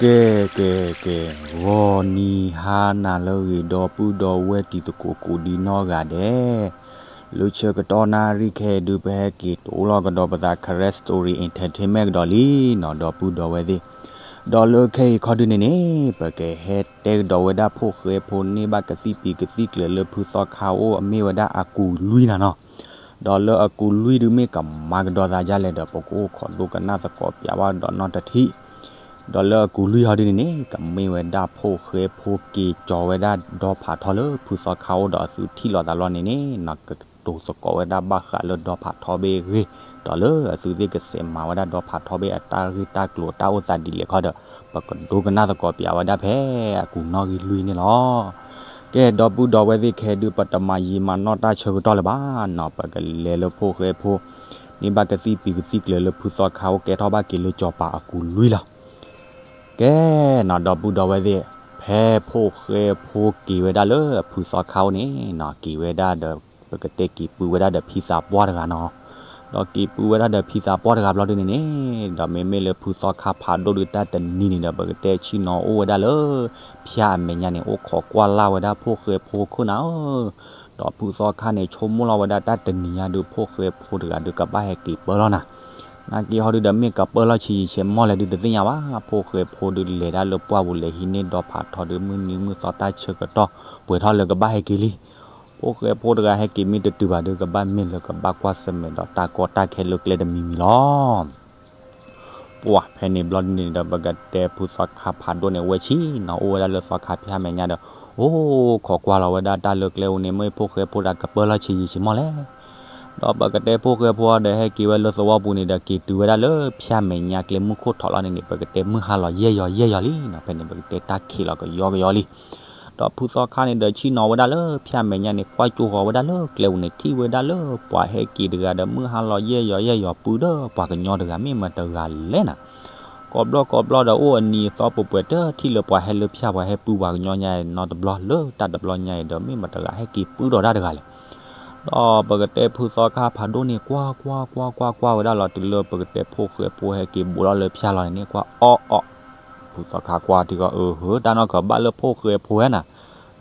ကဲ ကဲ ကဲ, ဂီၤနံၤဟါနၤလၢအဂ့ၤ ဒီပုၢ်ဒီဝဲၢ်တံၤသကိးကိးဒံနီၢ်ဂၤဒဲး, လၢဆၢကတီၢ်နၣ်ရံၣ်ခဲအံၤဒုး ပဟဲက့ၤတိၤလီၤကဒီးပသး Karen Story Entertainment ကဒီးလံနီၤ ဒီပုၢ်ဒီဝဲၢ်သ့ၣ်, ဒီးလၢခဲအံၤခီဒုးန့ၣ်န့ၣ် ပကဟဲတဲကဒီးဝဲဒၣ်ဖိၣ်ဃဲဖိန့ၢ်ဘၣ်ကသံၣ်ပံၤကသံၣ်ကျၢၤလၢဖုသီခါအိၣ်အမ့ၢ်ဝဲဒၣ်အကူၢ်လွံၢ်နၤနီၤ, ဒီးလၢအကူၢ်လွံၢ်ဒုးမ့ၢ်ကမၤကဒီးသးဒ်လဲၣ်ဒီး ပကအိၣ်ခိးဒိကနၣ်သကိးပၠးဘၣ်ဒီးနီတထံၣ်, ဒီးလၢအကူၢ်လွံၢ်ဟီဒုးန့ၣ်န့ၣ် ကမ့ၢ်ဝဲဒၣ်ဖိၣ်ဃဲဖိက့ၤကၠီၤဝဲဒၣ်ဒီဖးထီလၢဖုသီခါအိၣ်ဒီးအသုထံၣ်လိာ်သးလီၤန့ၣ်န့ၣ်နီၤ ကတိၤသကိးဝဲဒၣ်ဘၣ်ဃးလၢဒီဖးထီဘ့ၣ်အဂ့ၢ်, ဒီးလၢအသုသ့ၣ်ကစဲးမၤဝဲဒၣ်ဒီဖးထီဘ့ၣ်အတၢ်ဂ့ၢ်တၢ်ကျိၤတၢ်အိၣ်သးဒ်လဲၣ်ခီဒီး ပကဒိကနၣ်သကိးပၠးဝဲဒၣ်ဖဲအကူၢ်နီၣ်ဂံၢ်လွံၢ်န့ၣ်လီၤ. ကဲ ဒီပုၢ်ဒီဝဲၢ်သ့ၣ်ခဲဒုး ပတမၤယံာ်မၤနီၢ်တၢ်ဆၢကတီၢ်လၢၤဘၣ်နီၤ ပကလဲၤလၢဖိၣ်ဃဲဖိ န့ၢ်ဘၣ်ကသံၣ်ပံၤကသံၣ်ကျၢၤလၢဖုသီခါအိၣ်ကဲထီၣ်ဘၣ်က့ၤလၢကၠီၤပၤအကူၢ်လွံၢ်လီၤ. ကဲနီၤ ဒီပုၢ်ဒီဝဲၢ်သ့ၣ်, ဖဲဖိၣ်ဃဲဖိက့ၤဝဲဒၣ်လၢဖုသီခါအိၣ်န့ၣ်နီၤ က့ၤဝဲဒၣ်ဒီး ပကတဲက့ၤပုၢ်ဝဲဒၣ်ဒီးဖံသးပှၢ်တဂၤနီၤ, ဒီးက့ၤပုၢ်ဝဲဒၣ်ဒီးဖံသးပှၢ်တဂၤဘျီဒုးန့ၣ်န့ၣ် ဒီးမ့မ့ၢ်လၢဖုသီခါဖးဒိၣ်ဒုးတၢ်တနံၤန့ၣ်ဒီး ပကတဲဆ့ၣ်နီၤအိၣ်ဝဲဒၣ်လၢ ဖၠၣ်အမဲာ်ညါန့ၣ် အိၣ်ခိးကွၢ်လၢ်ဝဲဒၣ်ဖိၣ်ဃဲဖိခိၣ်နၤဧၢ, ဒီးဖုသီခါန့ၣ် ဆိကမိၣ်လီၤဝဲဒၣ်တၢ်တနံၤညါဒုး ဖိၣ်ဃဲဖိတဂၤဒုးကဘၣ်ဟဲက့ၤပၢလီၤနၤ, နာ်က့ဟီဒုးဒီးမ့ၢ်ကပၢလီၤဆံးယံာ်ဆံးမီၢ်လဲၣ်ဒုးတသ့ၣ်ညါဘၣ်, ဖိၣ်ဃဲဖိဒုးလဲၤဒၣ်လၢပှၢ်ပူၤလဲၤဟံးန့ၢ်ဒီဖးထီဒုး မုၢ်နံၤမုၢ်သီတၢ်ဆၢကတီၢ်ပှဲၤထီၣ်လၢကဘၣ်ဟဲက့ၤလံ, ဖိၣ်ဃဲဖိတဂၤဟဲက့ၤမ့ၢ်တတုၤဘၣ်ဒုး ကဘၣ်မ့ၢ်လၢကဘၣ်ကွၢ်ဆၢၣ်မဲာ်ဒီးတၢ်ကီတၢ်ခဲလၢကျဲတမံၤမံၤလီၤ. ပှၤဖဲန့ၣ်ဘျီဒုးန့ၣ်ဒီး ပကတဲဖုသီခါဖးဒိၣ်န့ၣ် အဝဲဆ့ၣ်နီၤအိၣ်ဝဲဒၣ်လၢသီခါဖၠၣ်မဲာ်ညါဒီး အိၣ်ခိးကွၢ်လီၤဝဲဒၣ်တၢ်လၢကျဲပူၤန့ၣ် မ့ၢ်ဖိၣ်ဃဲဖိတဂၤကပၢလီၤဆံးယံာ်ဆံးမီၢ်လဲၣ်, ဒီးပကတဲဖိၣ်ဃဲဖိဒီးဟဲက့ၤဝဲလၢသဝီပူၤန့ၣ်ဒီး က့ၤတုၤဝဲဒၣ်လၢဖၠၣ်မဲာ်ညါကျဲမုၢ်ခိၣ်ထီၣ်လီၤန့ၣ်န့ၣ် ပကတဲမုၢ်ဟါလီၤယဲၢ်ယီၤယဲၢ်ယီၤလံနီၤ, ဖဲန့ၣ် ပကတဲတၢ်ခံးလီၤကယီကယီလံ ဒီးဖုသီခါန့ၣ်ဒီးဆ့ၣ်နီၤဝဲဒၣ်လၢဖၠၣ်မဲာ်ညါန့ၣ် ကွၢ်ကၠိဃီၤဝဲဒၣ်လၢကျဲပူၤန့ၣ် ထံၣ်ဝဲဒၣ်လၢပှၤဟဲက့ၤတဂၤဒီး မုၢ်ဟါလီၤယဲၢ်ယီၤယဲၢ်ယီၤပုၢ်ဒီးပှၤကညီတဂၤ မ့ၢ်မတဂၤလဲၣ်နၤ, ကိးဘျီကိးဘျီဒီးအိၣ်အနံၤအသီပှဲၤပှဲၤတထံၣ်လၢပှၤဟဲလၢဖၠၣ် ပှၤဟဲပုၢ်ပှၤကညီညါအံၤနီတဘျီ လၢတၢ်တဘျီညါအံၤဒီး မ့ၢ်မတဂၤဟဲက့ၤပုၢ်ဒီးတၢ်တဂၤလဲၣ် ဒီးပကတဲဖုသီခါဖးဒိၣ်န့ၣ် ကွၢ်ကွၢ်ကွၢ်ကွၢ်ကွၢ်ဝဲဒၣ်လီၤ တုၤလၢပကတဲဖိၣ်ဃဲဖိဟဲက့ၤဘူးထီၣ်လၢဖၠၣ်လီၤန့ၣ်န့ၣ် ကွၢ်အီၣ်အီၣ် ဖုသီခါကွၢ်ထံကီၢ် အၢ ဟၢ တၢ်နီၢ်ကဘၣ်လၢဖိၣ်ဃဲဖိဝဲနၤ,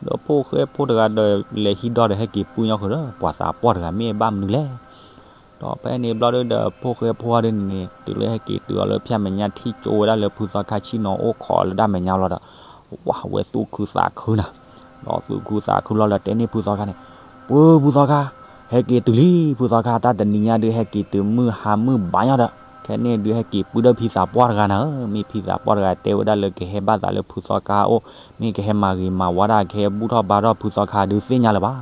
ဒီးဖိၣ်ဃဲဖိတဂၤဒီးလဲၤဟံးဒီးဟဲက့ၤပုၢ်ညီဃုာ်ဒီး ပှၤသးပှၢ်တဂၤမ့ၢ်ဘၣ်မနုၤလဲၣ် ဒီးဖဲန့ၣ်ဘျီဒုးဒီး ဖိၣ်ဃဲဖိဒုးန့ၣ်န့ၣ် တုၤလၢဟဲက့ၤတုၤအီၤလၢဖၠၣ်မဲာ်ညါ ထံၣ်ကၠိဝဲဒၣ်လၢဖုသီခါဆ့ၣ်နီၤအိၣ်ခိးလၢတၢ်မဲာ်ညါလီၤဒီး ဝဲသူၣ်ခုသးခုနၤ, ဒီးသူၣ်ခုသးခုလီၤဒီးတဲန့ၢ်ဖုသီခါန့ၣ်, ပၢ်ဖုသီခါ, ဟဲက့ၤတုၤလံ ဖုသီခါ တၢ်တနံၤညါဒုးဟဲက့ၤတုၤမုၢ်ဟါမုၢ်ဘၣ်ညီဒီး ခဲန့ၣ်ဒုးဟဲက့ၤပုၢ်ဒီးဖံသးပှၢ်တဂၤနၤဧၢ, မ့ၢ်ဖံသးပှၢ်တဂၤတဲဝဲဒၣ်လၢကဟဲဘၣ်သးလၢဖုသီခါအအိၣ်, မ့ၢ်ကဟဲမၤဂ့ၤမၤဝါဒၣ် ကဟဲဘူၣ်ထီၣ်ဘါထီၣ်ဖုသီခါဒုးသ့ၣ်ညါလၢၤဘၣ်,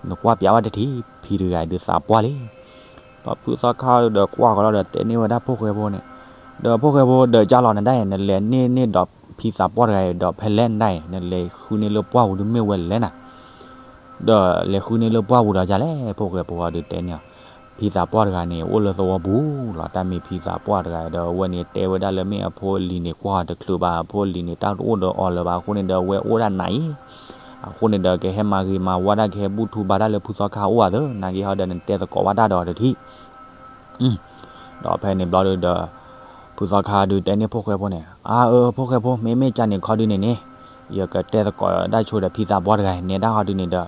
နကွၢ်ပၠးဝဲတထံၣ် ဖံတဂၤဒုးသးပှၢ်လံ ဒီးဖုသီခါဒီးကွၢ်ကီးလီၤဒီးတဲန့ၢ်ဝဲဒၣ်ဖိၣ်ဃဲဖိန့ၣ်, ဒီးဖိၣ်ဃဲဖိဒီးကၢ်လီၤနဒၣ်အံၤ နလဲၤန့ၢ်န့ၢ်ဒီးဖံသးပှၢ်တဂၤအံၤဒီးဖဲလဲၣ်နဒၣ်အံၤ နလဲၤဃုန့ၢ်လၢပှၢ်ပူၤဒုးမ့ၢ်ဝဲလဲၣ်နၤ, ဒီးလဲၤဃုန့ၢ်လၢပှၢ်ပူၤဒီးဒ်လဲၣ် ဖိၣ်ဃဲဖိဒုးတဲန့ၢ်အီၤ, ဖံသးပှၢ်တဂၤန့ၣ် အိၣ်လၢသဝီပူၤလီၤ တၢ်မ့ၢ်ဖံသးပှၢ်တဂၤအံၤဒီး အဝဲန့ၣ်တဲဝဲဒၣ်လၢမ့ၢ်အဖိအလံၤန့ၣ် ကွၢ်တချုးဘၣ် အဖိအလံၤန့ၣ် တၢ်တအိၣ်ဒီးအီၤလၢၤဘၣ် အဃိန့ၣ်ဒီးအဝဲအိၣ်ဒၣ်နၤအံၤ အဃိန့ၣ်ဒီးကဟဲမၤဂ့ၤမၤဝါဒၣ် ကဟဲဘူၣ်ထီၣ်ဘါထီၣ်လၢဖုသီခါအအိၣ်အသိး နာ်က့ဟီဒီးနတဲသကိးဘၣ်တၢ်ဒီးတထံၣ် ဒီးဖဲန့ၣ်ဘျီဒုးဒီး ဖုသီခါဒုးတဲန့ၢ်ဖိၣ်ဃဲဖိန့ၣ်, အါအၢ ဖိၣ်ဃဲဖိ မ့မ့ၢ်ကၢ်န့ၣ်ခီဒုးန့ၣ်န့ၣ်, ယကတဲသကိးတၢ်ဆိဒီးဖံသးပှၢ်တဂၤ နဲဒၣ်ဟီဒုးန့ၣ်ဒီး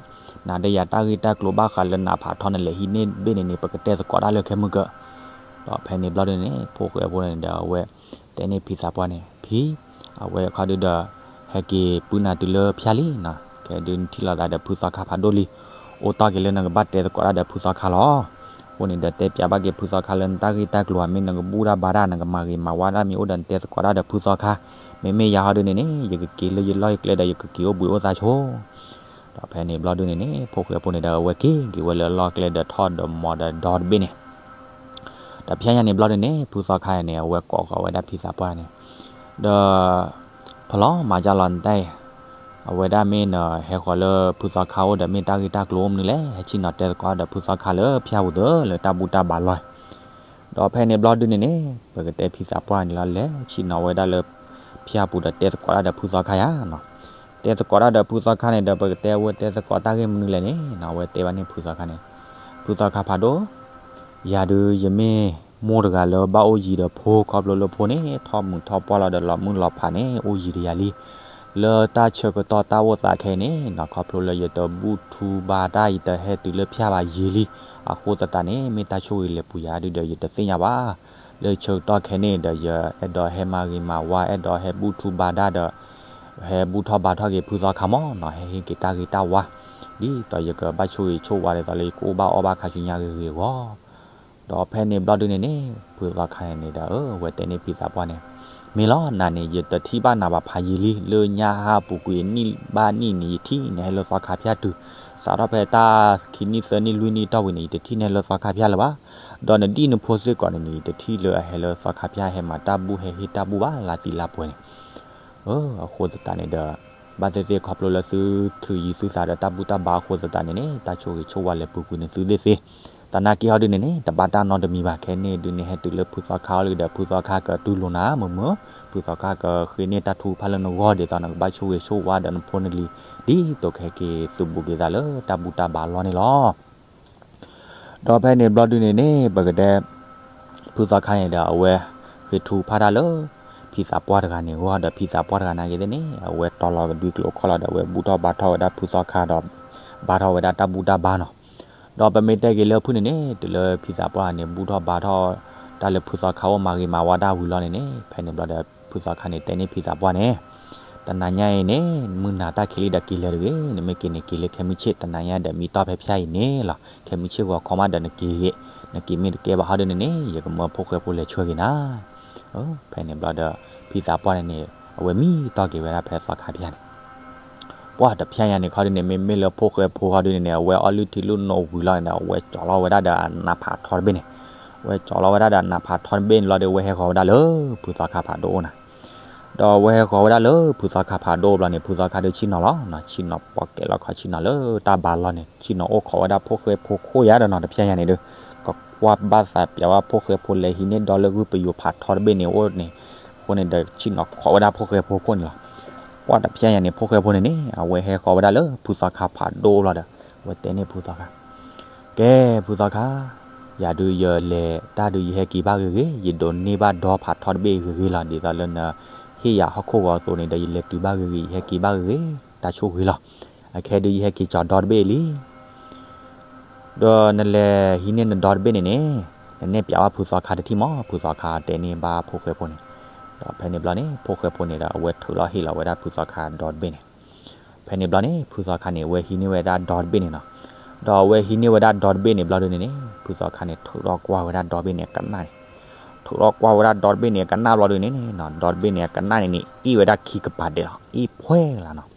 နၤဒီးယၤတၢ်ဂ့ၢ်တၢ်ကျိၤဘၣ်ဃးလၢနဖးထီန့ၣ် လဲၤဟံးန့ၢ်တဘ့ၣ်န့ၣ်န့ၣ် ပကတဲသကိးတၢ်လၢခဲမုၢ်ကၢၢ်, ဒီးဖဲန့ၣ်ဘျီဒုးန့ၣ် ဖိၣ်ဃဲဖိန့ၣ်ဒီးအဝဲ တဲန့ၢ်ဖံသးပှၢ်န့ၣ် ဖံ, အဝဲခီဒုးဒီး ဟဲက့ၤပုၢ်နၤတုၤလၢဖၠၣ်လံနီၤ, ကဲဒုးနထံၣ်လိာ်သးဒီးဖုသီခါဖးဒိၣ်လံ, အိၣ်တီၢ်က့ၤလၢနကဘၣ်တဲသကိးတၢ်ဒီးဖုသီခါလီၤ. အဃိန့ၣ်ဒီးတဲပၠးဘၣ်က့ၤဖုသီခါလၢနတၢ်ဂ့ၢ်တၢ်ကျိၤဧါ မ့ၢ်နကဘူၣ်တၢ်ဘါတၢ် နကမၤဂ့ၤမၤဝါတၢ်မ့ၢ်အိၣ်ဒီးနတဲသကိးတၢ်ဒီးဖုသီခါ, မ့မ့ၢ်ယၤဟီဒုးန့ၣ်န့ၣ် ယကက့ၤလၢယလီၢ်ယကျဲဒီးယကက့ၤအိၣ်ဘှံးအိၣ်သါဆိ ဒီးဖဲန့ၣ်ဘျီဒုးန့ၣ်န့ၣ် ဖိၣ်ဃဲဖိန့ၣ်ဒီးအဝဲက့ၤက့ၤဝဲလၢအလီၢ်ကျဲဒီးထီၣ်ဒီးမီၤဒီးဒီတဘ့ၣ်န့ၣ်, ဒီးဖဲညါန့ၣ်ဘျီဒုးန့ၣ် ဖုသီခါန့ၣ် အဝဲကိးဃီၤဝဲဒၣ်ဖံသးပှၢ်န့ၣ်, ဒီး ဖီလီၤမၤကၢ်လီၤနတၢ်အံၤ, အဝဲဒၣ်မ့ၢ်နဟဲဃီၤလၢဖုသီခါအိၣ်ဒီးမ့ၢ်တၢ်ဂ့ၢ်တၢ်ကျိၤအိၣ်မနုၤလဲၣ် ဟဲဆ့ၣ်နီၤတဲသကိးဒီးဖုသီခါလၢဖၠၣ်ပူၤဒီးလၢတၢ်ဘူၣ်တၢ်ဘါလီၢ် ဒီးဖဲန့ၣ်ဘျီဒုးန့ၣ်န့ၣ် ပကတဲဖံသးပှၢ်န့ၣ်လီၤ လဲၤဆ့ၣ်နီၤဝဲဒၣ်လၢဖၠၣ်ပူၤဒီးတဲသကိးတၢ်ဒီးဖုသီခါယါနီၤ, တဲသကိးတၢ်ဒီးဖုသီခါန့ၣ်ဒီး ပကတဲအဝဲတဲသကိးတၢ်ဂ့ၢ်မနုၤလဲၣ်န့ၣ်နီၤ အဝဲတဲဘၣ်န့ၣ်ဖုသီခါန့ၣ်, ဖုသီခါဖးဒိၣ်, ယၤဒုးယမ့ၢ် မိၢ်တဂၤလၢဘၣ်အိၣ်ယံၤဒီးဖိ ခီဖျိလၢဖိန့ၣ် ထီၣ်မုာ်ထီၣ်ပှၢ်လီၤဒီးလီၤမုၢ်လီၤဖးန့ၣ် အိၣ်ယံၤတယၤလံ. လၢတၢ်ဆၢကတီၢ်တၢ်အိၣ်သးခဲအံၤန့ၣ်နီၤ ခီဖျိလၢယတဘူၣ်ထူဘါတၢ် ယတဟဲတုၤလၢဖၠၣ်ဘၣ်ယံာ်လံ. အဃိသတးန့ၣ် မ့ၢ်တၢ်ဆိၣ်ဂ့ၤလဲၤပူၤယၤဒုဒီး ယတသ့ၣ်ညါဘၣ်. လၢဆၢကတီၢ်ခဲအံၤန့ၣ်ဒီး ယအဲၣ်ဒိးဟဲမၤဂ့ၤမၤဝါ အဲၣ်ဒိးဟဲဘူၣ်ထူဘါတၢ်ဒီး ဟဲဘူၣ်ထီၣ်ဘါထီၣ်က့ၤဖုသီခါမးနီၤ ဟဲဟ့ၣ်က့ၤတၢ်ဂ့ၤတၢ်ဝါ ဒ်သိးယကဘၣ်ဆိၣ်ဂ့ၤဆိၣ်ဝါဒ်သိးလၢယကအိၣ်ဘၣ်အီၣ်ဘၣ်ခါဆူညါဂ့ၤဂ့ၤအဂီၢ်. ဒီးဖဲန့ၣ်ဘျီဒုန့ၣ်န့ၣ် ဖုသီခါန့ၣ်န့ၣ်ဒီး အဝဲတဲန့ၢ်ဖံသးပှၢ်န့ၣ်, မ့ၢ်လီၤ နၤန့ၣ် ယတထံၣ်ဘၣ်နၤဘၣ်ဖးယံာ်လံ, လၢညါဟါပူၤကွံာ်နံၣ်ဘၣ်နံၣ်န့ၣ် ယထံၣ်နဟဲလၢသီခါဖၠၣ်တုၤ, စးထီၣ်ဖဲတၢ်ခံနံၣ်သၢနံၣ်လွံၢ်နံၣ်တီၢ်ဝံၤန့ၣ် ယတထံၣ်နဟဲလၢသီခါဖၠၣ်လၢၤဘၣ်. ဒီးနဒံၣ်နဖိစ့ၢ်ကီးန့ၣ်န့ၣ် ယတထံၣ်လၢအဟဲလၢသီခါဖၠၣ်ဟဲမၤတၢ်ဘူၣ်ဟဲဟ့ၣ်တၢ်ဘူၣ်ဘၣ်လါသံလါပှဲၤန့ၣ် အဃိသတးန့ၣ်ဒီး ဘၣ်သ့ၣ်သ့ၣ်ခီဖျိလၢသုထုးယံၤသုသးဒီးတၢ်ဘူၣ်တၢ်ဘါအဃိသတးန့ၣ်န့ၣ် တၢ်ဆိၣ်ဂ့ၤဆိၣ်ဝါလဲၤပူၤကွံာ်န့ၣ်သုသ့ၣ်သ့ၣ်, သနာ်က့ဟီဒုန့ၣ်န့ၣ် တဘၣ်တၢ်နီတမံၤဘၣ်. ခဲန့ၣ်ဒုန့ၣ် ဟဲတုၤလၢဖုသီခါအီၤလံဒီး ဖုသီခါကတူၢ်လိာ်နၤမုာ်မုာ်, ဖုသီခါကဃ့န့ၢ်တၢ်ထုကဖၣ်လၢနဂီၢ်ဒ်သိးနကဘၣ်ဆိၣ်ဂ့ၤဆိၣ်ဝါဒီးနဖိနလံၤ ဒ်သိးကဟဲက့ၤသုးဘူးက့ၤသးလၢတၢ်ဘူၣ်တၢ်ဘါလီၢ်န့ၣ်လီၤ. ဒီးဖဲန့ၣ်ဘျီဒုန့ၣ်န့ၣ် ပကတဲ ဖုသီခါန့ၣ်ဒီး အဝဲဃ့ထုကဖၣ်တၢ်လၢ ဖံသးပှၢ်တဂၤန့ၣ်အဂီၢ်ဒီး ဖံသးပှၢ်တဂၤနာ်က့သ့ၣ်န့ၣ် အဝဲတီလီၤကဒွံကျိၤခီၣ်လီၤဒီး အဝဲဘူၣ်ထီၣ်ဘါထီၣ်ဝဲဒၣ်ဖုသီခါဒီး ဘါထီၣ်ဝဲဒၣ်တၢ်ဘူၣ်တၢ်ဘါနီၤ. ဒီးပမ့ၢ်တဲက့ၤလၢဖုန့ၣ်န့ၣ် တုၤလၢဖံသးပှၢ်န့ၣ် ဘူၣ်ထီၣ်ဘါထီၣ် တၢ်လၢဖုသီခါအိၣ်မၤဂ့ၤမၤဝါတၢ်ဝံၤလီၤန့ၣ်န့ၣ် ဖဲန့ၣ်ဘျီဒီး ဖုသီခါန့ၣ်တဲန့ၢ်ဖံသးပှၢ်န့ၣ် တနၤညါအံၤန့ၣ် မုၢ်နၤတၢ်ခံးလံဒီးက့ၤလၢၤတဂ့ၤ, နမ့ၢ်က့ၤန့ၣ်က့ၤလၢခဲမုၢ်ဆ့ၣ်, တနၤညါဒီးမံတီၢ်ဖဲဖၠၣ်အံၤန့ၣ်လီၤ. ခဲမုၢ်ဆ့ၣ်ဂီၤခီမးဒီးနက့ၤဂ့ၤ, နက့ၤမ့ၢ်တကဲဘၣ်ဟီဒုန့ၣ်န့ၣ် ယကမၢဖိၣ်ဃဲဖိလဲၤဆှၢက့ၤနၤ. ဖဲန့ၣ်ဘျီဒီး ဖံသးပှၢ်န့ၣ်န့ၣ် အဝဲမံတီၢ်က့ၤဝဲဒၣ်ဖဲသီခါဖၠၣ်န့ၣ် ပှၢ်တဖၠၣ်ညါန့ၣ်ခီဒုန့ၣ် မ့မ့ၢ်လၢဖိၣ်ဃဲဖိဟီဒုန့ၣ်န့ၣ် အဝဲအီၣ်လုၢ်ထံလုၢ်နိဝံၤလီၤန့ၣ် အဝဲကၠီၤလီၤဝဲဒၣ်ဒီးအနးဖးထီတဘ့ၣ်န့ၣ်, အဝဲကၠီၤလီၤဝဲဒၣ်ဒီးအနးဖးထီတဘ့ၣ်န့ၣ်လီၤဒီး အဝဲဟဲဃီၤဝဲဒၣ်လၢ ဖုသီခါဖးဒိၣ်အိၣ်နၤ ဒီးအဝဲဟဲဃီၤဝဲဒၣ်လၢဖုသီခါဖးဒိၣ်ဘျီန့ၣ် ဖုသီခါဒုးဆ့ၣ်နီၤလီၤ, ဆ့ၣ်နီၤပိာ်ကဲလီၤခီဆ့ၣ်နီၤလၢတၢ်ဘါလီၢ်န့ၣ် ဆ့ၣ်နီၤအိၣ်ခိးဝဲဒၣ်ဖိၣ်ဃဲဖိခိၣ်ယါဒီးနီၤ တဖၠၣ်ညါန့ၣ်ဒီး ကကွၢ်ဘၣ်သးပၠးဝဲဖိၣ်ဃဲဖိလဲၤဟံးန့ၢ်ဒီလၢဂုၢ်ပယိၤဖးထီတဘ့ၣ်န့ၣ်အိၣ်န့ၣ်, အဃိန့ၣ်ဒီး ဆ့ၣ်နီၤခိးဝဲဒၣ်ဖိၣ်ဃဲဖိခိၣ်န့ၣ်လီၤ. ပှၢ်တဖၠၣ်ညါန့ၣ် ဖိၣ်ဃဲဖိန့ၣ်န့ၣ် အဝဲဟဲဃီၤဝဲဒၣ်လၢဖုသီခါဖးဒိၣ်လီၤဒီး အဝဲတဲန့ၢ်ဖုသီခါ ကဲ ဖုသီခါ, ယၤဒုးယလဲၤတၢ်ဒုးယဟဲက့ၤဘၣ်ဂ့ၤဂ့ၤ, ယဒိးန့ၢ်ဘၣ်ဒီဖးထီတဘ့ၣ်ဂ့ၤဂ့ၤလီၤ. ဒ်သိးလၢနဟ့ၣ်ယၤဟီၣ်ခိၣ်ဂီၤအသိးန့ၣ်ဒီး ယလဲၤတုၤဘၣ်ဂ့ၤဂ့ၤ ယဟဲက့ၤဘၣ်ဂ့ၤဂ့ၤ, တၢ်ဆိၣ်ဂ့ၤလီၤ. အခဲဒုးယဟဲက့ၤကၠီၤဒီတဘ့ၣ်လံ ဒီးနလဲၤဟံးန့ၢ်နဒီတဘ့ၣ်န့ၣ်န့ၣ် နနဲၣ်ပၠးဝဲဖုသီခါတထံၣ်မး, ဖုသီခါတဲန့ၢ်ဘၣ်ဖိၣ်ဃဲဖိန့ၣ်, ဒီးဖဲန့ၣ်ဘျီန့ၣ် ဖိၣ်ဃဲဖိန့ၣ်ဒီး အဝဲထုးလီၤဟ့ၣ်လီၤဝဲဒၣ်ဖုသီခါဒီတဘ့ၣ်န့ၣ်, ဖဲန့ၣ်ဘျီန့ၣ် ဖုသီခါန့ၣ် အဝဲဟံးန့ၢ်ဝဲဒၣ်ဒီတဘ့ၣ်န့ၣ်နီၤ, ဒီးအဝဲဟံးန့ၢ်ဝဲဒၣ်ဒီတဘ့ၣ်န့ၣ်ဘျီဒုန့ၣ်န့ၣ် ဖုသီခါန့ၣ် ထုးထီၣ်ကွၢ်ဝဲဒၣ်ဒီတဘ့ၣ်န့ၣ် အကနၣ်န့ၣ် ထုးထီၣ်ကွၢ်ဝဲဒၣ်ဒီတဘ့ၣ်န့ၣ် အကနၣ်ဘျီဒုန့ၣ်န့ၣ် ဒီတဘ့ၣ်န့ၣ် အကနၣ်န့ၣ်န့ၣ် အ့ၣ်ဝဲဒၣ်ခံကပၤဒဲးလီၤ, အ့ၣ်ဖှဲလီၤနီၤ.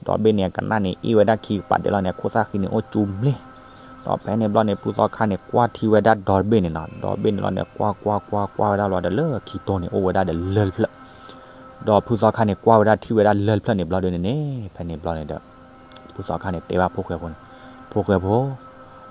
ဒီတဘ့ၣ်န့ၣ် အကနၣ်န့ၣ် အ့ၣ်ဝဲဒၣ်ခံကပၤဒဲးလီၤန့ၣ် အခိၣ်သၣ်ဃံန့ၣ် အိၣ်ကၠူမ့ၣ်, ဒီးဖဲန့ၣ်ဘျီန့ၣ် ဖုသီခါန့ၣ် ကွၢ်ထံဝဲဒၣ်ဒီတဘ့ၣ်န့ၣ်နီၤ, ဒီတဘ့ၣ်န့ၣ်လီၤန့ၣ် ကွၢ်ကွၢ်ကွၢ်ကွၢ်ဝဲဒၣ်လီၤဒီး လၢခံတိၢ်န့ၣ် အိၣ်ဝဲဒၣ်ဒီးလၢၢ်တဖျၢၣ် ဒီးဖုသီခါန့ၣ် ကွၢ်ဝဲဒၣ်ထံၣ်ဝဲဒၣ်လၢၢ်တဖျၢၣ်န့ၣ်ဘျီဒုန့ၣ်န့ၣ် ဖဲန့ၣ်ဘျီန့ၣ်ဒီး ဖုသီခါန့ၣ် တဲဘၣ်ဖိၣ်ဃဲဖိန့ၣ်, ဖိၣ်ဃဲဖိ,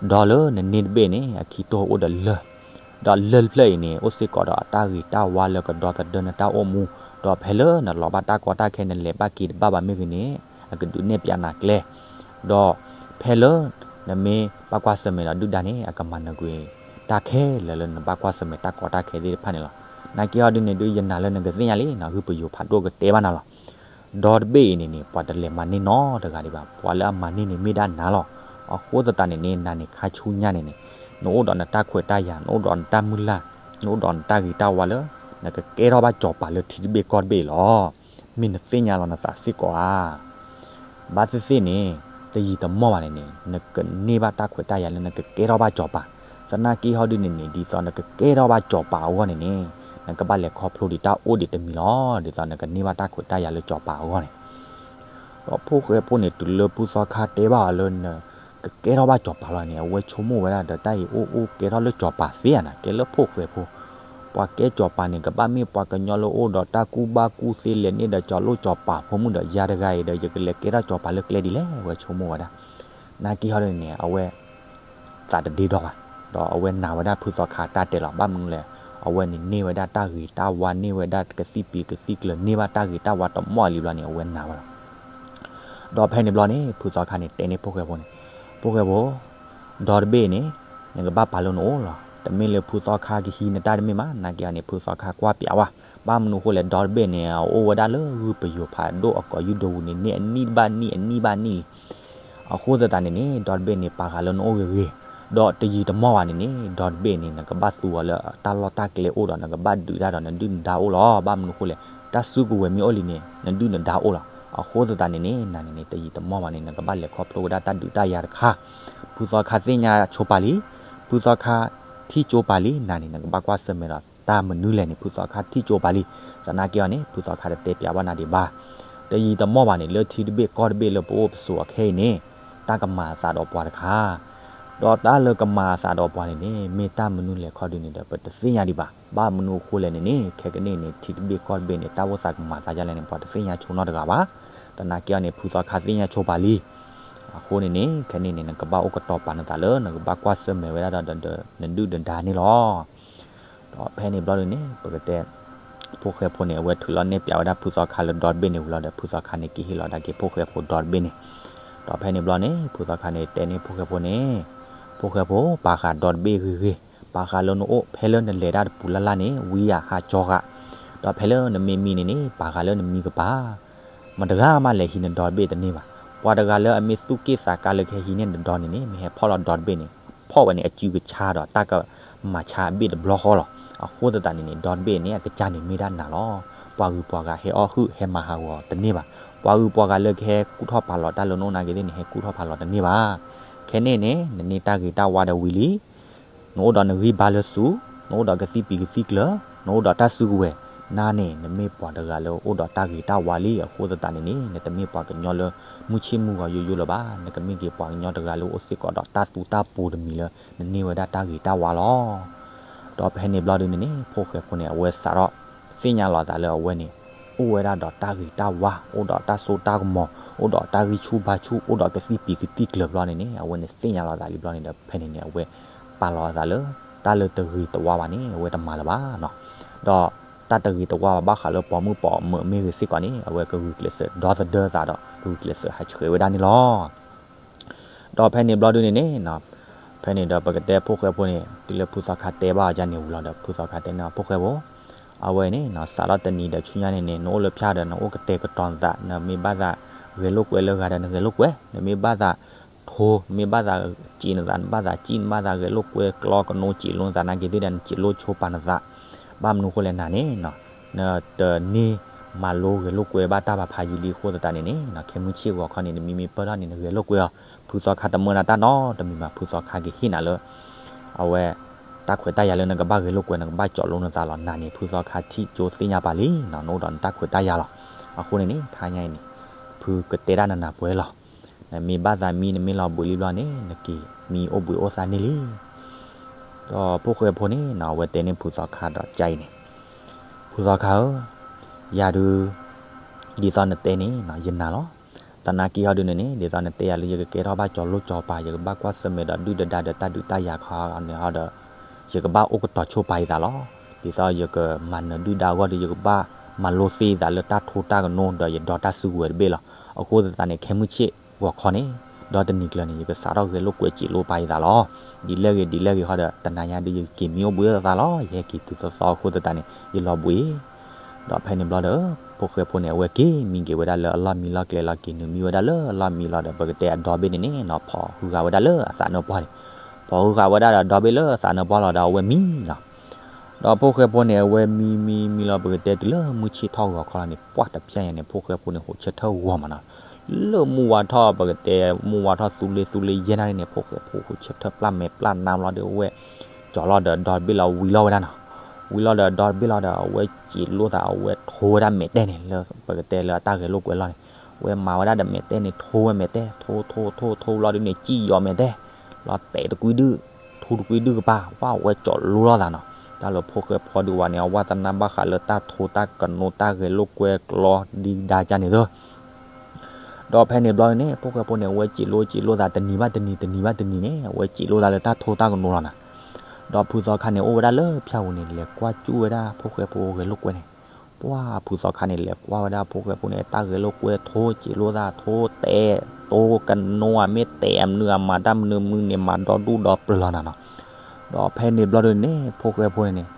ဒီလၢနန့ၢ်တဘ့ၣ်န့ၣ် အခံတိၢ်အိၣ်ဒီးလၢၢ်, ဒီးလၢၢ်တဖျၢၣ်အံၤန့ၣ် အိၣ်စ့ၢ်ကီးဒီးအတၢ်ဂ့ၤတၢ်ဝါလၢကဒီသဒၢနတၢ်အိၣ်မူ, ဒီးဖဲလၢနလီၤဘၣ်တၢ်ကီတၢ်ခဲ နလဲၤဘၣ်က့ၤတဘၣ်ဘၣ်မ့ၢ်ဂ့ၤန့ၣ် အကဒုးနဲၣ်ပၠးနၤကျဲ ဒီးဖဲလၢ နမ့ၢ်ဘၣ်ကွၢ်ဆၢၣ်မဲာ်ဒီးဒုၣ်ဒါန့ၣ် အကမၤနၢၤကွံာ်တၢ်ခဲလၢာ်လၢနဘၣ်ကွၢ်ဆၢၣ်မဲာ်တၢ်ကီတၢ်ခဲသ့ၣ်တဖၣ်န့ၣ်လီၤ. နာ်က့ဟီဒုန့ၣ်ဒုး ယနာ်လၢနကသ့ၣ်ညါလံနီၤ, ဂုၢ်ပယိၤဖးဒိၣ်ကတဲဘၣ်နၤလီၤ. ဒီတဘ့ၣ်အံၤန့ၣ်န့ၣ် ပှၤတလဲၤမၤန့ၢ်နီတဂၤဒံးဘၣ်, ပှၤလၢအမၤန့ၢ်န့ၣ်မ့ၢ်ဒၣ်နၤလီၤ. အဃိသတးန့ၣ်န့ၣ် နၤန့ၣ်ခါဆူညါန့ၣ်န့ၣ် နအိၣ်ဒီးနတၢ်ခွဲးတၢ်ယာ်, နအိၣ်ဒီးနတၢ်မုၢ်လၢ်, နအိၣ်ဒီးနတၢ်ဂ့ၤတၢ်ဝါလၢ နကကဲထီၣ်ဘၣ်စီၤပၤလၢထံတဘ့ၣ်ကီၢ်တဘ့ၣ်လီၤ. မ့ၢ်နသ့ၣ်ညါလီၤနသးစ့ၢ်ကီးဧါ. ဘၣ်သ့ၣ်သ့ၣ်န့ၣ် တယံာ်တမီၢ်ဘၣ်န့ၣ်န့ၣ် နကန့ၢ်ဘၣ်တၢ်ခွဲးတၢ်ယာ်လၢနကကဲထီၣ်ဘၣ်စီၤပၤ. သနာ်က့ဟီဒုန့ၣ်န့ၣ် ဒ်သိးနကကဲထီၣ်ဘၣ်စီၤပၤအဂီၢ်န့ၣ်န့ၣ် နကဘၣ်လဲၤခီဖျိဒံးတၢ်အိၣ်ဒံးတမံၤလီၤ. ဒ်သိးနကန့ၢ်ဘၣ်တၢ်ခွဲးတၢ်ယာ်လၢစီၤပၤအဂီၢ်န့ၣ် ဒီးဖိၣ်ဃဲဖိန့ၣ် တုၤလၢဖုသီခါတဲဘၣ်အီၤလၢနကကဲထီၣ်ဘၣ်စီၤပၤလီၤန့ၣ် အဝဲဆိကမိၣ်ဝဲဒၣ်ဒီးတၢ်အံၤအိၣ်အိၣ်ကဲထီၣ်လၢစီၤပၤသ့ဧါန့ၣ် ကဲလၢဖိၣ်ဃဲဖိ ပှၤကဲစီၤပၤန့ၣ် ကဘၣ်မ့ၢ်ပှၤကညီလၢအိၣ်ဒီးတၢ်ကူၣ်ဘၣ်ကူၣ်သ့လဲၤန့ၢ်ဒီးစီၤလိၣ်စီၤပၤဖိမုၣ်ဒီးယၤတဂၤအံၤဒီး ယကလဲၤကဲထီၣ်စီၤပၤလၢကျဲဒ်လဲၣ် အဝဲဆိကမိၣ်ဝဲဒၣ်. နာ်က့ဟီဒုန့ၣ် အဝဲ သးတဒ့ဒီဘၣ်, ဒီးအဝဲနာ်ဝဲဒၣ်ဖုသီခါတၢ်တဲလီၤ. ဘၣ်မနုၤလဲၣ်, အဝဲန့ၣ်န့ၢ်ဝဲဒၣ်တၢ်ဂ့ၤတၢ်ဝါ န့ၢ်ဝဲဒၣ်ကသံၣ်ပံၤကသံၣ်ကျၢၤ န့ၢ်ဘၣ်တၢ်ဂ့ၤတၢ်ဝါတမီၢ်လံဘျီန့ၣ် အဝဲနာ်ဝဲလီၤ. ဒီးဖဲန့ၣ်ဘျီန့ၣ် ဖုသီခါန့ၣ်တဲန့ၢ်ဖိၣ်ဃဲဖိန့ၣ်, ဖိၣ်ဃဲဖိ, ဒီတဘ့ၣ်န့ၣ် နကဘၣ်ပာ်လၢနအိၣ်လီၤ. တမ့ၢ်လၢဖုသီခါကဟံးနတၢ်တမ့ၢ်ဘၣ်, သနာ်က့အီၤန့ၣ် ဖုသီခါကွၢ်ပျးဝဲ, ဘၣ်မနုၤအဃိလဲၣ် ဒီတဘ့ၣ်န့ၣ် အအိၣ်ဝဲဒၣ်လၢဂုၢ်ပယိၤဖးဒိၣ်အကိာ်ယူၢ်ဒိၣ်ပူၤန့ၣ် န့ၢ်အနံၣ်တဘၣ်နံၣ် အနံၣ်ဘၣ်နံၣ်လံ. အဃိသတးန့ၣ်န့ၣ် ဒီတဘ့ၣ်န့ၣ် ပာ်ဃာ်လၢနအိၣ်ဂ့ၤဂ့ၤ, ဒီးတယံာ်တမီၢ်ဘၣ်န့ၣ်န့ၣ် ဒီတဘ့ၣ်န့ၣ် နကဘၣ်သူအီၤလၢတၢ်လီၢ်တၢ်ကျဲအိၣ်ဒီး နကဘၣ်ဒုးတၢ်ဒီးနဒုၣ်နဒါအိၣ်လီၤ. ဘၣ်မနုၤအဃိလဲၣ် တၢ်စုကဝဲၤမ့ၢ်အိၣ်လံန့ၣ် နဒုၣ်နဒါအိၣ်လီၤ. အဃိသတးန့ၣ်န့ၣ် နၤန့ၣ်န့ၣ် တယံာ်တမီၢ်ဘၣ်န့ၣ် နကဘၣ်လဲၤခီဖျိဝဲဒၣ်တၢ်ဒုးတၢ်ယၤတခါ. ဖုသီခါသ့ၣ်ညါဆိပာ်လံ, ဖုသီခါထံၣ်ကၠိပာ်လံ, နၤန့ၣ် နကဘၣ်ကွၢ်ဆၢၣ်မဲာ်ဒီးတၢ်မနုၤလဲၣ်န့ၣ် ဖုသီခါထံၣ်ကၠိပာ်လံ. သနာ်က့အီၤန့ၣ် ဖုသီခါတတဲပျးဘၣ်နၤဒံးဘၣ်. တယံာ်တမီၢ်ဘၣ်န့ၣ် လၢထံတဘ့ၣ်ကီၢ်တဘ့ၣ်လၢပအိၣ်ပဆိးအခဲအံၤန့ၣ် တၢ်ကမၤအသးဒီးပှၤတခါ ဒီးတၢ်လၢကမၤအသးဒီးပှၤန့ၣ်န့ၣ် မ့ၢ်တၢ်မနုၤလဲၣ်ခီဒုန့ၣ်ဒီး ပတသ့ၣ်ညါဒံးဘၣ်. ဘၣ်မနုၤအဃိလဲၣ်န့ၣ်န့ၣ် ခဲကနံၣ်န့ၣ် ထံတဘ့ၣ်ကီၢ်တဘ့ၣ်န့ၣ် တၢ်အိၣ်သးကမၤအသးဒ်လဲၣ်န့ၣ် ပှၤတသ့ၣ်ညါဆိနီတဂၤဘၣ်. သနာ်က့အီၤန့ၣ် ဖုသီခါသ့ၣ်ညါဆိပာ်လံ. အဃိန့ၣ်န့ၣ် ခဲကနံၣ်န့ၣ် နကဘၣ်အိၣ်ကတီၤပာ်နသးလၢ နကဘၣ်ကွၢ်ဆၢၣ်မဲာ်ဝဲဒၣ်ဒီး နဒုၣ်နဒါန့ၣ်လီၤ. ဒီးဖဲန့ၣ်ဘျီဒုန့ၣ် ပကတဲ ဖိၣ်ဃဲဖိန့ၣ် အဝဲထုးလီၤနဲၣ်ပျးဝဲဒၣ်ဖုသီခါလၢဒီတဘ့ၣ်န့ၣ်ဝံၤလီၤဒီး ဖုသီခါန့ၣ်က့ၤဟ့ၣ်လီၤဒၣ်က့ၤဖိၣ်ဃဲဖိဒီတဘ့ၣ်န့ၣ်. ဒီးဖဲန့ၣ်ဘျီန့ၣ် ဖုသီခါန့ၣ်တဲန့ၢ်ဖိၣ်ဃဲဖိန့ၣ်, ဖိၣ်ဃဲဖိ ပာ်ဃာ်ဒီတဘ့ၣ်ဂ့ၤဂ့ၤ, ပာ်ဃာ်လၢနအိၣ် ဖဲလၢနလဲၤတၢ်တပူၤလၢ်လၢ်န့ၣ် ဝံဧါဟးကၠီဃာ်, ဒီးဖဲလၢနမ့ၢ်မံန့ၣ်န့ၣ် ပာ်ဃာ်လၢနမံကပၤ မတၤတဂၤမးလဲၤဟံးနဒီတဘ့ၣ်တန့ၢ်ဘၣ်. ပှၤတဂၤလၢအမ့ၢ်သူၣ်က့ၣ်သးကါလၢကဟဲဟံးန့ၢ်နဒီန့ၣ်န့ၣ် မ့ၢ်ဟဲဖီၣ်လီၤဒီတဘ့ၣ်န့ၣ် ဖီၣ်ဝဲန့ၣ်အစုကဆါဒီးတၢ်ကမၤဆါအဘ့ၣ်တဘျီဃီလီၤ. အဃိသတးန့ၣ်န့ၣ် ဒီတဘ့ၣ်န့ၣ် အကစၢ်န့ၣ်မ့ၢ်ဒၣ်နၤလီၤ. ပှၤဂုၤပှၤဂၤဟဲအီၣ်ဟုၣ်ဟဲမၤဟးဂီၤတန့ၢ်ဘၣ်. ပှၤဂုၤပှၤဂၤလၢကဟဲကူၣ်ထီၣ်ပာ်လီၤတၢ်လၢနအိၣ်နာ်က့ၤသ့ၣ်န့ၣ် ဟဲကူၣ်ထီၣ်ပာ်လီၤတန့ၢ်ဘၣ်. ခဲန့ၣ်န့ၣ် နန့ၢ်တၢ်ဂ့ၤတၢ်ဝါဒီးဝံၤလံ နအိၣ်ဒီးနဂံၢ်ဘါလၢစူၤ, နအိၣ်ဒီးကသံၣ်ပံၤကသံၣ်ကျၢၤ, နအိၣ်ဒီးတၢ်စုကဝဲၤ, နၤန့ၣ် နမ့ၢ်ပှၤတဂၤလၢအိၣ်ဒီးတၢ်ဂ့ၤတၢ်ဝါလံ. အဃိသတးန့ၣ်န့ၣ် နတမ့ၢ်ပှၤကညီလၢမုၢ်ဆ့ၣ်မုၢ်ဂီၤယိယိလၢၤဘၣ်. နကမ့ၢ်က့ၤပှၤကညီတဂၤလၢအိၣ်စ့ၢ်ကီးဒီးတၢ်သူတၢ်ပူၤတမံၤလၢ နန့ၢ်ဝဲဒၣ်တၢ်ဂ့ၤတၢ်ဝါလီၤ. ဒီးဖဲန့ၣ်ဘျီဒုန့ၣ်န့ၣ် ဖိၣ်ဃဲဖိန့ၣ် အဝဲစးထီၣ်သ့ၣ်ညါလီၤအသးလၢအဝဲန့ၣ် အိၣ်ဝဲဒၣ်ဒီးတၢ်ဂ့ၤတၢ်ဝါ, အိၣ်ဒီးတၢ်စိတၢ်ကမီၤ, အိၣ်ဒီးတၢ်ဂံၢ်ဆူၣ်ဘါဆူၣ်, အိၣ်ဒီးကသံၣ်ပံၤကသံၣ်ကျၢၤဘျီန့ၣ်န့ၣ် အဝဲန့ၣ်သ့ၣ်ညါလီၤအသးလံဘျီန့ၣ်ဒီး ဖဲန့ၣ်န့ၣ် အဝဲပာ်လီၤအသးလၢ တၢ်လၢတဂ့ၤတဝါဘၣ်န့ၣ် အဝဲတမၤလၢၤဘၣ်နီၤ. ဒီးတၢ်တဂ့ၤတဝါဘၣ် ဘၣ်ဃးလၢပိာ်မုၣ်ပိာ်မၢၤမ့ၢ်ဂ့ၤစ့ၢ်ကီးန့ၣ် အဝဲကဂုာ်ကျဲးစၢးဒီသဒၢသးဒီး ကဂုာ်ကျဲးစၢးဟးဆှဲးဝဲဒၣ်န့ၣ်လီၤ. ဒီးဖဲန့ၣ်ဘျီဒုန့ၣ်န့ၣ် ဖဲန့ၣ်ဒီးပကတဲဖိၣ်ဃဲဖိန့ၣ် တုၤလၢဖုသီခါတဲဘၣ်အီၤဒ်န့ၣ်ဝံၤလီၤဒီး ဖုသီခါတဲန့ၢ်အီၤ ဖိၣ်ဃဲဖိ, အဝဲန့ၣ် စးထီၣ်တနံၤဒီးဆူညါန့ၣ်န့ၣ် နအိၣ်လၢဖၠၣ်ဒီး နအိၣ်ကတဲာ်ကတီၤနသး, နမ့ၢ်ဘၣ်သးဂဲၤလိာ်ကွဲလၢဂၤဒီးနဂဲၤလိာ်ကွဲ, နမ့ၢ်ဘၣ်သးထိ, နမ့ၢ်ဘၣ်သးစံးနသး, နဘၣ်သးစံး နဘၣ်သးဂဲၤလိာ်ကွဲကျီကနိစံးလိနသးနာ်က့ၤသ့ၣ်ဒီး နစံးလိဆိပာ်နသး, ဘၣ်မနုၤဃိလဲၣ်နၤန့ၣ် နတန့ၢ်မၤလိဂဲၤလိာ်ကွဲဘၣ်တၢ်ဘၣ်ဖးယံာ်လံအဃိသတးန့ၣ်န့ၣ် ခဲမုၢ်ဆ့ၣ်ဂီၤခီန့ၣ် နမံမ့ၢ်ပၢၢ်ထီၣ်န့ၣ် နဂဲၤလိာ်ကွဲအီၤ, ဖုသီခါတမၢနၤတၢ်နီတမံၤဘၣ်. ဖုသီခါကဟ့ၣ်နၤလၢ အဝဲ တၢ်ခွဲးတၢ်ယာ်လၢနကဘၣ်ဂဲၤလိာ်ကွဲ နကဘၣ်ကၠီးလိနသးလီၤ. နၤန့ၣ် ဖုသီခါထံၣ်ကၠိသ့ၣ်ညါပာ်လံ နအိၣ်ဒီးနတၢ်ခွဲးတၢ်ယာ်လီၤ. အဃိန့ၣ်န့ၣ် ခါညါအံၤန့ၣ် ဖုကတဲဒၣ်နနၤပှဲၤလီၤ. နမ့ၢ်ဘၣ်သးမံ နမ့ၢ်လီၤဘှံးလံဘျီန့ၣ် နက့ၤမံအိၣ်ဘှံးအိၣ်သါန့ၢ်လံ. ဒီးဖိၣ်ဃဲဖိန့ၣ် အဝဲတဲန့ၢ်ဖုသီခါဒီးကအံၤန့ၣ်, ဖုသီခါဧၢ, ယၤဒုး ဒ်သိးနတဲန့ၣ် ယနာ်လီၤ. သနာ်က့ဟီဒုန့ၣ်န့ၣ် ဒ်သိးနတဲယၤလၢယကကဲထီၣ်ဘၣ်ကၠီၤလိကၠီၤပၤ ယကဘၣ်ကွၢ်ဆၢၣ်မဲာ်ဒီးဒုၣ်ဒီးဒါဒီးတၢ်ဒုးတၢ်ယၤခီန့ၣ်ဟီဒီး ယကဘၣ်အိၣ်ကတီၤဆိပာ်ယသးလီၤ. ဒ်သိးယကမၤနၢၤဒုၣ်ဒါအဂီၢ်ဒီး ယကဘၣ်မၤလိသ့ယသးလၢတၢ်ထိတၢ်ကနိဒီးယဒီတၢ်စုကဝဲၤတဘ့ၣ်လီၤ. အဃိသတးန့ၣ် ခဲမုၢ်ဆ့ၣ်ဂီၤခီန့ၣ် ဒီတနံၤကျၢၤန့ၣ် ယကစးထီၣ်ဂဲၤလိာ်ကွဲစံးလိပာ်ယသးလီၤ. ဒ်လဲၣ်ဂ့ၤဒ်လဲၣ်ဂ့ၤဟီဒီး တနၤညါဒုးယက့ၤမံအိၣ်ဘှံးအိၣ်သါလီၤ. ယဟဲက့ၤတုၤသီသီအဃိသတးန့ၣ် ယလီၤဘှံး ဒီးဖဲန့ၣ်ဘျီဒီး ဖိၣ်ဃဲဖိန့ၣ် အဝဲက့ၤမံက့ၤဝဲဒၣ်လၢအလီၢ်မံလီၢ်ကျဲလီၤ. က့ၤနုာ်မံဝဲဒၣ်လၢအလီၢ်မံလီၤဒီး ပကတဲအဒီဘ့ၣ်န့ၣ်န့ၣ် ဖီၣ်ဟုဃာ်ဝဲဒၣ်လၢအသးနၢၣ်ပီၢ်န့ၣ်, ဖီၣ်ဟုဃာ်ဝဲဒၣ်ဒီးဒီဘ့ၣ်လၢအသးနၢၣ်ပီၢ်လီၤဒီး အဝဲမံလီၤ. ဒီးဖိၣ်ဃဲဖိန့ၣ် အဝဲမံမံမံလီၤ ပကတဲတုၤလၢမုၢ်ဆ့ၣ်ထီၣ်ဂီၤခီလီၤန့ၣ် ပှၢ်တဖျဲညါန့ၣ် ဖိၣ်ဃဲဖိန့ၣ် ဟိးဆၢထၢၣ်ဂီၤမးနီၤ. လၢမုၢ်ဝါထီၣ် ပကတဲမုၢ်ဝါထီၣ်သူလ့သူလ့ယဲၢ်နၣ်ရံၣ်န့ၣ် ဖိၣ်ဃဲဖိဟိးဆၢထၢၣ်ပျၢ်မဲာ်ပျၢ်နါလီၤဒီး အဝဲ ကၠီၤလီၤဒီးဒီတဘ့ၣ်လီၤဝံၤလီၤဝဲဒၣ်နီၤ. ဝံၤလီၤဒီးဒီတဘ့ၣ်လီၤဒီး အဝဲစံးလိသး အဝဲထိဝဲဒၣ်မဲာ်တဲၢ်န့ၣ် လၢပကတဲလၢအတၢ်ဂဲၤလိာ်ကွဲလီၤန့ၣ် အဝဲမၤဝဲဒၣ်ဒီးမဲာ်တဲၢ်န့ၣ် ထိဝဲမဲာ်တဲၢ် ထိထိထိထိလီၤဒုန့ၣ် စံၣ်ယီၤမဲာ်တဲၢ် လီၤတဲာ်တကွံဒုၣ် ထူတကွံဒုၣ်ကပၤ ပှၢ်အဝဲကၠီၤလိလိာ်သးနီၤ. တၢ်လၢဖိၣ်ဃဲဖိဒုးဝဲန့ၣ် အဝဲသနာ်ဘၣ်ဃးလၢတၢ်ထိတၢ်ကနိတၢ်ဂဲၤလိာ်ကွဲကျီဒံဒါကန့ၣ်သၢ ဒီးဖဲန့ၣ်ဘျီန့ၣ် ဖိၣ်ဃဲဖိန့ၣ် အဝဲစံးလိစံးလိသးတနံၤဘၣ်တနံၤ တနံၤဘၣ်တနံၤန့ၣ် အဝဲစံးလိသးလၢတၢ်ထိတၢ်ကနိလီၤနီၤ. ဒီးဖုသီခါန့ၣ် အိၣ်ဝဲဒၣ်လၢဖၠၣ်ပူၤန့ၣ် လဲၤကွၢ်စူၣ်ဝဲဒၣ်ဖိၣ်ဃဲဖိဂဲၤလိာ်ကွဲန့ၣ် ပှၢ်ဖုသီခါန့ၣ် လဲၤကွၢ်ဝဲဒၣ်ဖိၣ်ဃဲဖိန့ၣ် တၢ်ဂဲၤလိာ်ကွဲထိစံးလိသးထိတဲာ် ထိကနိအမ့ၢ်တဲာ်အမနုၤအမၤတၢ်မနုၤမနုၤန့ၣ် မၤဒီဒူၣ်ဒီပျၢၤလီၤနၤနီၤ. ဒီးဖဲန့ၣ်ဘျီဒုန့ၣ်န့ၣ် ဖိၣ်ဃဲဖိန့ၣ်န့ၣ်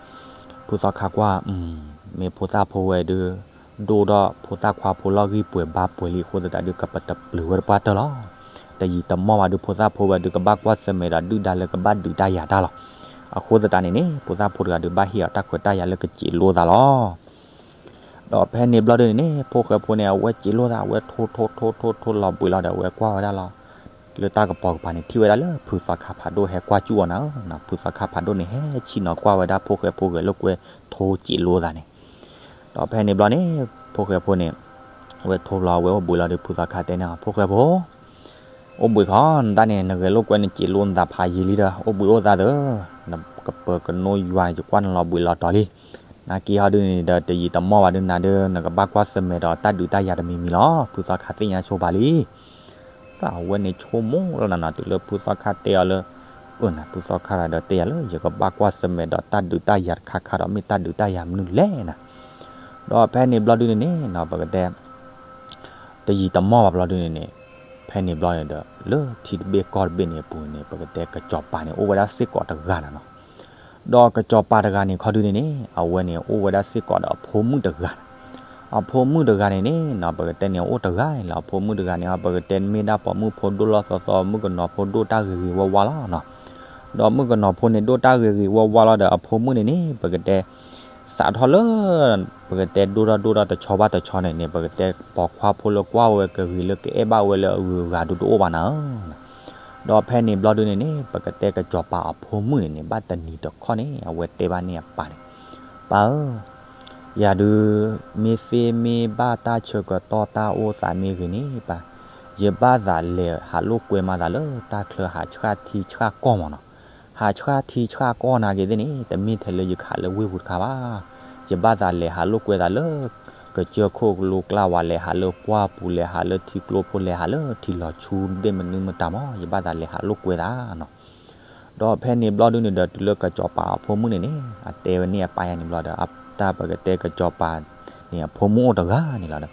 ဖုသီခါကွၢ် မ့ၢ်ဖိသၣ်ဖိဝဲဒု ဒိၣ်ဒီးဖိသၣ်ခွါဖိလီၤဂံၢ်ပှဲၤဘါပှဲၤလံအဃိသတးဒု ကပတပျုၤဝဲတပှၢ်တၢၢ်လီၤ. တယံာ်တမီၢ်ဘၣ်ဒု ဖိသၣ်ဖိဝဲဒု ကဘၣ်ကွၢ်ဆၢၣ်မဲာ်ဒီးဒုၣ်ဒါလၢကဘၣ်ဒုးတၢ်ယၤတၢ်လီၤ. အဃိသတးန့ၣ်န့ၣ် ဖိသၣ်ဖိတဂၤဒု ဘၣ်ဟ့ၣ်အီၤတၢ်ခွဲးတၢ်ယာ်လၢကစံးလိသးလီၤ. ဒီးဖဲန့ၣ်ဘျီဒုန့ၣ်န့ၣ် ဖိၣ်ဃဲဖိန့ၣ် အဝဲစံးလိသး အဝဲထိထိထိထိထိလီၤဘှံးလီၤဒီး အဝဲကွၢ်ဝဲဒၣ်လီၤ လၢတၢ်ကပီၤကပၤန့ၣ် ထံၣ်ဝဲဒၣ်လၢဖုသီခါဖးဒိၣ်ဟဲကွၢ်စူၣ်အီၤနၤဧၢ, ဖုသီခါဖးဒိၣ်န့ၣ် ဟဲဆ့ၣ်နီၤကွၢ်ဝဲဒၣ်ဖိၣ်ဃဲဖိဂဲၤလိာ်ကွဲထိစံးလိသးန့ၣ်. ဒီးဖဲန့ၣ်ဘျီန့ၣ် ဖိၣ်ဃဲဖိန့ၣ် အဝဲထိလီၤ အဝဲအိၣ်ဘှံးလီၤဒီး ဖုသီခါတဲန့ၢ်အီၤ ဖိၣ်ဃဲဖိ အိၣ်ဘှံးခီ နတၢ်န့ၣ် နဂဲၤလိာ်ကွဲနစံးလိနသးဖးယံာ်လံဒီး အိၣ်ဘှံးအိၣ်သးသၢ, နကပၢၤကနိယွၤ ယကွၢ်နလီၤဘှံးလီၤတီၤလံ. နာ်က့ဟီဒုန့ၣ်ဒီး တယံာ်တမီၢ်ဘၣ်ဒုနၤဒု နကဘၣ်ကွၢ်ဆၢၣ်မဲာ်ဒီးတၢ်ဒုးတၢ်ယၤတမံၤမံၤလီၤ. ဖုသီခါသ့ၣ်ညါဆိပာ်လံ. အဝဲန့ၣ်ဆိကမိၣ်လီၤနၤနီၤ တုၤလၢဖုသီခါတဲအီၤလၢ အၢနၤ ဖုသီခါဒီးတဲယၤလၢ ယကဘၣ်ကွၢ်ဆၢၣ်မဲာ်ဒီးတၢ်ဒုးတၢ်ယၤတခါခါဒီး မ့ၢ်တၢ်ဒုးတၢ်ယၤမနုၤလဲၣ်နၤ. ဒီးဖဲန့ၣ်ဘျီဒုန့ၣ်န့ၣ်နီၤ ပကတဲ တယံာ်တမီၢ်ဘၣ်ဘျီဒုန့ၣ်န့ၣ် ဖဲန့ၣ်ဘျီန့ၣ်ဒီး လၢထံတဘ့ၣ်ကီၢ်တဘ့ၣ်န့ၣ်အပူၤန့ၣ် ပကတဲကစီၤပၤန့ၣ် အိၣ်ဝဲဒၣ်စ့ၢ်ကီးတဂၤနၤနီၤ. ဒီးကစီၤပၤတဂၤန့ၣ်ခီဒုန့ၣ်န့ၣ် အဝဲန့ၣ် အိၣ်ဝဲဒၣ်စ့ၢ်ကီးဒီးအဖိမုၣ်တဂၤ. အဖိမုၣ်တဂၤန့ၣ်န့ၣ်နီၤ ပကတဲန့ၣ်အိၣ်တဂၤန့ၣ်လီၤ. အဖိမုၣ်တဂၤန့ၣ် ပကတဲမ့ၢ်ဒၣ်ပိာ်မုၣ်ဖိဒိၣ်လီၢ်သီသီ မုၣ်ကနီၤဖိဒိၣ်တၢ်ဂ့ၤဂ့ၤဝါဝါလီၤနီၤ. ဒီးမုၣ်ကနီၤဖိန့ၣ်ဒိၣ်တၢ်ဂ့ၤဂ့ၤဝါဝါလီၤဒီး အဖိမုၣ်န့ၣ်န့ၣ် ပကတဲ စးထီၣ်လၢ ပကတဲဒိၣ်ထီၣ်ဒိၣ်ထီၣ်တဆီဘၣ်တဆီန့ၣ်န့ၣ် ပကတဲပိာ်ခွါဖိလၢကွၢ်ဝဲကဂ့ၤလၢကအဲၣ်ဘၣ်ဝဲလၢအဂုၤအဂၤဒုတအိၣ်ဘၣ်နၤဧၢ. ဒီးဖဲန့ၣ်ဘျီဒုန့ၣ်န့ၣ် ပကတဲကစီၤပၤအဖိမုၣ်န့ၣ်န့ၣ် ဘၣ်တနံၤတခီန့ၣ် အဝဲတဲဘၣ်န့ၢ်အပၢ်န့ၣ်, ပၢ်ဧၢ, ယၤဒု မ့ၢ်သ့မ့ၢ်ဘၣ်တၢ်ဆၢကတီၢ်တၢ်အိၣ်သးမ့ၢ်ဂ့ၤန့ၣ် ပၢ်, ယဘၣ်သးလဲၤဟးလိာ်ကွဲမၤသးလၢတၢ်ချၢဟးဆှၣ်ထံဆှၣ်ကီၢ်မးနီၤ. ဟးဆှၣ်ထံဆှၣ်ကီၢ်နာ်က့ၤသ့ၣ်န့ၣ် တမ့ၢ်ထဲလၢယကဟးလၢဝ့ၢ်ပူၤတခါဘၣ်. ယဘၣ်သးလဲၤဟးလိာ်ကွဲသးလၢ ကစၢၢ်ခိၣ်ကလိကျါဝဲ လဲၤဟးလၢပှၢ်ပူၤ လဲၤဟးလၢထံကျိဖိ လဲၤဟးလၢထံလီၤဆူဒ့ၣ်မနုၤမတၤမး ယဘၣ်သးလဲၤဟးလိာ်ကွဲသးနီၤ. ဒီးဖဲန့ၣ်ဘျီဒုန့ၣ်ဒီး တုၤလၢကစီၤပၤအဖိမုၣ်န့ၣ်န့ၣ် အတဲဝဲန့ၢ်အပၢ်ယါန့ၣ်ဘျီဒီး အတၢ်ပကတဲကစီၤပၤန့ၣ် အဖိမုၣ်အိၣ်တဂၤန့ၣ်လီၤဒီး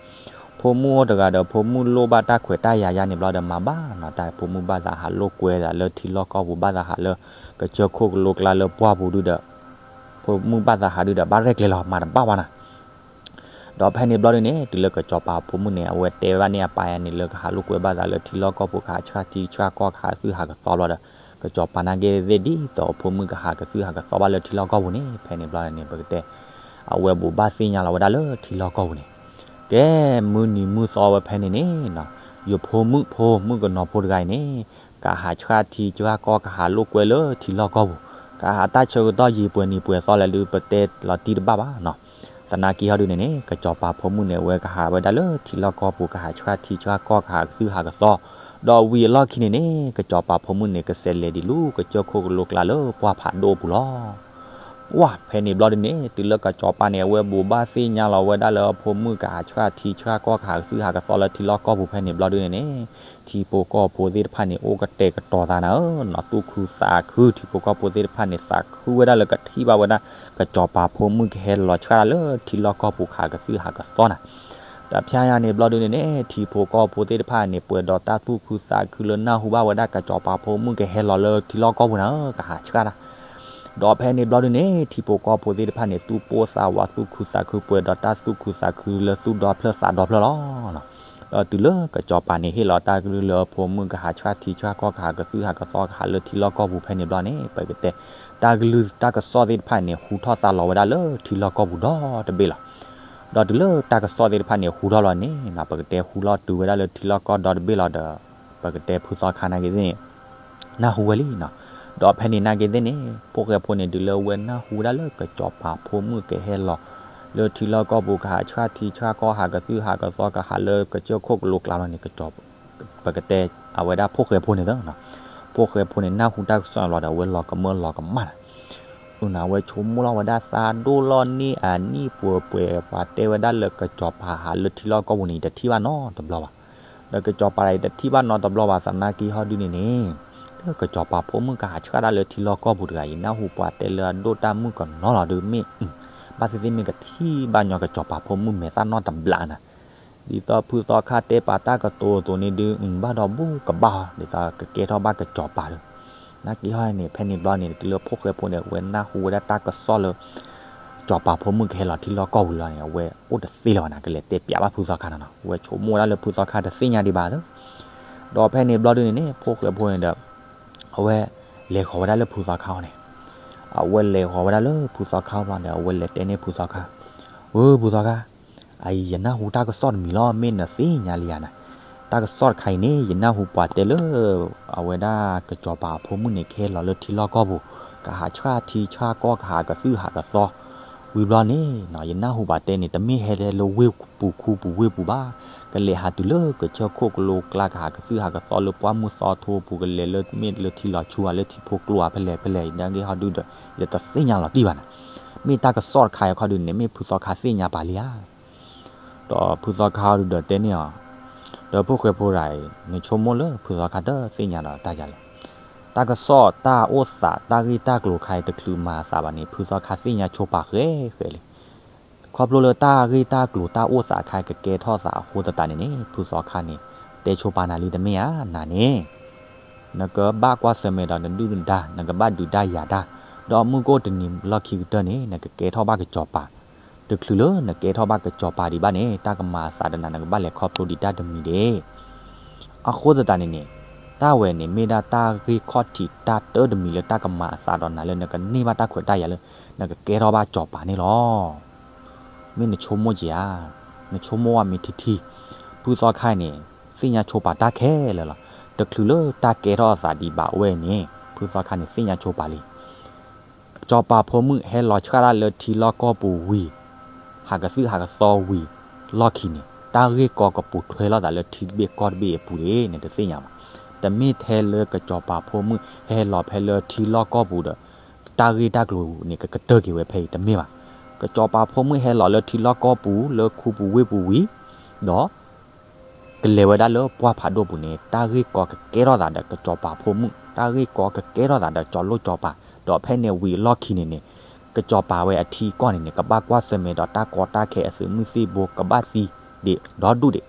ဖိမုၣ်အိၣ်တဂၤဒီး ဖိမုၣ်လိၣ်ဘၣ်တၢ်ခွဲးတၢ်ယာ်ယါန့ၣ်ဘျီဒီး မၤဘၣ်နီၤ တၢ်ဖိမုၣ်ဘၣ်သးဟးလိာ်ကွဲသးလၢထံလီၢ်ကီၢ်ပူၤ ဘၣ်သးဟးလၢ ကစၢၢ်ခိၣ်ကလိကျါလၢပှၢ်ပူၤဒုဒီး ဖိမုၣ်ဘၣ်သးဟးဒုဒီး ဘၣ်ရဲၣ်ကျဲၤလီၤ မၤတဘၣ်ဘၣ်နၤ. ဒီးဖဲန့ၣ်ဘျီဒုန့ၣ် တုၤလၢကစီၤပၤအဖိမုၣ်န့ၣ် အဝဲတဲဘၣ်န့ၢ်အပၢ်ယါန့ၣ်လၢ ကဟးလိာ်ကွဲဘၣ်သးလၢထံလီၢ်ကီၢ်ပူၤ ကဟးဆှၣ်ထံဆှၣ်ကီၢ် ကဟးကသုၣ်ဟးကသီဘျီဒီး ကစီၤပၤနာ်က့ၤသ့ၣ် ဒ်သိးအဖိမုၣ်ကဟးကသုၣ်ဟးကသီဘၣ်လၢထံလီၢ်ကီၢ်ပူၤန့ၣ် ဖဲန့ၣ်ဘျီန့ၣ် ပကတဲ အဝဲဘူးဘၣ်သ့ၣ်ညါလီၤဝဲဒၣ်လၢထံလီၢ်ကီၢ်ပူၤန့ၣ်, ကဲ မုၢ်နံၤမုၢ်သီဝဲဖဲန့ၣ်န့ၣ် ယဖိမုၣ်ဖိမုၣ်ကနီၤဖိတဂၤအံၤန့ၣ် ကဟးဆှၣ်ထံဆှၣ်ကီၢ် ကဟးလိာ်ကွဲလၢထံလီၢ်ကီၢ်ပူၤ, ကဟးတၢ်ဆၢကတီၢ်ယံာ်ပှဲၤနံၤပှဲၤသီလဲၣ်ဒု ပတဲလီၤတံၢ်တဘၣ်ဘၣ်နီၤ. သနာ်က့ဟီဒုန့ၣ်န့ၣ် ကစီၤပၤဖိမုၣ်န့ၣ် အဝဲကဟးဝဲဒၣ်လၢထံလီၢ်ကီၢ်ပူၤ ကဟးဆှၣ်ထံဆှၣ်ကီၢ် ကဟးကသုၣ်ဟးကသီ, ဒီးဝံၤအလီၢ်ခံန့ၣ်န့ၣ် ကစီၤပၤဖိမုၣ်န့ၣ် ကစဲးလဲၤဒံးလူ ကစၢၢ်ခိၣ်ကလိကျါလၢပှၢ်ဖးဒိၣ်ပူၤလီၤ. ဝါ ဖဲန့ၣ်ဘျီဒုန့ၣ် တုၤလၢကစီၤပၤန့ၣ် အဝဲဘူးဘၣ်သ့ၣ်ညါလီၤဝဲဒၣ်လၢအဖိမုၣ်ကဟးဆှၣ်ထံဆှၣ်ကီၢ် ကဟးကသုၣ်ဟးကသီလၢထံလီၢ်ကီၢ်ပူၤဖဲန့ၣ်ဘျီဒုန့ၣ်န့ၣ် ထံဖိကီၢ်ဖိသ့ၣ်တဖၣ်န့ၣ် အိၣ်ကတဲာ်ကတီၤသးနၤဧၢနီၤ သူၣ်ခုသးခု ထံဖိကီၢ်ဖိသ့ၣ်တဖၣ်န့ၣ် သးခုဝဲဒၣ်လၢကထံၣ်ဘၣ်ဝဲဒၣ် ကစီၤပၤဖိမုၣ်ကဟဲလီၤဆှၣ်တၢ်လၢထံလီၢ်ကီၢ်ပူၤ ကဟးကသုၣ်ဟးကသီနၤ. တဖျါယါန့ၣ်ဘျီဒုန့ၣ်န့ၣ် ထံဖိကီၢ်ဖိသ့ၣ်တဖၣ်န့ၣ် ပှဲၤဒီးတၢ်သူၣ်ခုသးခုလၢနၢ်ဟူဘၣ်ဝဲဒၣ် ကစီၤပၤဖိမုၣ်ကဟဲလီၤလၢထံလီၢ်ကီၢ်ပူၤနၤဧၢ ကဟးဆှၣ်တၢ် ဒီးဖဲန့ၣ်ဘျီဒုန့ၣ် ထံဖိကီၢ်ဖိသ့ၣ်တဖၣ်န့ၣ် သူၣ်ပိၢ်သးဝးသူၣ်ခုသးခု ပှဲၤဒီးတၢ်သူၣ်ခုသးခုလၢသူၣ်ဒီဖျၢၣ်သးဒီဖျၢၣ်လီၤ. ဒီးတုၤလၢကစီၤပၤန့ၣ် ဟ့ၣ်လီၤတၢ်ကလုၢ်လၢအဖိမုၣ်ကဟးဆှၣ်ထံဆှၣ်ကီၢ် ကဟးကသုၣ်ဟးကသီ ကဟးလၢထံလီၢ်ကီၢ်ပူၤဖဲန့ၣ်ဘျီန့ၣ် ပကတဲ တၢ်ကလုၢ်တၢ်ကစီၣ်သ့ၣ်တဖၣ်န့ၣ် ဟူထီၣ်သါလီၤဝဲဒၣ်လၢထံလီၢ်ကီၢ်ပူၤဒီတဘ့ၣ်လီၤ. ဒီးတုၤလၢတၢ်ကစီၣ်သ့ၣ်တဖၣ်န့ၣ် ဟူထီၣ်လီၤန့ၣ် ပကတဲဟူလီၤတုၤဝဲဒၣ်လၢထံလီၢ်ကီၢ်ဒီတဘ့ၣ်လီၤဒီး ပကတဲဖုသီခါနာ်က့ၤသ့ၣ်န့ၣ် နၢ်ဟူဝဲလံနီၤ. ဒီးဖဲန့ၣ်နာ်က့ၤသ့ၣ်န့ၣ် ဖိၣ်ဃဲဖိန့ၣ် တုၤလၢအဝဲနၢ်ဟူဝဲဒၣ်လၢကစီၤပၤဖိမုၣ်ကဟဲလီၤ လၢထံလီၢ်ကီၢ်ပူၤ ကဟးဆှၣ်ထံဆှၣ်ကီၢ် ဟးကသုၣ်ဟးကသီ ကဟးလၢကစၢၢ်ခိၣ်ကလိကျါလီၤန့ၣ် ပကတဲအဝဲဒၣ်ဖိၣ်ဃဲဖိန့ၣ်သ့ၣ်နီၤ ဖိၣ်ဃဲဖိန့ၣ် နၢ်ဟူတၢ်ကစီၣ်န့ၣ်ဘျီဒီး အဝဲလီၤကမၢလီၤကမၣ်နၤ အဝဲဆိကမိၣ်လီၤဝဲဒၣ်သးဒိၣ်လီၤန့ၢ်အနံၣ်ပှဲၤပှဲၤ ပှၤတဲဝဲဒၣ်လၢကစီၤပၤဟးလၢထံလီၢ်ကီၢ်ပူၤန့ၣ် ယတထံၣ်ဘၣ်နီတဘျီဘၣ်. ဒီးကစီၤပၤယတထံၣ်ဘၣ်နီတဘျီဘၣ် သနာ်က့ဟီဒုန့ၣ်န့ၣ် လၢကစီၤပၤဖိမုၣ်ကဟးဆှၣ်တၢ်လၢထံလီၢ်ကီၢ်ပူၤတဂၤအံၤ နၢ်ဟူပှၤတဲလၢအဒိၣ်တၢ်မုၣ်ကနီၤလီၤဒုးမ့ၢ် ဘၣ်သ့ၣ်သ့ၣ်မ့ၢ်ကထံၣ်ဘၣ်ညီကစီၤပၤဖိမုၣ်မဲာ်သၣ်နီတဘျီနၤ ဒ်သိးဖုသီခါတဲပာ်တၢ်ကတိၤအသိးန့ၣ်ဒုး ဘၣ်ဒီးဘူကဘၣ် ဒ်သိးကကဲထီၣ်ဘၣ်ကစီၤပၤဒီး သနာ်က့ဟီန့ၣ် ဖဲန့ၣ်ဘျီန့ၣ် တုၤလၢဖိၣ်ဃဲဖိန့ၣ် အဝဲနၢ်ဟူဝဲဒၣ်တၢ်ကစီၣ်လၢ စီၤပၤဖိမုၣ်ကဟဲလီၤထံလီၢ်ကီၢ်ပူၤလီၤန့ၣ် အဝဲအိၣ်တသ့လၢၤဘၣ်န့ၣ် ကလဲၤတဲပျးဘၣ်ဖုသီခါနီၤနီၤ. အဝဲဆိကမိၣ်ဝဲဒၣ်လၢဖုသီခါတသ့ၣ်ညါဒံးဘၣ်သၢ ဒီးဖဲန့ၣ်ဘျီဒုန့ၣ်န့ၣ် ဖိၣ်ဃဲဖိန့ၣ်ဒီး အဝဲလဲၤဃီၤဝဲဒၣ်လၢဖုသီခါအီၤန့ၣ်, အဝဲလဲၤဃီၤဝဲဒၣ်လၢဖုသီခါအီၤဘျီန့ၣ် အဝဲလဲၤတဲန့ၢ်ဖုသီခါ, အၢ ဖုသီခါ, အအံၤ ယနၢ်ဟူတၢ်ကစီၣ်တမံၤလီၤ မ့ၢ်နသ့ၣ်ညါလံဧါနၤ, တၢ်ကစီၣ်တခါအံၤန့ၣ် ယနၢ်ဟူပှၤတဲလၢ အဝဲဒၣ်ကစီၤပၤအဖိမုၣ်န့ၣ် ကဟဲလီၤလၢထံလီၢ်ကီၢ်ပူၤ, ကဟးဆှၣ်ထံဆှၣ်ကီၢ် ကဟးကသုၣ်ဟးကသီ, ဝံၤဘျီန့ၣ် ယနၢ်ဟူပှၤတဲန့ၣ် တမ့ၢ်ဟဲလၢဝ့ၢ်ပူၤခူပူၤဝ့ၢ်ပူၤဘၣ်, ကလဲၤဟးတုၤလၢကစၢၢ်ခိၣ်ကလိကျါ ကဟးကသုၣ်ဟးကသီလၢပှၢ်မုၢ်သီထိပူၤ ကလဲၤလၢမ့ၢ်လၢထံလီၤဆူဧါ လၢထံဖိကျိဧါ ဖဲလဲၣ်ဖဲလဲၣ် နာ်က့ဟီဒုဒီး ယတသ့ၣ်ညါလီၤတံၢ်ဘၣ်နၤ, မ့ၢ်တၢ်ကစီၣ်တခါအံၤခီဒုန့ၣ် မ့ၢ်ဖုသီခါသ့ၣ်ညါပာ်လံဧါ ဒီးဖုသီခါအီၤဒုဒီးတဲန့ၢ်အီၤ, ဒီးဖိၣ်ဃဲဖိဒၣ်အံၤ နဆိကမိၣ်လၢဖုသီခါတသ့ၣ်ညါဒီးတၢ်ယၤလဲၣ်, တၢ်ကစီၣ်တၢ်အိၣ်သးတၢ်ဂ့ၢ်တၢ်ကျိၤခါအံၤ တချုးမၤအသးဘၣ်န့ၣ် ဖုသီခါသ့ၣ်ညါဆိပာ်ဃဲဃဲလံ, ခီဖျိလၢတၢ်ဂ့ၢ်တၢ်ကျိၤတၢ်အိၣ်သးခါအံၤကကဲထီၣ်သးအဃိသတးန့ၣ်န့ၣ် ဖုသီခါန့ၣ် တဲဆိပာ်နၤလံတမ့ၢ်ဧါ နၤန့ၣ် နကဘၣ်ကွၢ်ဆၢၣ်မဲာ်ဒီးနဒုၣ်နဒါ နကဘၣ်ဒုးတၢ်ယၤတၢ်, ဒီးမုၢ်ကအိၣ်တနံၤလီၢ်ခံကတၢၢ်န့ၣ် နကကဲထီၣ်ဘၣ်ကစီၤပၤ, တချုးလၢနကဲထီၣ်ဘၣ်ကစီၤပၤဒံးဘၣ်န့ၣ် တၢ်ကမၤအသးဒီးနၤ နကဘၣ်လဲၤခီဖျိဒံးတၢ်တမံၤဒၣ် အဃိသတးန့ၣ်န့ၣ် တၢ်ဝဲန့ၣ်မ့ၢ်ဒၣ်တၢ်ဂ့ၢ်ခီၣ်ထံးတၢ်တမံၤလၢတၢ်ကမၤအသးဒီးနၤလၢနကန့ၢ်ဘၣ်တၢ်ခွဲးတၢ်ယာ်လၢ နကကဲထီၣ်ဘၣ်စီၤပၤန့ၣ်လီၤ. မ့ၢ်နဆိကမိၣ်က့ၤဧါ, နဆိကမိၣ်ဝဲမ့ၢ်ထံထံ, ဖုသီခါန့ၣ် သ့ၣ်ညါဆိပာ်တၢ်ခဲလၢာ်လီၤ. တချုးလၢတၢ်ကဲထီၣ်အသးဒံးဘၣ်ဝဲန့ၣ် ဖုသီခါန့ၣ်သ့ၣ်ညါဆိပာ်လံ စီၤပၤဖိမုၣ်ဟဲလီၤဆှၣ်ဒၣ်လၢထံလီၢ်ကီၢ်ပူၤဝံၤ, ဟးကသုၣ်ဟးကသီဝံၤလီၢ်ခံန့ၣ် တၢ်ဂ့ၢ်ကီကပူၤထွဲလိာ်သးလၢထံတဘ့ၣ်ကီၢ်တဘ့ၣ်အပူၤန့ၣ် နတသ့ၣ်ညါဘၣ်. တမ့ၢ်ထဲလၢကစီၤပၤဖိမုၣ်ဟဲလီၤဖဲလၢထံလီၢ်ကီၢ်ပူၤဒီး တၢ်ဂ့ၢ်တၢ်ကျိၤန့ၣ် ကကတၢၢ်က့ၤဝဲဖဲအံၤတမ့ၢ်ဘၣ်. ကစီၤပၤဖိမုၣ်ဟဲလီၤလၢထံလီၢ်ကီၢ်ပူၤ လၢခူပူၤဝ့ၢ်ပူၤဝံၤ, ဒီး ကလဲၤဝဲဒၣ်လၢပှၢ်ဖးဒိၣ်ပူၤန့ၣ် တၢ်ဂ့ၢ်ကီကကဲထီၣ်သးဒီးကစီၤပၤဖိမုၣ်, တၢ်ဂ့ၢ်ကီကကဲထီၣ်သးဒီးစီၤလိၣ်စီၤပၤ, ဒီးဖဲန့ၣ်ဝံၤအလီၢ်ခံန့ၣ်န့ၣ် ကစီၤပၤဝဲအထံအကီၢ်န့ၣ်န့ၣ် ကဘၣ်ကွၢ်ဆၢၣ်မဲာ်ဒီးတၢ်ကီတၢ်ခဲအသုးမုၢ်သံၣ်ဘိ ကဘၣ်သံဒံးဒီဒူၣ်ဒံး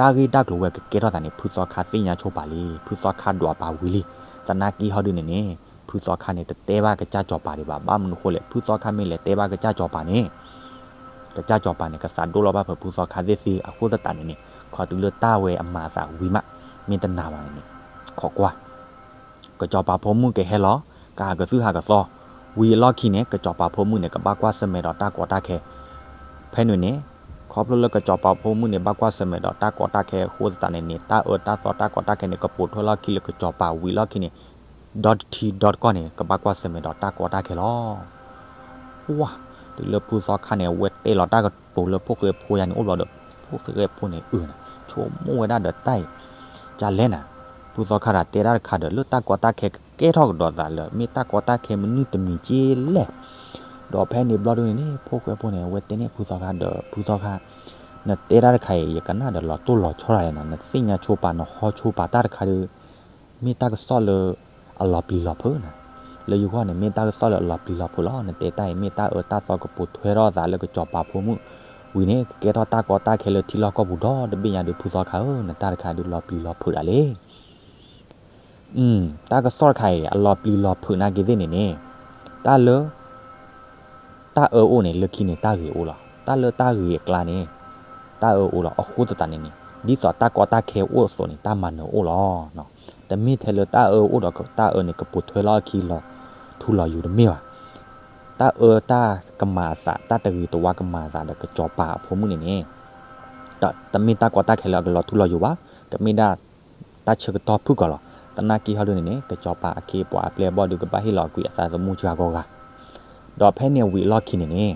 တၢ်ဂ့ၢ်တၢ်ကျိၤဝဲကကဲထီၣ်သးန့ၣ် ဖုသီခါသ့ၣ်ညါဆိပာ်လံ, ဖုသီခါဒွးပာ်ဝံၤလံ. သနာ်က့ဟီဒုန့ၣ်န့ၣ် ဖုသီခါန့ၣ် တတဲဘၣ်ကစၢ်စီၤပၤဒံးဘၣ်. ဘၣ်မနုၤဃိလဲၣ်, ဖုသီခါမ့ၢ်လဲၤတဲဘၣ်ကစၢ်စီၤပၤန့ၣ် ကစၢ်စီၤပၤန့ၣ် ကသးဒိၣ်လီၤဘၣ်ဖဲဖုသီခါသ့ၣ်သ့ၣ်အဃိသတးန့ၣ်န့ၣ် ခီတုၤလၢတၢ်ဝဲအမၤအသးဝံၤမး မ့ၢ်တနာ်ဘၣ်န့ၣ်န့ၣ် ခိးကွၢ် ကစီၤပၤဖိမုၣ်ကဟဲလီၤ ကဟးကသုၣ်ဟးကသီ, ဝံၤအလီၢ်ခံန့ၣ် ကစီၤပၤဖိမုၣ်န့ၣ် ကဘၣ်ကွၢ်ဆၢၣ်မဲာ်ဒီးတၢ်ကီတၢ်ခဲ. ဖဲန့ၣ်န့ၣ် ခီဖျိလၢကစီၤပၤဖိမုၣ်န့ၣ် ဘၣ်ကွၢ်ဆၢၣ်မဲာ်ဒီးတၢ်ကီတၢ်ခဲအဃိသတးန့ၣ်န့ၣ် တၢ်အၢတၢ်သီတၢ်ကီတၢ်ခဲန့ၣ် ကပိာ်ထွဲလီၢ်ခံလၢကစီၤပၤဝံၤလီၢ်ခံန့ၣ် ဒီတထံဒီတကီၢ်န့ၣ် ကဘၣ်ကွၢ်ဆၢၣ်မဲာ်ဒီးတၢ်ကီတၢ်ခဲလီၤ. ဝါ, တုၤလၢဖုသီခါန့ၣ် အဝဲတဲလီၤတၢ်ကတိၤလၢဖိၣ်ဃဲဖိယါန့ၣ်အိၣ်ဘျီဒီး ဖိၣ်ဃဲဖိန့ၣ်အုၣ်နၤ ဆိကမိၣ်ဝဲဒၣ်ဒီးတၢ်အံၤ ကလဲၣ်နၤ, ဖုသီခါဒၣ်တဲတၢ်တခါဒီး လၢတၢ်ကီတၢ်ခဲကကဲထီၣ်ကဒီးသးလၢ မ့ၢ်တၢ်ကီတၢ်ခဲမနုၤတမံၤက့လဲၣ်. ဒီးဖဲန့ၣ်ဘျီဒုန့ၣ်န့ၣ် ဖိၣ်ဃဲဖိန့ၣ် အဝဲတဲန့ၢ်ဖုသီခါဒီး ဖုသီခါ နတဲတၢ်တခါအံၤ ယကနၣ်ဒီးလီၤတိၢ်လီၤဆီဒၣ်လဲၣ်နၤ, နသ့ၣ်ညါဆိပာ် နဟီဆိပာ်တၢ်တခါဒီး မ့ၢ်တၢ်ကစီၣ်လၢအလီၤပျံၤလီၤဖုးနၤ, လၢယဂီၢ်န့ၣ် မ့ၢ်တၢ်ကစီၣ်လၢအလီၤပျံၤလီၤဖုးလီၤ. နတဲတၢ်အံၤ မ့ၢ်တၢ်အၢတၢ်သီကပိာ်ထွဲထီၣ်အသးလၢကစီၤပၤဖိမုၣ်ဝံၤန့ၣ် ကကဲထီၣ်တၢ်ကီတၢ်ခဲလၢထံလီၢ်ကီၢ်ပူၤဒီတဘ့ၣ်ညါဒီး ဖုသီခါဧၢ, နတၢ်တခါဒုးလီၤပျံၤလီၤဖုးဒၣ်လဲၣ်. တၢ်ကစီၣ်တခါအံၤ အလီၤပျံၤလီၤဖုးနာ်က့သ့ၣ်န့ၣ်န့ၣ် တၢ်လၢ တၢ်အၢအိၣ်န့ၣ် လၢခံန့ၣ် တၢ်ဂ့ၤအိၣ်လီၤ. တၢ်လၢတၢ်ဂ့ၤအကျါန့ၣ် တၢ်အၢအိၣ်လီၤ. အဃိသတးန့ၣ်န့ၣ် ဒ်သိးတၢ်ကီတၢ်ခဲအိၣ်အသိးန့ၣ် တၢ်မၤနၢၤအိၣ်လီၤ. တမ့ၢ်ထဲလၢတၢ်အၢအိၣ်ဒီးတၢ်အၢန့ၣ် ကပိာ်ထွဲလီၢ်အခံလီၤထူလီၤယိာ်တမ့ၢ်ဘၣ်. တၢ်အၢတၢ်ကမၤအသး တၢ်တဂ့ၤတဝါကမၤအသးဒီးကစီၤပၤအဖိမုၣ်န့ၣ်န့ၣ် တမ့ၢ်တၢ်ကီတၢ်ခဲလၢအကလီၤထူလီၤယိာ်ဘၣ်, ကမ့ၢ်ဒၣ် တၢ်ဆၢကတီၢ်ဖုၣ်ကီးလီၤ. သနာ်က့ဟီဒုန့ၣ်န့ၣ် ကစီၤပၤအခ့အပှၤအပျဲၢ်အဘီၣ်ဒုး ကဘၣ်ဟ့ၣ်လီၤကွံာ်အသးသမူစှၤဂီၤဂၤ, ဒီးဖဲန့ၣ်ဝံၤအလီၢ်ခံန့ၣ်န့ၣ်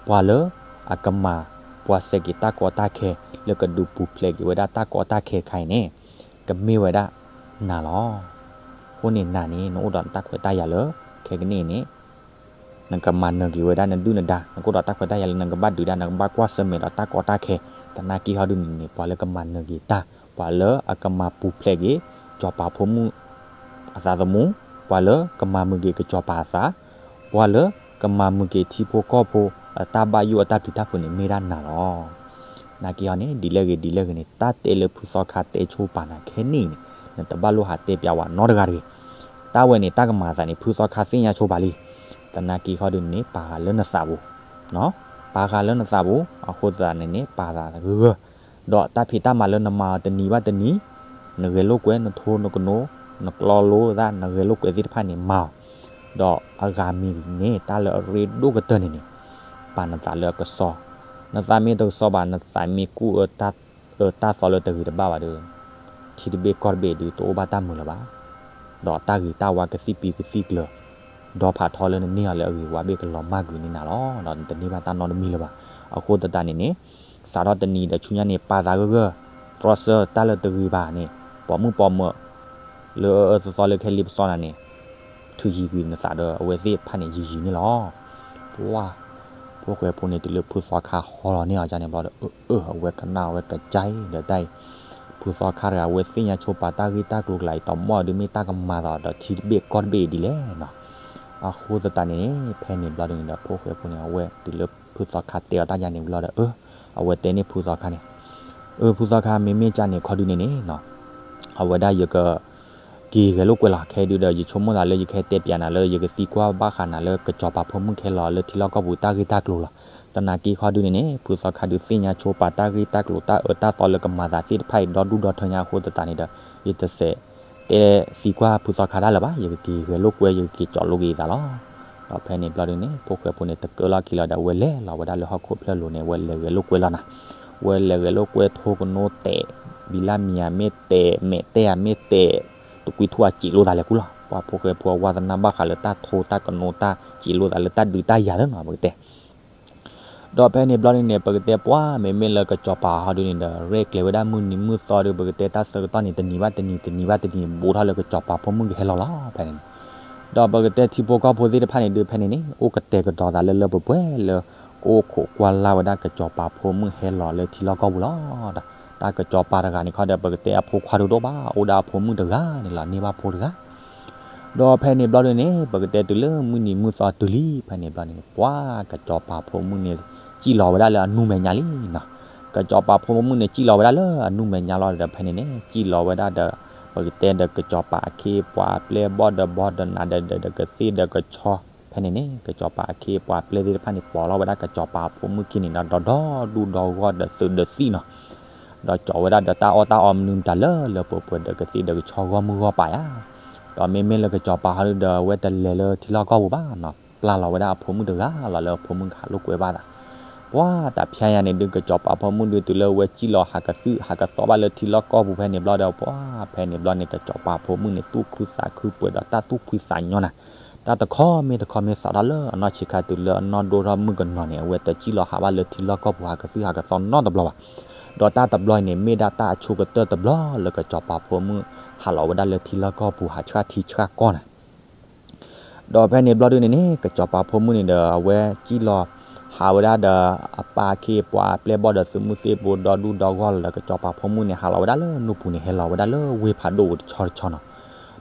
ပှၤလၢအကမၤ ပှၤစဲးက့ၤတၢ်ကီတၢ်ခဲ လၢကဒုးပူၤဖျဲးက့ၤဝဲဒၣ်တၢ်ကီတၢ်ခဲတခါအံၤန့ၣ် ကမ့ၢ်ဝဲဒၣ်နၤလီၤ. အဃိန့ၣ်နၤန့ၣ် နအိၣ်ဒီးနတၢ်ခွဲးတၢ်ယာ်လၢ ခဲကနံၣ်အံၤန့ၣ် နကမၤနၢၤက့ၤဝဲဒၣ်နဒုၣ်နဒါ, နကအိၣ်ဒီးတၢ်ခွဲးတၢ်ယာ်လၢနကဘၣ်ဒုးဒၣ် နကဘၣ်ကွၢ်ဆၢၣ်မဲာ်ဒီးတၢ်ကီတၢ်ခဲ, သနာ်က့ဟီဒုန့ၣ်န့ၣ် ပှၤလၢကမၤနၢၤက့ၤတၢ်, ပှၤလၢအကမၤပူၤဖျဲးက့ၤ စီၤပၤဖိမုၣ် အသးသမူ, ပှၤလၢကမၤမုာ်က့ၤကစီၤပၤအသး, ပှၤလၢကမၤမုာ်က့ၤထံဖိကီၢ်ဖိ အတၢ်ဘၣ်ယိၣ်အတၢ်ပျံၤတၢ်ဖုးန့ၣ် မ့ၢ်ဒၣ်နၤလီၤ. နာ်က့ဟီန့ၣ် ဒ်လဲၣ်ဂ့ၤ ဒ်လဲၣ်ဂ့ၤန့ၣ် တၢ်တဲလၢဖုသီခါတဲဆိပာ်နၤခဲန့ၣ်န့ၣ် နတဘၣ်လိၣ်ဟးတဲပျးဝဲနီတဂၤတဂ့ၤ. တၢ်ဝဲန့ၣ် တၢ်ကမၤသးန့ၣ် ဖုသီခါသ့ၣ်ညါဆိပာ်လံ. သနာ်က့ခီဒုန့ၣ်န့ၣ် ပာ်ဃာ်လၢနသးပူၤ, ပာ်ဃာ်လၢနသးပူၤ အဃိသတးန့ၣ်န့ၣ် ပာ်သးဂၢၢ်ဂၢၢ်, ဒီးတၢ်ဖံးတၢ်မၤလၢနမၤအီၤတနံၤဘၣ်တနံၤ, နဂဲၤလိာ်ကွဲ နထိနကနိး နကျီလိသး နဂဲၤလိာ်ကွဲသ့ၣ်တဖၣ်န့ၣ် မၤအီၤ, ဒီးအဂၤမံၤန့ၣ် တၢ်လၢအရ့ဒိၣ်ကတၢၢ်န့ၣ်န့ၣ် ပာ်နသးလၢအကစီၣ်, နသးမ့ၢ်တကစီၣ်ဘၣ် နသးမ့ၢ်ကူၣ်အၢ တၢ်သီလၢတဂ့ၤတဘၣ်ဘၣ်ဒီး ထံတဘ့ၣ်ကီၢ်တဘ့ၣ်ဒုးတအိၣ်ဘၣ်တၢ်မုာ်လၢၤဘၣ်, ဒီးတၢ်ဂ့ၤတၢ်ဝါကသံၣ်ပံၤကသံၣ်ကျၢၤ ဒီဖးထီလၢနန့ၢ်အီၤလၢအဂ့ၤဝါဘ့ၣ်ကလီၤမၢ်ကွံာ်န့ၢ်နၤလီၤ. ဒီးနတန့ၢ်ဘၣ်တၢ်နီတမံၤလၢၤဘၣ်. အဃိသတးန့ၣ်န့ၣ် စးထီၣ်တနံၤဒီးဆူညါန့ၣ် ပာ်သးဂၢၢ်ဂၢၢ်, တြီဆၢတၢ်လၢတဂ့ၤဘၣ်န့ၣ် ပိာ်မုၣ်ပိာ်မၢၤ လၢအအၢအၢသီသီလၢခဲလံပစီနၤန့ၣ် ထုးယံၤကွံာ်နသးဒီးအဝဲသ့ၣ်တဖၣ်န့ၣ် ယံာ်ယံာ်န့ၣ်လီၤ. ပှၤ ဖိၣ်ဃဲဖိန့ၣ် တုၤလၢဖုသီခါဟီလီၤန့ၢ်အီၤန့ၣ်ဘျီဒီး အၢ အၢ အဝဲကနၣ်ဝဲကစၢ်အံၤဒီးတၢ်အံၤ, ဖုသီခါတဂၤ အဝဲသ့ၣ်ညါဆိပာ်တၢ်ဂ့ၢ်တၢ်ကျိၤကလာ်အံၤ တမီၢ်ဒုးမ့ၢ်တၢ်ကမၤသးဒီးထံတဘ့ၣ်ကီၢ်တဘ့ၣ်အံၤဒ်လဲၣ်နီၤ. အဃိသတးန့ၣ်န့ၣ် ဖဲန့ၣ်ဘျီဒုန့ၣ်ဒီး ဖိၣ်ဃဲဖိန့ၣ် အဝဲတုၤလၢဖုသီခါတဲအီၤတၢ်ယါန့ၣ်ဘျီဒီး အၢ အဝဲတဲန့ၢ်ဖုသီခါန့ၣ်, အၢ ဖုသီခါ မ့မ့ၢ်ကၢ်န့ၣ်ခီဒုန့ၣ်န့ၣ်နီၤ အဝဲဒၣ်ယက က့ၤဂဲၤလိာ်ကွဲလီၤ. ခဲဒုဒီး ယဆိကမိၣ်သးလၢယကဟဲတဲပၠးနၤလၢ ယကသံကွၢ်ဘၣ်ဃးနၤလၢကစီၤပၤဖိမုၣ်ကဟဲလီၤလၢထံလီၢ်ကီၢ်ပူၤတၢ်ဂ့ၢ်တၢ်ကျိၤလီၤ. သနာ်က့ခီဒုန့ၣ်န့ၣ် ဖုသီခါဒုးသ့ၣ်ညါဆိပာ်တၢ်ဂ့ၢ်တၢ်ကျိၤတၢ်အၢတၢ်သီလၢကမၤသးသ့ၣ်တဖၣ်အံၤ ဒီဒူၣ်ဒီထၢညါအဃိသတးန့ၣ်ဒီး ယတစဲးတဲသံကွၢ်ဖုသီခါဒၣ်လၢၤဘၣ်, ယကက့ၤဂဲၤလိာ်ကွဲ ယကက့ၤကၠီလိက့ၤသးလီၤ. ဒီးဖဲန့ၣ်ဘျီဒုန့ၣ် ဖိၣ်ဃဲဖိန့ၣ် တကၢလီၢ်ခံလီၤဒီး အဝဲလဲၤလီၤဝဲဒၣ်လၢဟီၣ်ခိၣ်ဖျၢၣ်လိၤန့ၣ် အဝဲလဲၤဂဲၤလိာ်ကွဲလီၤနၤ. အဝဲလဲၤဂဲၤလိာ်ကွဲထိကနိတဲာ်, ဘံလၢမံၤဧါမ့ၢ်တဲာ်, မဲာ်တဲၢ်ဧါမ့ၢ်တဲာ်, တကွံထူၣ်အစံးလိာ်သးလဲၤကူလီၤ. ပှၤဖိၣ်ဃဲဖိအဝါသနာ်ဘၣ်ဃးလၢတၢ်ထိတၢ်ကနိတၢ်စံးလိာ်သးလၢတၢ်ဒုးတၢ်ယၤသ့နီၤ ပကတဲ ဒီးဖဲန့ၣ်ဘျီဒုန့ၣ် ပကတဲပှၤ မ့မ့ၢ်လၢကစီၤပၤဟီဒုန့ၣ်ဒီး ရဲၣ်ကျဲၤဝဲဒၣ်မုၢ်နံၤမုၢ်သီဒီး ပကတဲတၢ်ဆၢကတီၢ်န့ၣ် တနံၤဘၣ်တနံၤ တနံၤဘၣ်တနံၤ ဘူးထီၣ်လၢကစီၤပၤဖိမုၣ်ကဟဲလီၤလီၤ ဖဲန့ၣ်. ဒီးပကတဲထံဖိကီၢ်ဖိသ့ၣ်တဖၣ်န့ၣ်ဒုး ဖဲန့ၣ်န့ၣ် အိၣ်ကတဲာ်ကတီၤသးလၢလၢပှဲၤပှဲၤလၢ ကအိၣ်ခိးကွၢ်လၢ်ဝဲဒၣ်ကစီၤပၤဖိမုၣ်ဟဲလီၤလၢထံလီၢ်ကီၢ်ပူၤလီၤ. တၢ်ကစီၤပၤတဂၤန့ၣ်ခီဒီး ပကတဲအဖိခွါတဒိၣ်ဘၣ် အိၣ်ဒၣ်အဖိမုၣ်တဂၤန့ၣ်လီၤ န့ၢ်ဘၣ်ဖိတဂၤ ဒီးဖဲန့ၣ်ဘျီဒုန့ၣ် ပကတဲတုၤလၢမုၢ်နံၤမုၢ်သီတုၤလံ ဖဲန့ၣ်ဘျီန့ၣ် ပှၤကစီၤပၤဖိမုၣ်န့ၣ် စံၣ်လီၤဝဲဒၣ်လၢအနူမဲာ်ညါလံနီၤ. ကစီၤပၤဖိမုၣ်န့ၣ် စံၣ်လီၤဝဲဒၣ်လၢအနူမဲာ်ညါလီၤဒီး ဖဲန့ၣ်န့ၣ် စံၣ်လီၤဝဲဒၣ်ဒီး ပကတဲဒီးကစီၤပၤအခ့အပှၤအပျဲၢ်ဘီၣ်ဒီးဘီဒီးနးဒီးဒီးကသ့ၣ်ဒီးကဆီ ဖဲန့ၣ်န့ၣ် ကစီၤပၤအခ့အပှၤအပျဲၢ်သ့ၣ်တဖၣ်န့ၣ် ပိာ်လီၤဝဲဒၣ်ကစီၤပၤဖိမုၣ်ခံန့ၣ်ဒီး ဒီဒီဒူၣ်ဒီဂီၢ်ဒီးသုးဒီးသံၣ်နီၤ. ဒီးကၠီၤဝဲဒၣ်ဒီးတၢ်အီၣ်တၢ်အီမနုၤမတၤလၢလၢပှဲၤပှဲၤဒီးကသ့ၣ်ဒီးကဆီဂီၢ်မုၢ်ဂီၢ်ပၤယါ. ဒီးမ့မ့ၢ်လၢကစီၤပၤဟီဒုဒီး အဝဲတလဲၤလၢထံလီၢ်ကီၢ်ပူၤဘၣ်နီၤ ပျၢ်လီၤဝဲဒၣ်အဖိမုၣ်တဂၤလီၤလၢအဖိမုၣ်ကဟးလိာ်ကွဲဘၣ်သး. ပှၤတၢ်ဖၠါယါန့ၣ်ဒုး ကစီၤပၤဖိမုၣ်ဒုးတုၤလၢအဝဲစံၣ်လီၤဟးကသုၣ်ဟးကသီဘၣ်လၢထံလီၢ်ကီၢ်ပူၤဖဲန့ၣ်ဘျီဒီး ပှၤဖဲန့ၣ်ဘျီန့ၣ် ကစီၤပၤဖိမုၣ်န့ၣ် သူၣ်ခုသးခုပှဲၤဒီးတၢ်သူၣ်ဖှံသးညီနၤ တၢ်တခီမ့ၢ်တခီမ့ၢ်စးထီၣ်လၢအနီၢ်ဆံးခါတုၤလၢအနီၢ်ဒိၣ်ထီၣ်မုၣ်ကနီၤန့ၣ် အဝဲတစံၣ်လီၤဟးဘၣ်လၢထံလီၢ်ကီၢ်ပူၤဟးကသုၣ်ဟးကသီနီတဘျီဘၣ်. ဒီးတၢ်တဘျီအံၤန့ၣ် မ့ၢ်ဒၣ်တၢ်အဆိကတၢၢ်တဘျီလၢကစီၤပၤဖိမုၣ်ဟးလီၤဝဲဒၣ်လၢထံလီၢ်ကီၢ်ပူၤဟးဆှၣ်ထံဆှၣ်ကီၢ်နၤ ဒီးဖဲန့ၣ်ဘျီဒုန့ၣ်န့ၣ် ကစီၤပၤဖိမုၣ်န့ၣ်ဒီး အဝဲစံၣ်လီၤဟးဝဲဒၣ်ဒီး အပၢ်အခ့အပှၤအပျဲၢ်ဘီၣ်ဒီးသုးမုၢ်သ့ၣ်ဘိဒီဒူၣ်ဒီဂီၢ်လီၤဒီး ကစီၤပၤဖိမုၣ်န့ၣ် ဟးလီၤဝဲဒၣ်လၢနူၢ်ပူၤန့ၣ် ဟဲလီၤဝဲဒၣ်လၢဝ့ၢ်ဖးဒိၣ်ပူၤတဆီတဆီနီၤ.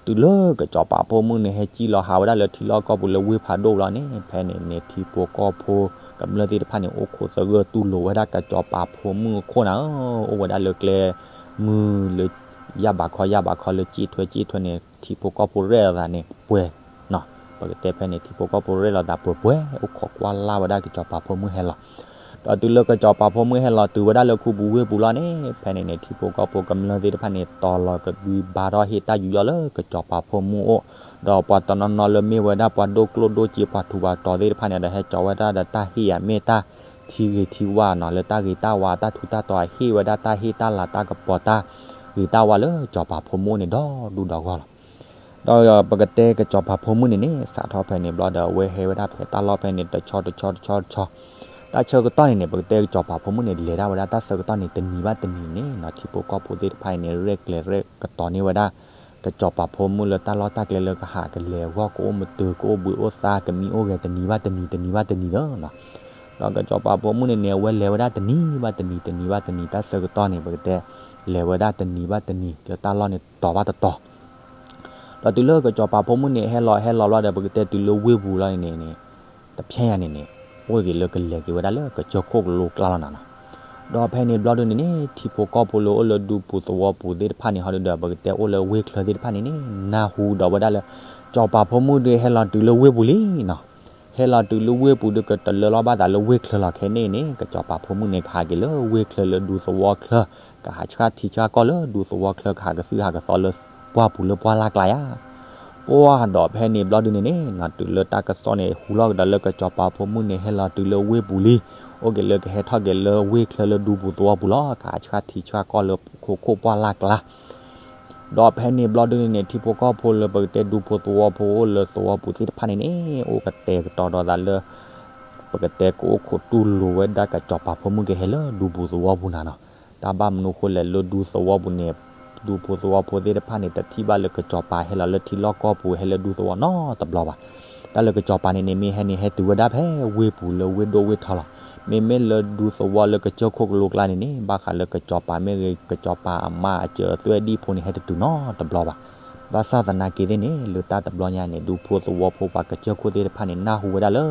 တုၤလၢကစီၤပၤဖိမုၣ်န့ၣ် ဟဲစံၣ်လီၤဟးဝဲဒၣ်လၢထံလီၢ်ကီၢ်ပူၤလၢဝ့ၢ်ဖးဒိၣ်လီၤန့ၣ် ဖဲန့ၣ်န့ၣ် ထံဖိကီၢ်ဖိကမျၢၢ်သ့ၣ်တဖၣ်န့ၣ် အိၣ်ခိးသဂၢၢ်တူၢ်လိာ်ဝဲဒၣ်ကစီၤပၤဖိမုၣ်အခိၣ်နၤဧၢ, အိၣ်ဝဲဒၣ်လၢကျဲမုၢ်လၢ ယၢ်ဘးခီယၢ်ဘးခီလၢစ့ထွဲစ့ထွဲန့ၣ် ထံဖိကီၢ်ဖိရဲၣ်လီၤသးန့ၣ်ပှဲၤနီၤ. ပကတဲဖဲန့ၣ် ထံဖိကီၢ်ဖိရဲၣ်လီၤသးပှဲၤပှဲၤ အိၣ်ခိးကွၢ်လၢ်ဝဲဒၣ်ကစီၤပၤဖိမုၣ်ဟဲလီၤ. ဒီးတုၤလၢကစီၤပၤဖိမုၣ်ဟဲလီၤတုၤဝဲဒၣ်လၢခူပူၤဝ့ၢ်ပူၤလီၤန့ၣ် ဖဲန့ၣ်န့ၣ် ထံဖိကီၢ်ဖိကမျၢၢ်သ့ၣ်တဖၣ်န့ၣ် တီၤလီၤကဒုဘါထီၣ်ဟ့ၣ်တၢ်ယူးယီၣ်လၢကစီၤပၤဖိမုၣ်အိၣ်, ဒီးပှၤတနီၤနီၤလၢမ့ၢ်ဝဲဒၣ်ပှၤဒိၣ်ကျိၣ်ဒိၣ်စ့ပှၤထူးပှၤတီၤသ့ၣ်တဖၣ်န့ၣ်ဒီး ဟဲကၠီၤဝဲဒၣ်ဒီးတၢ်ဟ့ၣ်ယၤမ့ၢ်တၢ်ထံဂ့ၤထံဝါနီၤ လၢတၢ်ဂ့ၤတၢ်ဝါတၢ်ထူးတၢ်တီၤ ဟ့ၣ်ဝဲဒၣ်တၢ်ဟ့ၣ်တၢ်လၤတၢ်ကပီၤတၢ်ဂ့ၤတၢ်ဝါလၢကစီၤပၤဖိမုၣ်န့ၣ်ဒီဒူၣ်ဒီဂီၢ်လီၤ. ဒီးပကတဲကစီၤပၤဖိမုၣ်န့ၣ်န့ၣ် စးထီၣ်ဖဲန့ၣ်ဘျီဒီး အဝဲဟဲဝဲဒၣ်ဖဲတၢ်လီၢ်ဖဲန့ၣ်တဆီတဆီတဆီတဆီ တၢ်ဆၢကတီၢ်န့ၣ်န့ၣ် ပကတဲကစီၤပၤဖိမုၣ်န့ၣ် လဲၤဒၣ်ဝဲဒၣ်တၢ်ဆၢကတီၢ်န့ၣ် တနံၤဘၣ်တနံၤန့ၣ်နီၤ ထံဖိကီၢ်ဖိသ့ၣ်တဖၣ်အံၤန့ၣ် ရဲၣ်ကျဲၤရဲၣ်ကတီၤန့ၢ်ဝဲဒၣ် ကစီၤပၤဖိမုၣ်လၢတၢ်လီၢ်တၢ်ကျဲလၢကဟးကလဲၤအဂီၢ် ကအိၣ်မတုၤ ကအိၣ်ဘှံးအိၣ်သါ ကမံအိၣ်ဂဲၤ တနံၤဘၣ်တနံၤ တနံၤဘၣ်တနံၤဒီးနီၤ. ဒီးကစီၤပၤဖိမုၣ်န့ၣ်န့ၣ် အဝဲလဲၤဝဲဒၣ်တနံၤဘၣ်တနံၤ တနံၤဘၣ်တနံၤ တၢ်ဆၢကတီၢ်န့ၣ် ပကတဲ လဲၤဝဲဒၣ်တနံၤဘၣ်တနံၤ လၢတၢ်လီၢ်န့ၣ်တတီၤဘၣ်တတီၤ ဒီးတုၤလၢကစီၤပၤဖိမုၣ်န့ၣ် ဟဲလီၤဟဲလီၤဘျီဒီး ပကတဲတုၤလၢဝ့ၢ်ပူၤလီၤန့ၣ်န့ၣ် တဖျဲညါန့ၣ်န့ၣ် အိၣ်က့ၤလၢကလဲၤက့ၤဝဲဒၣ်လၢကစၢၢ်ခိၣ်ကလိကျါလီၤနၤနီၤ. ဒီးဖဲန့ၣ်ဘျီဒုန့ၣ်န့ၣ် ထံဖိကီၢ်ဖိလၢအိၣ်လၢဒူပူၤသဝီပူၤသ့ၣ်တဖၣ်န့ၣ် ဟီဒုဒီး ပကတဲအိၣ်လၢဝ့ၢ်ချၢသ့ၣ်တဖၣ်န့ၣ်န့ၣ် နၢ်ဟူဒီးဝဲဒၣ်လၢ ကစီၤပၤဖိမုၣ်ဒုဟဲလီၤတုၤလၢဝ့ၢ်ပူၤလံနီၤ. ဟဲလီၤတုၤလၢဝ့ၢ်ပူၤဒု ကတလၢလီၤဘၣ်သးလၢဝ့ၢ်ချၢလီၤ. ခဲန့ၣ်န့ၣ် ကစီၤပၤဖိမုၣ်န့ၣ် ကဟးက့ၤလၢဝ့ၢ်ချၢလၢဒူသဝီချၢ, ကဟးဆှၣ်ထံဆှၣ်ကီၢ်လၢဒူသဝီချၢ ကဟးကသုၣ်ဟးကသီလၢပှၢ်ပူၤလၢပှၢ်လၢ်ကျါယါ. ပှၢ်ဒီးဖဲန့ၣ်ဘျီဒုန့ၣ်န့ၣ်နီၤ တုၤလၢတၢ်ကစီၣ်န့ၣ် ဟူလီၤကဒီးလၢကစီၤပၤဖိမုၣ်န့ၣ် ဟဲလီၤတုၤလၢဝ့ၢ်ပူၤလံ, အိၣ်က့ၤလၢကဟဲထီၣ်က့ၤလၢဝ့ၢ်ချၢလၢဒူပူၤသဝီပူၤလီၤ. ကဟးဆှၣ်ထံဆှၣ်ကီၢ်လၢခိခိၣ်ပှၢ်လၢ်ကျါ ဒီးဖဲန့ၣ်ဘျီဒုန့ၣ်န့ၣ် ထံဖိကီၢ်ဖိလၢပကတဲဒူဖိသဝီဖိအိၣ်လၢသဝီပူၤသ့ၣ်တဖၣ်န့ၣ်န့ၣ် အိၣ်ကတဲာ်ကတီၤဒီးသးလၢ ပကတဲကအိၣ်ခိးတူၢ်လိာ်ဝဲဒၣ်ကစီၤပၤဖိမုၣ်ကဟဲလၢဒူပူၤသဝီပူၤနၤနီၤ. တၢ်ဘၣ်မနုၤဃိလဲၣ် လၢဒူသဝီပူၤန့ၣ် ဒူဖိသဝီဖိသ့ၣ်တဖၣ်န့ၣ် တထံၣ်ဘၣ်လၢကစီၤပၤဟဲလီၤလၢထံလီၢ်ကီၢ်ပူၤ ဟဲလၢဒူသဝီနီတဘျီဘၣ်. တၢ်လၢကစီၤပၤန့ၣ်န့ၣ် မ့ၢ်ဟဲန့ၣ် ဟဲတုၤဝဲဒၣ်ဖဲဝ့ၢ်ပူၤလၢဝ့ၢ်ဒိၣ်ဝ့ၢ်ထီလီၤ. မ့မ့ၢ်လၢဒူသဝီလၢကစၢၢ်ခိၣ်ကလိကျါန့ၣ်န့ၣ် ဘၣ်ဃးလၢကစီၤပၤမ့ၢ်ဂ့ၤ ကစီၤပၤအမါအစၢၤအသွဲၣ်ဒံၣ်ဖိန့ၣ် ဟဲတတုၤနီတဘျီဘၣ်. ဘၣ်ဆၣ်သနာ်က့သ့ၣ်န့ၣ် လၢတၢ်တဘျီညါန့ၣ် ဒူဖိသဝီဖိပှၤကစၢၢ်ခိၣ်သ့ၣ်တဖၣ်န့ၣ် နၢ်ဟူဝဲဒၣ်လၢ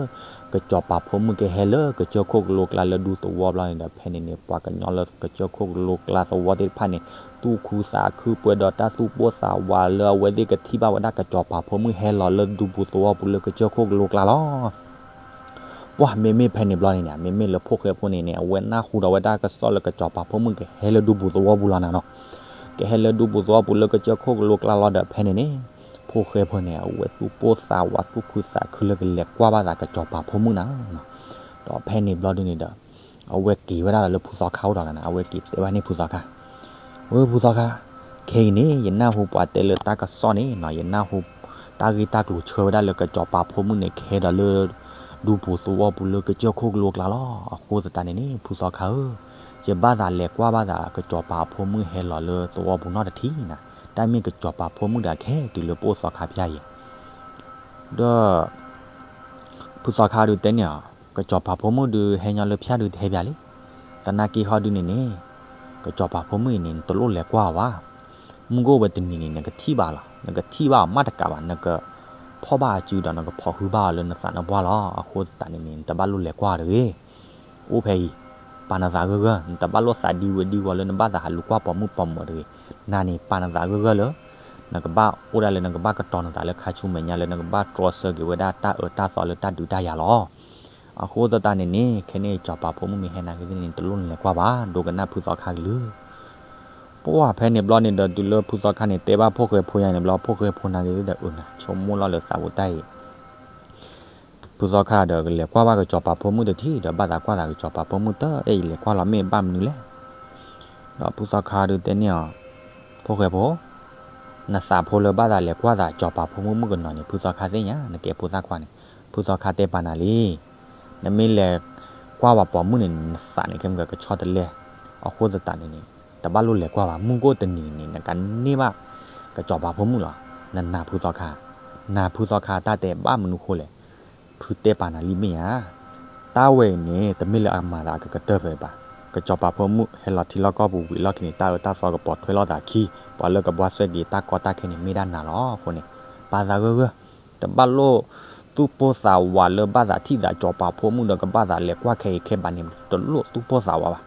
ကစီၤပၤဖိမုၣ်ကဟဲလၢကစၢၢ်ခိၣ်ကလိကျါလၢဒူသဝီဘျီန့ၣ်ဒီး ဖဲန့ၣ်န့ၣ် ပှၤကညီလၢကစၢၢ်ခိၣ်ကလိကျါသဝီသ့ၣ်တဖၣ်န့ၣ် သူၣ်ခုသးခုပှဲၤဒီးတၢ်သူၣ်ပိၢ်သးဝးလၢအဝဲသ့ၣ်ကထံၣ်ဘၣ်ဝဲဒၣ်ကစီၤပၤဖိမုၣ်ဟဲလီၤလၢဒူပူၤသဝီပူၤလၢကစၢၢ်ခိၣ်ကလိကျါလီၤ. ပှၢ်မ့မ့ၢ်ဖဲန့ၣ်ဘျီန့ၣ်န့ၣ် မ့မ့ၢ်လၢဖိၣ်ဃဲဖိန့ၣ်န့ၣ် အဝဲနၢ်ဟူဒီးဝဲဒၣ်ကစီၣ်လၢကစီၤပၤဖိမုၣ်ကဟဲလၢဒူပူၤသဝီပူၤလီၤနၤနီၤ. ကဟဲလၢဒူပူၤသဝီပူၤလၢကစၢၢ်ခိၣ်ကလိကျါလီၤဒီးဖဲန့ၣ်န့ၣ် ဖိၣ်ဃဲဖိန့ၣ် အဝဲသူၣ်ပိၢ်သးဝးသူၣ်ခုသးခုလၢကလဲၤကွၢ်ဘၣ်သးကစီၤပၤဖိမုၣ်နၤနီၤ. ဒီးဖဲန့ၣ်ဘျီဒုန့ၣ်ဒီး အဝဲက့ၤဝဲဒၣ်လၢဖုသီခါအိၣ်ဒီးနၤ အဝဲက့ၤတဲဘၣ်န့ၣ်ဖုသီခါ ဝဲဖုသီခါ, ခဲအံၤန့ၣ် ယနၢ်ဟူပှၤတဲလၢတၢ်ကစီၣ်န့ၣ်နီၤ ယနၢ်ဟူ တၢ်ဂ့ၢ်တၢ်ကျိၤဆၢဝဲဒၣ်လၢကစီၤပၤဖိမုၣ်န့ၣ် ကဟဲဒီးလၢ ဒူပူၤသဝီပူၤလၢကစၢၢ်ခိၣ်ကလိကျါလီၤ. အဃိသတးန့ၣ်န့ၣ် ဖုသီခါဧၢ, ယဘၣ်သးလဲၤကွၢ်ဘၣ်သးကစီၤပၤအဖိမုၣ်ဟဲလီၤလၢသဝီပူၤနီတထံၣ်နၤ, တၢ်မ့ၢ်ကစီၤပၤဖိမုၣ်ဒီးခဲတုၤလၢပအိၣ်သီခါဖၠါယဲၤ ဒီး ဖုသီခါဒုးတဲန့ၣ်အီၤ, ကစီၤပၤဖိမုၣ်ဒုးဟဲညီလၢဖၠါဒုးတဟဲပၠးလံ. သနာ်က့ဟီဒုးန့ၣ်န့ၣ် ကစီၤပၤဖိမုၣ်အံၤန့ၣ် နတလိၣ်လဲၤကွၢ်အီၤဘၣ်. မုၢ်ကအိၣ်ဝဲတနံၤန့ၣ် နကထံၣ်ဘၣ်လီၤ. နကထံၣ်ဘၣ်အီၤမးတကးဘၣ်, နကဖီၣ်ဘၣ်အစုဒီးနကဖီၣ်ဟုၣ်ဘၣ်အီၤလၢနသးနပှၢ်လီၤ. အဃိသတးန့ၣ်န့ၣ် နတဘၣ်လိၣ်လဲၤကွၢ်တဂ့ၤ. အိၣ်ဖဲအံၤ, ပာ်နသးဂၢၢ်ဂၢၢ်, နတဘၣ်လိၣ်သးဒံဝဲဒံဝီၤလၢနဘၣ်သးဟးလူၤကွၢ်ပိာ်မုၣ်ပိာ်မၢၤတဂ့ၤ. နၤန့ၣ် ပာ်နသးဂၢၢ်ဂၢၢ်လၢ နကဘၣ်အိၣ်ဒၣ်လၢနကဘၣ်ကတီၤနသးလၢခါဆူမဲာ်ညါလၢ နကဘၣ်တြီဆၢက့ၤဝဲဒၣ်တၢ်အၢတၢ်သီလၢတၢ်ဒုးတၢ်ယၤလီၤ. အဃိသတးန့ၣ်န့ၣ် ခဲန့ၣ်ကစီၤပၤဖိမုၣ်မ့ၢ်ဟဲနာ်က့သ့ၣ်န့ၣ် နတလိၣ်နလဲၤကွၢ်ဘၣ်, ဒိကနၣ်ဖုသီခါကလုၢ် ပှၢ်ဖဲန့ၣ်ဘျီန့ၣ်ဒီး တုၤလၢဖုသီခါန့ၣ် တဲဘၣ်ဖိၣ်ဃဲဖိညါန့ၣ်ဘျီ ဖိၣ်ဃဲဖိနာ်က့သ့ၣ်ဒီး အၢ နဆိကမိၣ်လီၤလၢသးပူၤတၢ်အံၤ ဖုသီခါဒီးကလဲၤကွၢ်ဘၣ်ကစီၤပၤဖိမုၣ်တထံၣ်ဒီး ဘၣ်သးကွၢ်သးကစီၤပၤဖိမုၣ်တၢ် အဲၣ်ယလဲၤကွၢ်လီၤမ့ၢ်ဘၣ်မနုၤလဲၣ်. ဒီးဖုသီခါဒုးတဲန့ၢ်အီၤ, ဖိၣ်ဃဲဖိ, နသးဖိလၢဘၣ်သးလဲၤကွၢ်သးကစီၤပၤဖိမုၣ်မုၣ်ကနီၤန့ၣ် ဖုသီခါသ့ၣ်ညါ နကဲဖိသၣ်ခွါန့ၣ်, ဖုသီခါတဲပာ်နၤလံ နမ့ၢ်လဲၤကွၢ်ဝဲပိာ်မုၣ်န့ၣ် နသးန့ၣ် ခဲမုၢ်ကဆီတလဲ, အဃိသတးန့ၣ်န့ၣ် တဘၣ်လိၣ်လဲၤကွၢ်ဘၣ်, မုၢ်ကအိၣ်တနံၤန့ၣ် နကန့ၢ်ဘၣ် ကစီၤပၤဖိမုၣ်လီၤ. နနာ်ဖုသီခါ, နာ်ဖုသီခါတၢ်တဲဘၣ်မနုၤဃိလဲၣ်, ဖုတဲပာ်နၤလံမ့ၢ်ဧါ. တၢ်ဝဲအံၤန့ၣ် တမ့ၢ်လၢအမၤသးကကတၢၢ်ဖဲဘၣ်, ကစီၤပၤဖိမုၣ်ဟဲလီၤထံလီၢ်ကီၢ်ပူၤဝံၤအလီၢ်ခံန့ၣ် တၢ်အၢတၢ်သီကပိာ်ထွဲလိာ်သးခံ, ပှၤလၢကဘှါစဲက့ၤတၢ်ကီတၢ်ခဲန့ၣ် မ့ၢ်ဒၣ်နၤလီၤ. အဃိန့ၣ် ပာ်သးဂၢၢ်ဂၢၢ်, တဘၣ်လိၣ်သူၣ်ပိၢ်သးဝးလၢဘၣ်သးထံၣ်သးကစီၤပၤဖိမုၣ်ဒီး ကဘၣ်သးလဲၤကွၢ်ခဲအံၤခဲဘၣ်န့ၣ် တလိၣ်သူၣ်ပိၢ်သးဝးဘၣ်.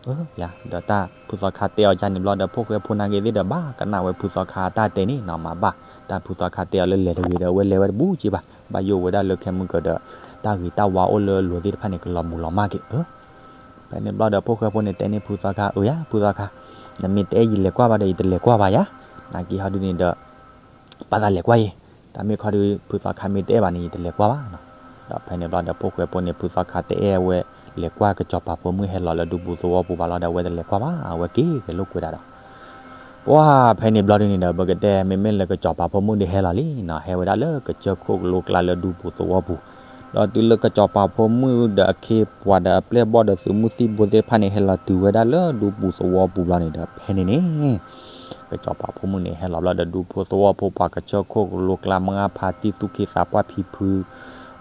ဒီးတၢ်ဖုသီခါတဲအီၤဒ်န့ၣ်ဘျီဒီး ဖိၣ်ဃဲဖိနာ်က့သ့ၣ်ဒီး ဘၣ်ကနၣ်ဝဲဖုသီခါတၢ်တဲန့ၣ်နီၤ မၤဘၣ်, တၢ်ဖုသီခါတဲအီၤလၢလဲၤတဂ့ၤဒီး အဝဲလဲၤဝဲတဘူးက့ဘၣ်, ဘၣ်ယိၣ်ဝဲဒၣ်လၢခဲမုၢ်ကဒီး တၢ်ဂ့ၤတၢ်ဝါအိၣ်လၢအလိၤသ့ၣ်တဖၣ်န့ၣ် ကလီၤမုၢ်လီၤမၢ်က့ၤ ဖဲန့ၣ်ဘျီဒီး ဖိၣ်ဃဲဖိန့ၣ်တဲန့ၢ်ဖုသီခါ, အၢ ယၤ ဖုသီခါ, နမ့ၢ်တအဲၣ်ယလဲၤကွၢ်ဘၣ်ဒီး ယတလဲၤကွၢ်ဘၣ်ယၤ, နာ်က့ဟီဒုန့ၣ်ဒီး ပာ်သးလဲၤကွၢ်အံၤ, တၢ်မ့ၢ်ခီဒု ဖုသီခါမ့ၢ်တအဲၣ်ဘၣ်န့ၣ် ယတလဲၤကွၢ်ဘၣ်နီၤ. ဒီးဖဲန့ၣ်ဘျီဒီး ဖိၣ်ဃဲဖိန့ၣ် ဖုသီခါတအဲၣ်ဝဲ လဲၤကွၢ်ကစီၤပၤဖိမုၣ်ဟဲလီၤလၢဒူပူၤသဝီပူၤဘၣ်လီၤဒီး အဝဲတလဲၤကွၢ်ဘၣ်, အဝဲက့ၤက့ၤလိာ်ကွဲဒၣ်ဒီး ပှၢ်ဖဲန့ၣ်ဘျီဒုန့ၣ်ဒီး ပကတဲမ့မ့ၢ်လၢကစီၤပၤဖိမုၣ်ဒုးဟဲလီၤလံနီၤ, ဟဲဝဲဒၣ်လၢကစၢၢ်ခိၣ်ကလိကျါလၢဒူပူၤသဝီပူၤ, ဒီးတုၤလၢကစီၤပၤဖိမုၣ်ဒီးအခ့အပှၤဒီးအပျဲၢ်အဘီၣ်ဒီးသုးမုၢ်သံၣ်ဘိသ့ၣ်တဖၣ်န့ၣ် ဟဲလီၤတုၤဝဲဒၣ်လၢဒူပူၤသဝီပူၤလီၤန့ၣ်ဒီး ဖဲန့ၣ်န့ၣ် ကစီၤပၤဖိမုၣ်န့ၣ် ဟဲလီၤဘျီဒီးဒူဖိသဝီဖိပှၤကစၢၢ်ခိၣ်ကလိကျါ မုၢ်အါဖးတံၢ်သူၣ်က့သးပှၢ်ဖံဖု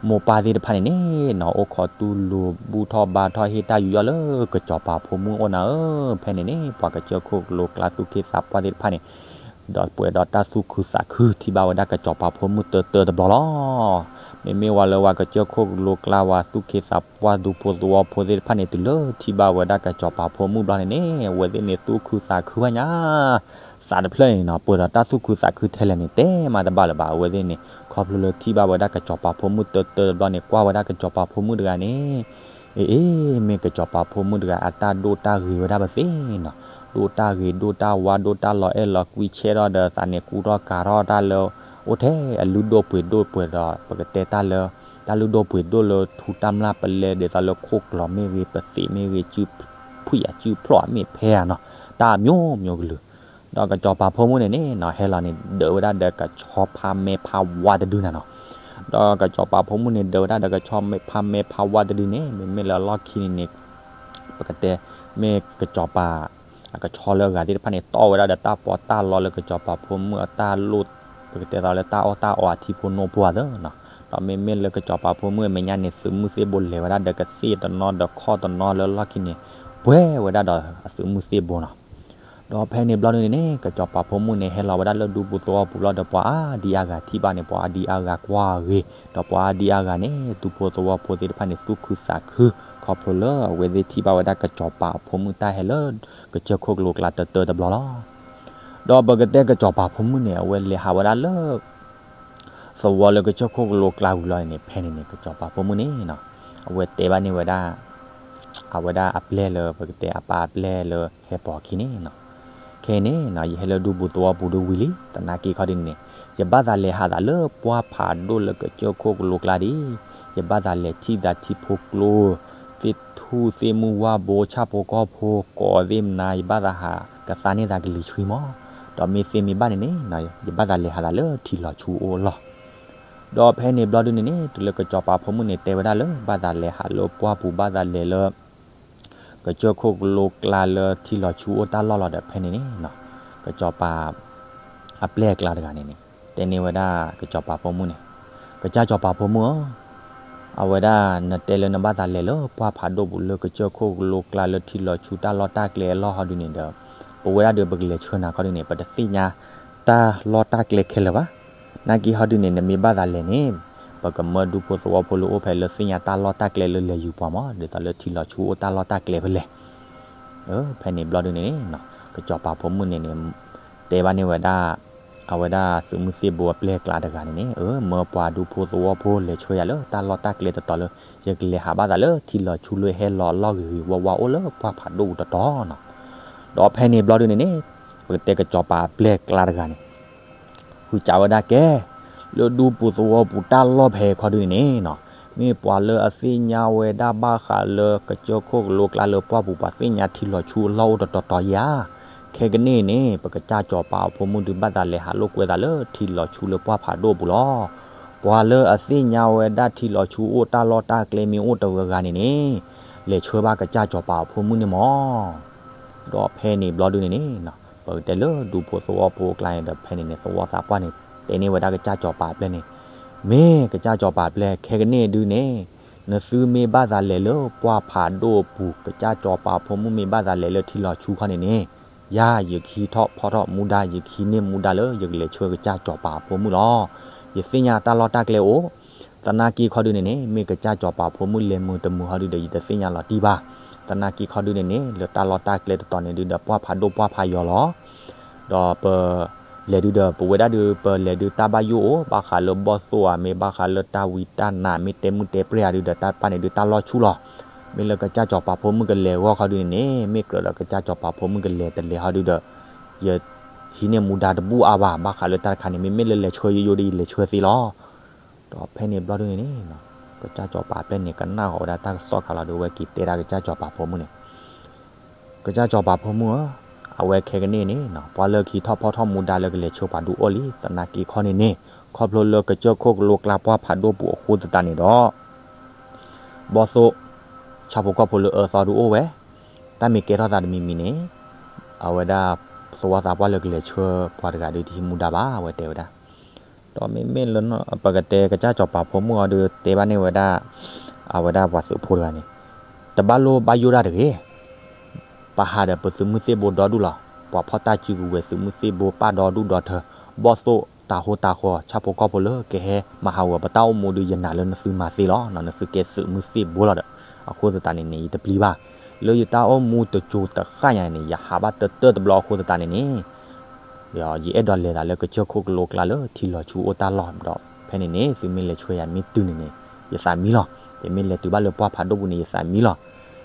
မိၢ်ပၢ်သ့ၣ်တဖၣ်န့ၣ်န့ၣ်နီၤ အိၣ်ခိးတူၢ်လိာ်ဘူၣ်ထီၣ်ဘါထီၣ်ဟ့ၣ်တၢ်ယူးယီၣ်လၢကစီၤပၤဖိမုၣ်အိၣ်နၤဧၢ, ဖဲန့ၣ်န့ၣ် ပှၤကစၢၢ်ခိၣ်ကလိကျါသူၣ်က့သးပှၢ်သ့ၣ်တဖၣ်န့ၣ် ဒီးပှဲၤဒီးတၢ်သူၣ်ခုသးခု ထံၣ်ဘၣ်ဝဲဒၣ်ကစီၤပၤဖိမုၣ်တၢတၢတဘျီလီၤ. မ့မ့ၢ်ဝဲလၢဝဲကစၢၢ်ခိၣ်ကလိကျါ ဝဲသူၣ်က့သးပှၢ်ဒူဖိသဝီဖိသ့ၣ်တဖၣ်န့ၣ် တုၤလၢထံၣ်ဘၣ်ဝဲဒၣ်ကစီၤပၤဖိမုၣ်ဘျီန့ၣ်န့ၣ် အဝဲသ့ၣ်န့ၣ်သူၣ်ခုသးခုဘၣ်ညါ, သးတဖျၢၣ်န့ၣ်နီၤ ပှဲၤဒီးတၢ်သူၣ်ခုသးခုထဲလဲၣ်န့ၣ် တဲမးတဘၣ်လၢၤဘၣ်. အဝဲသ့ၣ်န့ၣ် ခီဖျိလၢထံၣ်ဘၣ်ဝဲဒၣ်ကစီၤပၤဖိမုၣ်တၢတၢတဘျီန့ၣ် ကွၢ်ဝဲဒၣ်ကစီၤပၤဖိမုၣ်တဂၤန့ၣ် အ့ အ့ မ့ၢ်ကစီၤပၤဖိမုၣ်တဂၤ အတၢ်ဒိၣ်တၢ်ဂ့ၤဝဲဒၣ်ပသ့ၣ်နီၤ, ဒိၣ်တၢ်ဂ့ၤဒိၣ်တၢ်ဝါ ဒိၣ်တၢ်လီၤအဲၣ်လီၤကွံ ဆဲးထီၣ်ဒီးသးန့ၣ် ကူထီၣ်ကၤထီၣ်တၢ်လၢ အိၣ်ထဲအလုၢ်ဒိၣ်ပှ့ၤဒိၣ်ပှဲၤဒီး ပကတဲတၢ်လၢ တၢ်လုၢ်ဒိၣ်ပှ့ၤဒိၣ်လၢထူတၢ်မျၢ်ပလဲ ဒ်သိးလၢခိၣ်ကျီၤမ့ၢ်ဂ့ၤ ပသံးမ့ၢ်ဂ့ၤ ဖှံၣ်အစုဖျိၣ်အမ့ၢ်ဖဲဧါနီၤ, တၢ်မျိုးမျိုးကလုာ်. ဒီးကစီၤပၤဖိမုၣ်န့ၣ်န့ၣ်နီၤ ဟဲလီၤန့ၣ် ဒၢးဝဲဒၣ်ဒီးကဆီဖါမဲဖါဝါတဒုနၤနီၤ. ဒီးကစီၤပၤဖိမုၣ်န့ၣ် ဒၢးဝဲဒၣ်ဒီးကဆီဖါမဲဖါဝါတဒုန့ၣ် မ့မ့ၢ်လၢအလီၢ်ခံန့ၣ်န့ၣ် ပကတဲ မ့ၢ်ကစီၤပၤ အကဆီလၢအဂၤသ့ၣ်တဖၣ်န့ၣ် တီၢ်ဝဲဒၣ်ဒီးတၢ်ပီးတၢ်လီလၢကစီၤပၤဖိမုၣ်အတၢ်လိၣ် ပကတဲသိးလၢတၢ်အီၣ်တၢ်အီအထံဖိနိဖိအသိးနီၤ. ဒီးမ့မ့ၢ်လၢကစီၤပၤဖိမုၣ်အမဲာ်ညါန့ၣ် သုးမုၢ်သ့ၣ်ဘိလဲၤဝဲဒၣ်ဒီးကသ့ၣ်တနီၤဒီးခီၣ်တနီၤလၢလီၢ်ခံန့ၣ် ပှဲၤဝဲဒၣ်ဒီးအသုးမုၢ်သ့ၣ်ဘိနီၤ. ဒီးဖဲန့ၣ်ဘျီဒုန့ၣ်န့ၣ် ကစီၤပၤဖိမုၣ်န့ၣ် ဟဲလီၤဝဲဒၣ်လၢဒူပူၤသဝီပူၤလီၤဒီး ပှၤအါဒံအါဂၤထံၣ်ဘၣ်န့ၣ် ပှၤအါဒံအါဂၤကွၢ်ဂ့ၤ, ဒီးပှၤအါဒံအါဂၤန့ၣ် ဒူဖိသဝီဖိသ့ၣ်တဖၣ်န့ၣ် သူၣ်ခုသးခု ခီဖျိလၢအဝဲသ့ၣ် ထံၣ်ဘၣ်ဝဲဒၣ်ကစီၤပၤအဖိမုၣ်တၢ်ဟဲလၢ ကစၢၢ်ခိၣ်ကလိကျါတၢတၢတဘျီလီၤ. ဒီးပကတဲကစီၤပၤဖိမုၣ်န့ၣ် အဝဲလဲၤဟးဝဲဒၣ်လၢ သဝီလၢကစၢၢ်ခိၣ်ကလိကျါဝံၤလီၤန့ၣ် ဖဲန့ၣ်န့ၣ် ကစီၤပၤဖိမုၣ်န့ၣ်နီၤ အဝဲတဲဘၣ်န့ၢ်ဝဲဒၣ် အဝဲဒၣ်အပျဲၢ်လၢ ပကတဲအပၢ်အပျဲၢ်လၢဟဲပိာ်အခံန့ၣ်နီၤ, ခဲအံၤန့ၣ်နီၤ ယဟဲလၢဒူပူၤသဝီပူၤဒုဝံၤလံ, သနာ်က့ခီဒုန့ၣ်န့ၣ် ယဘၣ်သးလဲၤဟးသးလၢပှၢ်ဖးဒိၣ်လၢကစၢၢ်ခိၣ်ကလိကျါဒံး, ယဘၣ်သးလဲၤထံၣ်သးထံဖိကျိ သ့ၣ်ထူၣ်သ့ၣ်မုၢ်ဝၢ်ဘိ ဆၣ်ဖိကီၢ်ဖိ ကိးသ့ၣ်မနၤ ယဘၣ်သးဟးကသါန့ၢ်သးကလံၤဆှံမး, ဒီးမ့ၢ်သ့မ့ၢ်ဘၣ်န့ၣ်န့ၣ် ယဘၣ်သးလဲၤဟးသးလၢထံလီၤဆူအိၣ်အလီၢ်. ဒီးဖဲန့ၣ်ဘျီဒုန့ၣ်န့ၣ် တုၤလၢကစီၤပၤဖိမုၣ်န့ၣ် တဲဝဲဒၣ်လၢ ဘၣ်သးလဲၤဟးလၢပှၢ်ပူၤ ဘၣ်သးလဲၤလၢ ကစၢၢ်ခိၣ်ကလိကျါလၢထံလီၤဆူအိၣ်တၢ်လီၢ်လီၤဒီး ဖဲန့ၣ်န့ၣ် ကစီၤပၤ အပျဲၢ်အကျါတဂၤန့ၣ်န့ၣ် တဲန့ၢ်ဝဲဒၣ်ကစီၤပၤဖိမုၣ်န့ၣ်, ကစၢ်စီၤပၤဖိမုၣ်ဧၢ, အဝဲဒၣ်နတဲလၢနဘၣ်သးလဲၤလၢပှၢ်ဖးဒိၣ်ပူၤ လၢကစၢၢ်ခိၣ်ကလိကျါလၢထံလီၤဆူတၢ်လီၢ်တၢ်ကျဲအလီၢ်ဟီဒုန့ၣ်ဒီး ပဝဲဒၣ်ဒီးပကလဲၤဆှၢနၤခီဒုန့ၣ် ပတသ့ၣ်ညါတၢ်လီၢ်တၢ်ကျဲခဲလၢာ်ဘၣ်. နာ်က့ဟီဒုန့ၣ် နမ့ၢ်ဘၣ်သးလဲၤန့ၣ် ပကမၢဒူဖိသဝီဖိလၢအိၣ်ဖဲလၢသ့ၣ်ညါတၢ်လီၢ်တၢ်ကျဲလၢလဲၤယူၤပှၤမး ဒ်သိးလၢထံလီၤဆူအိၣ်တၢ်လီၢ်တၢ်ကျဲဖဲလဲၣ်. ဖဲန့ၣ်ဘျီဒုန့ၣ်န့ၣ် ကစီၤပၤဖိမုၣ်န့ၣ်န့ၣ် တဲဘၣ်န့ၢ်ဝဲဒၣ် အဝဲဒၣ်သုးမုၢ်သ့ၣ်ဘိအပျဲၢ်အကျါတဂၤန့ၣ်န့ၣ် အၢ မၢပှၤဒူဖိသဝီဖိလဲၤဆှၢယၤလၢတၢ်လီၢ်တၢ်ကျဲတတီၤလၢ ယကလဲၤဟးဘၣ်သးလၢထံလီၤဆူလၢဟဲလီၤအလီၢ်ဂ့ၤဂ့ၤဝါဝါအိၣ်လၢပှၢ်ဖးဒိၣ်ပူၤတတီၤနီၤ. ဒီးဖဲန့ၣ်ဘျီဒုန့ၣ်န့ၣ် ပကတဲကစီၤပၤအပျဲၢ်အကျါတဂၤန့ၣ် ဃုစံးဝဲဒၣ်ကဲ လၢဒူပူၤသဝီပူၤတၢ်လီၢ်ဖဲခီဒုန့ၣ်န့ၣ်နီၤ မ့ၢ်ပှၤလၢအသ့ၣ်ညါဝဲဒၣ်ဘၣ်ဃးလၢကစၢၢ်ခိၣ်ကလိကျါလၢပှၢ်ပူၤ ပှၤသ့ၣ်ညါထံလီၤဆူအလီၢ်အိၣ်တတီၤတီၤဧါ. ခဲကနံၣ်န့ၣ် ပကစၢ်စီၤပၤအဖိမုၣ်ဒုးဘၣ်သးလဲၤဟးလိာ်ကွဲသးလၢထံလီၤဆူလၢပှၢ်ဖးဒိၣ်ပူၤလီၤ. ပှၤလၢအသ့ၣ်ညါဝဲဒၣ်ထံလီၤဆူအိၣ်တၢ်လီၢ်တၢ်ကျဲမ့ၢ်အိၣ်တဂၤဂၤန့ၣ်န့ၣ် လဲၤဆှၢဘၣ်ကစၢ်စီၤပၤအဖိမုၣ်န့ၣ်မး ဒီးဖဲန့ၣ်ဘျီဒုန့ၣ်န့ၣ် ပကတဲလၢဒူဖိသဝီဖိအကျါန့ၣ်ဒီး ဖဲန့ၣ်န့ၣ် သဝီသးပှၢ်န့ၣ် တဲန့ၢ်ဝဲဒၣ်ကစၢ်စီၤပၤအပျဲၢ်န့ၣ်, မ့ၢ်ကစၢ်စီၤပၤအပျဲၢ် ခဲကနံၣ်ဒုန့ၣ် နသုမ့ၢ်ဘၣ်သးလဲၤလၢပှၢ်ဖးဒိၣ်အပူၤ ကစၢ်စီၤပၤအဖိမုၣ်မ့ၢ်ဘၣ်သးလဲၤလၢထံလီၤဆူခီန့ၣ်န့ၣ် ယၤယကဟံးထီၣ်ဖီထီၣ်မူဒါ ယကဟံးန့ၢ်မူဒါလၢယကလဲၤဆှၢကစၢ်စီၤပၤအဖိမုၣ်လီၤ. ယသ့ၣ်ညါတၢ်လီၢ်တၢ်ကျဲအိၣ် သနာ်က့ခီဒုန့ၣ်န့ၣ် မ့ၢ်ကစၢ်စီၤပၤဖိမုၣ်လဲၤမုာ်တမုာ်ဟီဒုဒီး ယတသ့ၣ်ညါလီၤတံၢ်ဘၣ်. သနာ်က့ခီဒုန့ၣ်န့ၣ် လၢတၢ်လီၢ်တၢ်ကျဲတတီၤန့ၣ်ဒုဒီး ပှၢ်ဖးဒိၣ်ပှၢ်ဖးယီၤလီၤ. ဒီးပလဲၤဒုဒီး ပဝဲဒၣ်ဒု ပလဲၤဒုတၢ်ဘၣ်ယိၣ်အိၣ် ဘၣ်ဃးလၢဘီၣ်သိၣ်ဧါ မ့ၢ်ဘၣ်ဃးလၢတၢ်ဝံတၢ်နါ မ့ၢ်တဲမုၢ်တဲပြဲၢ်ဧါဒုဒီး တၢ်တဖၣ်န့ၣ်ဒု တၢ်လီၢ်ဆူၣ်လီၤ. မ့ၢ်လၢကစၢ်စီၤပၤဖိမုၣ်ကလဲၤအဂီၢ်ခီဒုန့ၣ်န့ၣ် မ့ၢ်ကြၢးဒီးကစၢ်စီၤပၤဖိမုၣ်ကလဲၤတလဲၤဟီဒုဒီး ယဟံးန့ၢ်မူဒါတဘူၣ်အါဘၣ်. ဘၣ်ဃးလၢတၢ်တခါန့ၣ် မ့မ့ၢ်လၢလဲၤဆှၢယိယိဒီး ယလဲၤဆှၢသ့လီၤ. ဒီးဖဲန့ၣ်ဘျီဒုန့ၣ်န့ၣ် ကစၢ်စီၤပၤအပျဲၢ်န့ၣ် ကနၣ်ဃီၤဝဲဒၣ်တၢ်ကစီၣ်ခါလီၤဒီး အဝဲက့ၤတဲဒၣ်ကစၢ်စီၤပၤဖိမုၣ်န့ၣ် ကစၢ်စီၤပၤဖိမုၣ်ဧၢ, အဝဲခဲကနံၣ်န့ၣ် ပှၤလၢကဟံးထီၣ်ဖီထီၣ်မူဒါလၢကလဲၤဆှၢပှၤဒုအိၣ်လံ. သနာ်က့ခီန့ၣ်န့ၣ် ခီဖျိလၢကစၢၢ်ခိၣ်ကလိကျါပှၢ်ဖးဒိၣ်ပူၤအဃိသတးန့ၣ်ဒီး ဘီၣ်သိၣ် ဆၣ်ဖိကီၢ်ဖိလၢအၢသီဒုအိၣ်ဝဲ, တၢ်မ့ၢ်ကဲထီၣ်သးတမံၤမံၤန့ၣ် အဝဲဒၣ် သဝီသးပှၢ်လၢကလဲၤဆှၢပှၤတဂၤဒုတဟံးမူဒါဘၣ် အဝဲတဲဝဲဒၣ်. ဒီးမ့မ့ၢ်လၢ ပကတဲကစၢ်စီၤပၤဖိမုၣ်အီၤဒုတဲဘၣ်န့ၢ်ဝဲဒၣ် အဝဲဒၣ်ပှၤသုးဖိတဂၤန့ၣ် တဘၣ်လိၣ်ဘၣ်ယိၣ်ဒၣ်တဂ့ၤ. ပဟးဒီးပသုးမုၢ်သ့ၣ်ဘိဒီဒူၣ်လီၤ. ပှၤဖီၣ်တၢ်စုကဝဲၤသုးမုၢ်သ့ၣ်ဘိပၢ်ဒီဒူၣ်ဒီထၢ, ဘီၣ်သိၣ် တၢ်ဟိတၢ်ဃီ ဆၣ်ဖိကီၢ်ဖိလၢကဟဲမၤဟးဂီၤပတၢ်အိၣ်မူဒီး ယနာ်လၢနသုမၤသ့လီၤ. နသုကဲသုးမုၢ်သ့ၣ်ဘိလီၤဒီး အဃိသတးန့ၣ်န့ၣ် ယတပျံၤဘၣ်. လၢယတၢ်အိၣ်မူတစိၤတဃၣ်ညါန့ၣ် ယဟးဘၣ်တၢၢ်တၢၢ်တဘျီအဃိသတးန့ၣ်န့ၣ် ယအဲၣ်ဒိးလဲၤသးလၢကစၢၢ်ခိၣ်ကလိကျါလၢထံလီၤဆူအိၣ်တၢ်လီၢ်ဒီး ဖဲန့ၣ်န့ၣ် သုမ့ၢ်လဲၤဆှၢယၤမ့ၢ်တုၤန့ၣ်န့ၣ် ယသးမံလီၤ. ယမ့ၢ်လဲၤတုၤဘၣ်လၢပှၢ်ဖးဒိၣ်ပူၤန့ၣ် ယသးမံလီၤ.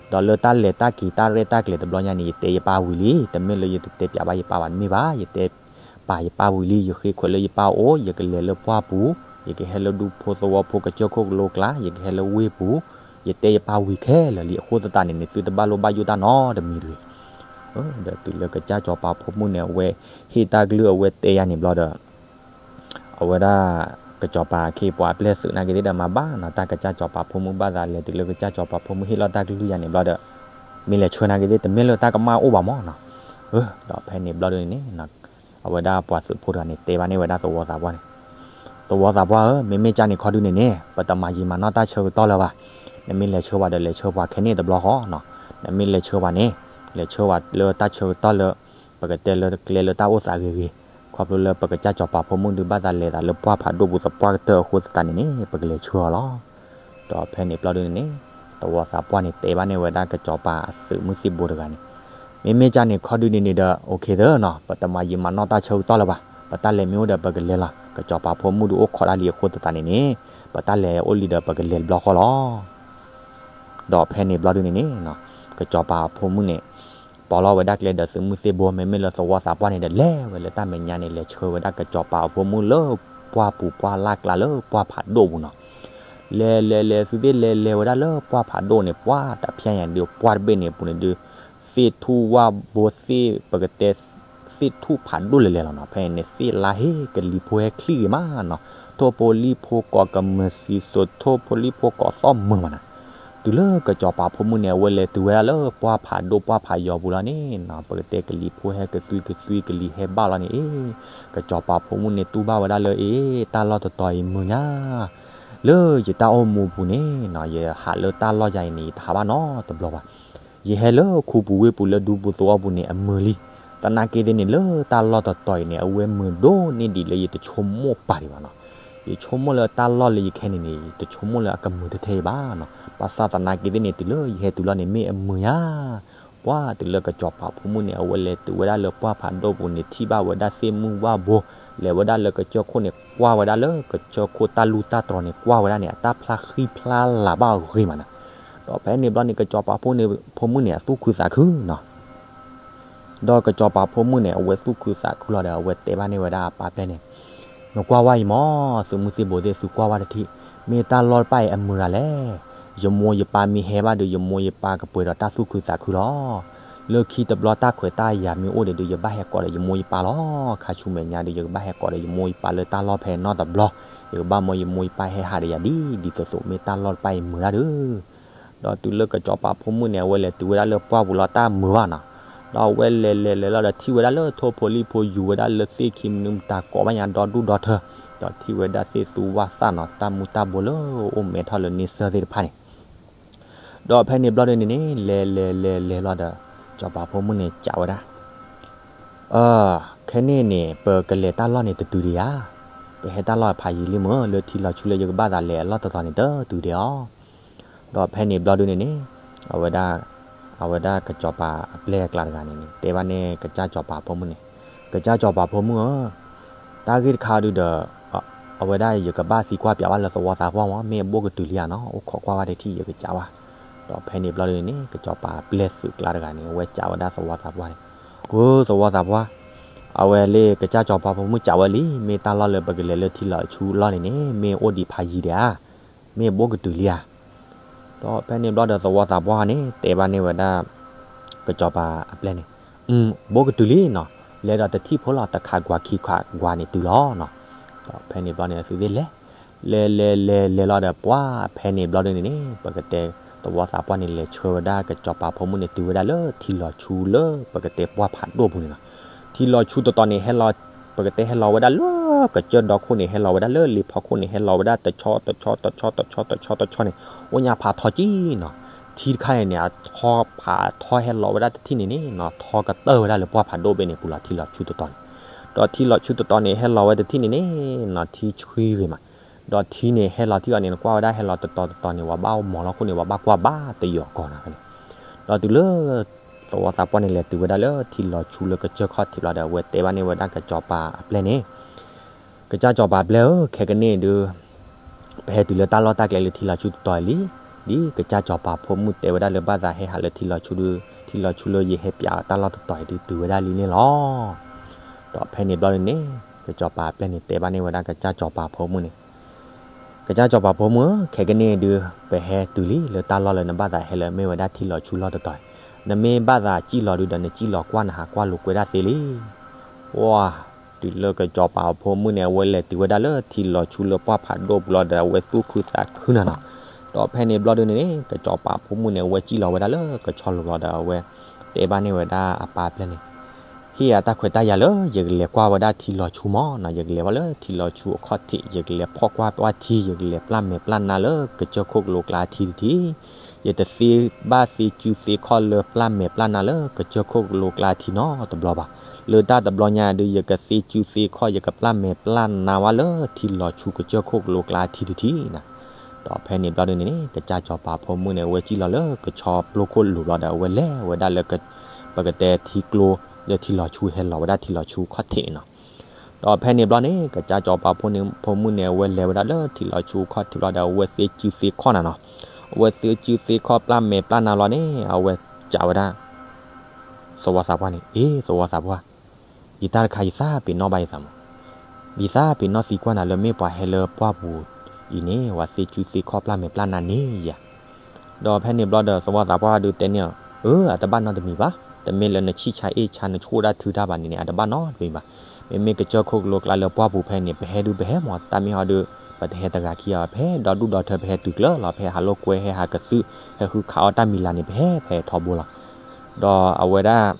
ဒီးလၢတၢ်လဲၤတၢ်က့ၤတၢ်ရဲၣ်တၢ်ကျဲၤတဘျီညါန့ၣ် ယတဲယပၢ်ဝံၤလံ. တမ့ၢ်လၢယတတဲပၠးဘၣ်ယပၢ်ဘၣ်တမ့ၢ်ဘၣ်. ယတဲပာ်ယပၢ်ဝံၤလံ. ယဃ့ခွဲးလၢယပၢ်အိၣ် ယကလဲၤလၢပှၢ်ပူၤ, ယကဟဲလၢဒူဖိသဝီဖိကစၢၢ်ခိၣ်ကလိကျါ, ယကဟဲလၢဝ့ၢ်ပူၤ, ယတဲယပၢ်ဝံၤခဲလၢာ်လံ. အဃိသတးန့ၣ်န့ၣ် သုတဘၣ်လိၣ်ဘၣ်ယိၣ်တၢ်နီတမံၤတဂ့ၤ. ဒီးတုၤလၢကစၢ်စီၤပၤဖိမုၣ်န့ၣ် အဝဲဟ့ၣ်တၢ်ကလုၢ်အဝဲတဲယၤန့ၣ်ဘျီဒီး အဝဲဒၣ် ကစီၤပၤအခ့အပှၤအပျဲၢ်သုးနာ်က့သ့ၣ်ဒီးမၤဘၣ်နီၤ တၢ်ကစၢ်စီၤပၤဖိမုၣ်ဘၣ်သးလဲၤတုၤလၢကစၢ်စီၤပၤဖိမုၣ်ဟ့ၣ်လီၤတၢ်ကလုၢ်ယၤန့ၣ်ဘျီဒီး မ့ၢ်လဲၤဆှၢနာ်က့သ့ၣ် တမ့ၢ်လၢတၢ်ကမၣ်အိၣ်ဘၣ်မးနီၤ. ဒီးဖဲန့ၣ်ဘျီဒုန့ၣ်န့ၣ် အဝဲဒၣ်ပှၤသုးဖိတဂၤန့ၣ် တဲဘၣ်န့ၢ်ဝဲဒၣ်သဝီသးပှၢ်န့ၣ်, သဝီသးပှၢ်ဧၢ, မ့မ့ၢ်ကၢ်န့ၣ်ခီဒုန့ၣ်န့ၣ် ပတမၤယံာ်မၤနီၢ်တၢ်ဆၢကတီၢ်လၢၤဘၣ်. နမ့ၢ်လဲၤဆှၢပှၤဒီးလဲၤဆှၢပှၤခဲန့ၣ်တဘျီဃီနီၤ. နမ့ၢ်လဲၤဆှၢပှၤန့ၣ် လဲၤဆှၢပှၤလၢတၢ်ဆၢကတီၢ်လၢ ပကတဲလၢကျဲလၢတၢ်အိၣ်သးဂ့ၤဂ့ၤ, ခီဖျိလၢပကစၢ်စီၤပၤဖိမုၣ်ဒုးဘၣ်သးလဲၤသးလၢပှၢ်ဖးဒိၣ်ပူၤသပှၢ်ကတၢၢ်အဃိသတးန့ၣ်န့ၣ် ပကလဲၤဆှၢအီၤလီၤ. ဒီးဖဲန့ၣ်ဘျီဒုန့ၣ်န့ၣ် သဝီသးပှၢ်န့ၣ် တဲဘၣ်န့ၢ်ဝဲဒၣ်ကစီၤပၤအသုးမုၢ်သံၣ်ဘိတဂၤန့ၣ်, မ့မ့ၢ်ကၢ်န့ၣ်ခီဒုန့ၣ်န့ၣ်ဒီး အိၣ်ခ့သၢနီၤ ပတမၤယံာ်မၤနီၢ်တၢ်ဆၢကတီၢ်လၢၤဘၣ်. ပတၢ်လဲၤမ့ၢ်အိၣ်ဒီးပကလဲၤလီၤ. ကစီၤပၤဖိမုၣ်ဒုးအိၣ်ခိးတၢ်လံအဃိသတးန့ၣ်န့ၣ် ပတၢ်လဲၤအိၣ်လံဒီးပကလဲၤတဘျီဃီလီၤ. ဒီးဖဲန့ၣ်ဘျီဒုန့ၣ်န့ၣ် ကစီၤပၤအဖိမုၣ်န့ၣ် ပိာ်လီၤဝဲဒၣ်ကျဲဒီးသုးမုၢ်သံၣ်ဘိ မ့မ့ၢ်လၢသဝီသးပှၢ်န့ၣ်ဒီး လဲၤဝဲလၢတၢ်မဲာ်ညါန့ၣ် လဲၤဆှၢဝဲဒၣ်ကစီၤပၤအဖိမုၣ်လၢပှၢ်ပူၤပှၢ်လၢ်ကျါလၢပှၢ်ဖးဒိၣ်ပူၤနီၤ. လဲၤလဲၤလဲၤ သုသ့ၣ်လဲၤလဲၤဝဲဒၣ်လၢပှၢ်ဖးဒိၣ်န့ၣ် ပှၢ်တဖျဲညါဒုး ပှၢ်တဘ့ၣ်န့ၣ်အပူၤန့ၣ်ဒုး သ့ၣ်ထူၣ်ဝၣ်ဘိသ့ၣ် ပကတဲ သ့ၣ်ထူၣ်ဖးဒိၣ်လဲၤလဲၤလီၤနီၤ. ဖဲန့ၣ် သ့ၣ်လါဟ့ၣ်ကလံၤဖိဟဲချံဂ့ၤမးနီၤ. ထိၣ်ဖိလံၣ်ဖိကိးကမုာ်စံစိး ထိၣ်ဖိလံၣ်ဖိကိးသီၣ်မုာ်မးနီၤ. တုၤလၢကစီၤပၤဖိမုၣ်န့ၣ် အဝဲလဲၤတုၤဝဲဒၣ်လၢပှၢ်ဖးဒိၣ်ပှၢ်ဖးယီၤပူၤလီၤန့ၣ်နီၤ ပကတဲကလံၤဖိဟဲကသွံကသွံကလံၤဟဲဘၣ်လီၤန့ၣ် အ့ ကစီၤပၤဖိမုၣ်န့ၣ် တူၢ်ဘၣ်ဝဲဒၣ်လၢ အ့ တၢ်လီၢ်တတီၤအံၤမုာ်ညါ လၢယတၢ်အိၣ်မူပူၤန့ၣ်နီၤ ယဟးလၢတၢ်လီၢ်ယၤအံၤန့ၣ် ယတဟးဘၣ်နီတဘျီဘၣ်. ယဟဲလၢခူပူၤဝ့ၢ်ပူၤလၢဒူပူၤသဝီပူၤန့ၣ် အမုာ်လံ. သနာ်က့သ့ၣ်န့ၣ် လၢတၢ်လီၢ်တတီၤအံၤန့ၣ် အဝဲမုာ်ဒိၣ်န့ၢ်ဒံးလၢယတဆိကမိၣ်ပာ်ဒံးဘၣ်နီၤ. ယဆိကမိၣ်လၢတၢ်လီၢ်လၢယကဟဲန့ၣ်န့ၣ် ယတဆိကမိၣ်လၢအကမုာ်ထဲထဲအံၤဘၣ်နီၤ. ဘၣ်ဆၣ်သနာ်က့သ့ၣ်န့ၣ် တုၤလၢယဟဲတုၤလီၤန့ၣ် မ့ၢ်အမုာ်ညါ ပှၢ်တုၤလၢကစီၤပၤဖိမုၣ်န့ၣ် အဝဲလဲၤတုၤဝဲဒၣ်လၢပှၢ်ဖးဒိၣ်ပူၤန့ၣ် ထံၣ်ဘၣ်ဝဲဒၣ်သ့ၣ်မုၢ်ဝၣ်ဘိ, လဲၤဝဲဒၣ်လၢကစၢၢ်ခိၣ်န့ၣ် ကွၢ်ဝဲဒၣ်လၢကစၢၢ်ခိၣ်တၢ်လူၢ်တၢ်တြီၤန့ၣ် ကွၢ်ဝဲဒၣ်န့ၣ် အတၢ်ဖျါဃံဖျါလၤဘၣ်အဂ့ၤမးနီၤ. ဒီးဖဲန့ၣ်ဘျီန့ၣ် ကစီၤပၤဖိမုၣ်န့ၣ် အသူၣ်ခုသးခုနီၤ. ဒီးကစီၤပၤဖိမုၣ်န့ၣ် အဝဲသူၣ်ခုသးခုလီၤဒီး အဝဲတဲဘၣ်န့ၢ်ဝဲဒၣ်အပၢ်ပျဲၢ်န့ၣ်, နကွၢ်ဝဲအံၤမး သုးမုၢ်သံၣ်ဘိသ့ၣ် သုကွၢ်ဝဲတထံၣ်, မ့ၢ်တၢ်လီၢ်တဖၣ်အံၤအမုာ်ဒၣ်လဲၣ်. ယမိၢ်ယပၢ်မ့ၢ်ဟဲဘၣ်ဒီး ယမိၢ်ယပၢ်ကပှဲၤဒီးတၢ်သူၣ်ခုသးခုလီၤ. လၢခံတဘျီတၢ်ခွဲးတၢ်ယာ်မ့ၢ်အိၣ်ဒီး ယဘၣ်ဟဲကိးဒီးယမိၢ်ယပၢ်လီၤ. ခါဆူမဲာ်ညါဒီး ယကဘၣ်ဟဲကိးဒီးယမိၢ်ယပၢ်လၢတၢ်လီၢ်ဖဲနီတဘျီ, ယကဘၣ်မ်ယမိၢ်ယပၢ်ဟဲဟးဒီးယၤဒ် ဒ်သိးသိး မ့ၢ်တၢ်လီၢ်တဖၣ်အံၤမုာ်ဒၣ်ဒီး ဒီးတုၤလၢကစီၤပၤဖိမုၣ်န့ၣ် အဝဲလဲၤတုၤဝဲဒၣ်လၢပှၢ်ပူၤလီၤ တၢ်မုာ်ဘၣ်နီၤ. ဒီးအဝဲလဲၤလဲၤလဲၤလီၤဒီး ထံၣ်ဝဲဒၣ်လၢထိၣ်ဖိလံၣ်ဖိယူၤဝဲဒၣ်လၢသ့ၣ်ခံမနုၤမတၤကိးဘၣ်ညါ ဒီဒူၣ်ဒီထၢ, ဒီးထံၣ်ဝဲဒၣ်သ့ၣ်သူဝၣ်သၣ်နီၤ တၢ်မူၤတၢ်ဘိလၢအိၣ်မဲထီၣ်လၢန့ဆၢၣ်သ့ၣ်တဖၣ်န့ၣ် ဒီးဖဲန့ၣ်ဘျီဒုန့ၣ်န့ၣ် လဲၤလဲၤလဲၤလဲၤလီၤဒီး စီၤပၤဖိမုၣ်န့ၣ် စံးဝဲဒၣ် အၢ, ခဲန့ၣ်န့ၣ် ပကလဲၤတၢ်လီၢ်န့ၣ်တတုၤဒံးဧါ. ပဟဲတၢ်လီၢ်ဖးယံာ်လံမ့ၢ် လၢထံလီၤဆူလၢယကဘၣ်သးလဲၤအလီၢ်တတီၤန့ၣ် တတုၤဒံးဧါ. ဒီးဖဲန့ၣ်ဘျီဒုန့ၣ်န့ၣ် အဝဲဒၣ် အဝဲဒၣ်ကစီၤပၤအပျဲၢ်အကျါတဂၤန့ၣ်န့ၣ် တဲဘၣ်န့ၣ် ကစၢ်စီၤပၤဖိမုၣ်န့ၣ်, ကစၢ်စီၤပၤဖိမုၣ်ဧၢ, တၢ်ဂ့ၢ်တခါဒုဒီး အဝဲဒၣ်ယကဘၣ်သံကွၢ်ပၠးဘၣ်လၢသဝီသးပှၢ်မ့ၢ် မ့ၢ်အဘိၣ်ကတုၤလံဧါနီၤ အိၣ်ခိးကွၢ်ဝဲတထံၣ် ယကစံးဘၣ်. ဒီးဖဲန့ၣ်ဘျီဒုန့ၣ်န့ၣ် ကစီၤပၤအပျဲၢ်သုးကျါတဂၤန့ၣ် အဝဲစံးဝဲဒၣ်သဝီသးပှၢ်န့ၣ်, ဧၢ သဝီသးပှၢ်, အဝဲလၢကစၢ်စီၤပၤဖိမုၣ်စံးဝဲလံ မ့ၢ်တၢ်လီၢ်လၢပကလဲၤလၢထံလီၤဆူအလီၢ်န့ၣ်န့ၣ် မ့ၢ်အိၣ်ဒံးဖးယံာ်ဒံးဧါ, မ့ၢ်အဘိၣ်ကတုၤလံဧါ. ဒီးဖဲန့ၣ်ဘျီဒီးသဝီသးပှၢ်န့ၣ် တဲဘၣ်န့ၢ်ဝဲဒၣ် ကစီၤပၤအပျဲၢ်န့ၣ်, ဘိၣ်ကတုၤလံနီၤ, လဲၤဒီးတထံၣ်ဖိလီၤ တခးကွၢ်ခံခးကွၢ်န့ၣ်တုၤလီၤ. ဒီးဖဲန့ၣ်ဘျီန့ၣ် သုသ့ၣ်လဲၤ လဲၤလဲၤလဲၤလဲၤလီၤဒီး ပှၢ်ဖဲန့ၣ်ဘျီဒုန့ၣ်န့ၣ် ပကတဲသဝီသးပှၢ်န့ၣ် လဲၤဆှၢဝဲဒၣ်ကစီၤပၤဖိမုၣ်န့ၣ် တုၤဝဲဒၣ်လၢထံလီၤဆူလၢပကတဲပှၢ်ဖးဒိၣ်ပူၤန့ၣ်လီၤ. ထံလီၤဆူတတီၤန့ၣ် ဟဲလီၤ ပကတဲဟဲလီၤဝဲဒၣ်လၢကစၢၢ်ဒီခိၣ်န့ၣ် ဟဲလီၤဝဲဒၣ်လၢလ့ဖီခိၣ်န့ၣ် ဟဲလီၤဝဲဒၣ်တဆီတဆီတဆီတဆီတဆီတဆီန့ၣ် အိၣ်ညါဖးထီကံနီၤ. ထံတခါန့ၣ်န့ၣ် အထီဖးထီဟဲလီၤဝဲဒၣ်တထံၣ်န့ၣ်န့ၣ်နီၤ ထီကတၢၢ်ဝဲဒၣ်လၢပှၢ်ဖးဒိၣ်ဘ့ၣ်န့ၣ်ပူၤလီၤ ထံလီၤဆူတတီၤန့ၣ်. ဒီးထံလီၤဆူတတီၤန့ၣ် ဟဲလီၤဝဲတထံၣ်န့ၣ်န့ၣ်နီၤ ထံဆှံဂ့ၤမး, ဒီးထံန့ၣ်ဟဲလီၤထံၣ်အီၤန့ၣ် နကွၢ်ဝဲဒၣ်ဟဲလီၤတတီၤတတီၤန့ၣ် ဝဲဘၣ်မီၤလီၤခိၣ်န့ၣ် ဝဲဘၣ်ကွၢ်ဘၣ်တယီၤကီၢ်နၤဖဲန့ၣ်, ဒီးတုၤလၢ သဝီသးပှၢ်န့ၣ် လဲၤတုၤဝဲဒၣ်လၢထံလီၤဆူလၢကစၢၢ်ခီၣ်ထံးဘျီဒီး အဝဲတဲဘၣ်န့ၢ်ဝဲဒၣ်ကစီၤပၤအပျဲၢ်န့ၣ်, ကစၢ်စီၤပၤအပျဲၢ်ဧၢ, ခဲကနံၣ်အံၤဒုး ပဟဲတုၤလၢတၢ်လီၢ်တၢ်ကျဲလၢထံလီၤဆူတတီၤအံၤလံ, ဒ်ကစၢ်စီၤပၤဖိမုၣ်တဲဝဲဒၣ်လၢဘၣ်သးဟဲဟးလၢထံလီၤဆူဒုး ထံလီၤဆူလၢယဟဲပျးအီၤတၢ်လီၢ်တတီၤအံၤဒုးတုၤဝဲဒၣ်လံန့ၣ်လီၤ. ဒီးဖဲန့ၣ်ဘျီဒုးန့ၣ် ကစီၤပၤအပျဲၢ်န့ၣ် တဲဘၣ်န့ၢ်ဝဲဒၣ်ကစၢ်စီၤပၤဖိမုၣ်န့ၣ်, ကစၢ်စီၤပၤဖိမုၣ်ဧၢ, ခဲကနံၣ်အံၤဒုး ပဟဲတုၤလံလၢတၢ်လီၢ်လၢနဘၣ်သးဟဲလၢမ့ၢ်ဝဲဒၣ်ထံလီၤဆူလီၢ်တတီၤအံၤ, နမ့ၢ်ဘၣ်သးစံၣ်လီၤဒုးဒီး နစံၣ်လီၤကွၢ်နဟးကွၢ်လိာ်ကွဲဒၣ်သ့လံ. ပှၢ် တုၤလၢကစီၤပၤဖိမုၣ်န့ၣ် အဝဲလဲၤတုၤဝဲဒၣ်လၢထံလီၤဆူလၢပှၢ်ဖးဒိၣ်ပူၤလီၤဒီး အဝဲသူၣ်ခုသးခုနၤနီၤ. ဒီးဖဲန့ၣ်ဘျီဒုးန့ၣ် ကစီၤပၤဖိမုၣ်န့ၣ် အဝဲစံၣ်လီၤဝဲဒၣ်လၢကဆီလိၤလီၤဒီး အဝဲတဲဘၣ်န့ၢ်ဝဲဒၣ်အပၢ်အပျဲၢ်န့ၣ်, ဟ့ၣ်ယၤတၢ်ခွဲးတၢ်ယာ်လၢ ယကလဲၤကွၢ်ဝဲဒၣ်ထံလီၤဆူမၢ်နီၤ, ယကလဲၤဝဲလၢထံလီၤဆူအခီၣ်ထံး, ယကလဲၤဖီၣ်ကွၢ်ဝဲထံ, ယကလဲၤပျၢ်မဲာ်ပျၢ်နါလၢကစၢၢ်ခိၣ်ကလိကျါထံတထံၣ်, ယတသ့ဘၣ်သ့စုသ့ခီၣ်လၢပျၢ်မဲာ်ပျၢ်နါလၢကစၢၢ်ခိၣ်ကလိကျါထံနီတဘျီဘၣ်. လၢတၢ်တဘျီညါဒုး ယကသ့စုသ့ခီၣ် ယကပျၢ်မဲာ်ပျၢ်နါဝဲလၢထံလီၤဆူကစၢၢ်ခိၣ်ကလိကျါထံတထံၣ်နီၤ. ဒီးဖဲန့ၣ်ဘျီဒုးန့ၣ် ကစၢ်စီၤပၤဖိမုၣ်န့ၣ် အဝဲစံၣ်လီၤလၢကဆီပျိခိၣ်လိၤဘျီဒီး အဝဲလဲၤဝဲဒၣ်လၢ ပကတဲထံကျိ လၢထံလီၤဆူဟဲလီၤဝဲဒၣ်ထံလီၤဆူခီၣ်ထံးနီၤ. ဒီးဖဲန့ၣ်ဘျီန့ၣ် ကစၢ်စီၤပၤဖိမုၣ်န့ၣ် အဝဲလဲၤဝဲဒၣ်လၢထံလီၤဆူခီၣ်ထံးဘျီဒီး အဝဲသ့စုသ့ခီၣ်နၤနီၤ. အဝဲသ့စုသ့ခီၣ်ပျၢ်မဲာ်ပျၢ်နါလီၤန့ၣ် အဝဲစံးဝဲဒၣ် သဝီသးပှၢ်န့ၣ်, အ့ သဝီသးပှၢ်, ယတၢ်တခါယသးပ့ၤနီၣ်ဘၣ်ယသးမး, ယသးပ့ၤနီၣ်သံကွၢ်နၤလၢမ့ၢ်ပှၤဟဲလၢပှၢ်ပူၤအံၤန့ၣ် ပှၤသ့စုသ့ခီၣ်ပျၢ်မဲာ်ပျၢ်နါန့ၣ်ယၤ. ဒီးဖဲန့ၣ်ဘျီဒီးသဝီသးပှၢ်ဒုးတဲန့ၢ်အီၤ, အၢ အတဘၣ်နီတမံၤဘၣ်, တမ့ၢ်လၢနဆံၣ်ဆါအ့ၣ်ဆါနဆိၣ်တၢ်ထုတၢ်ဘၣ်န့ၣ်န့ၣ် အတဘၣ်နီတမံၤဘၣ်. မ့မ့ၢ်ကစၢၢ်ခိၣ်ကလိကျါလၢပှၢ်ပူၤဖဲန့ၣ် ပဟဲဒုးပဟဲမး, တၢ်မ့ၢ်ဟီဒုး ပတဟဲတဂၤခံဂၤဘၣ်, ပဟဲဒီဒူၣ်ဒီထၢ ပဟဲတုၤကျၢၤလီၤ, ပဟဲဟးလိာ်ကွဲ ဟဲဟးကသုး ဟဲဃုခးအီၣ်တၢ်မံၤလၤန့ၣ် ပဟဲဖဲထီဘိလီၤ. ဒီးအဝဲဒၣ်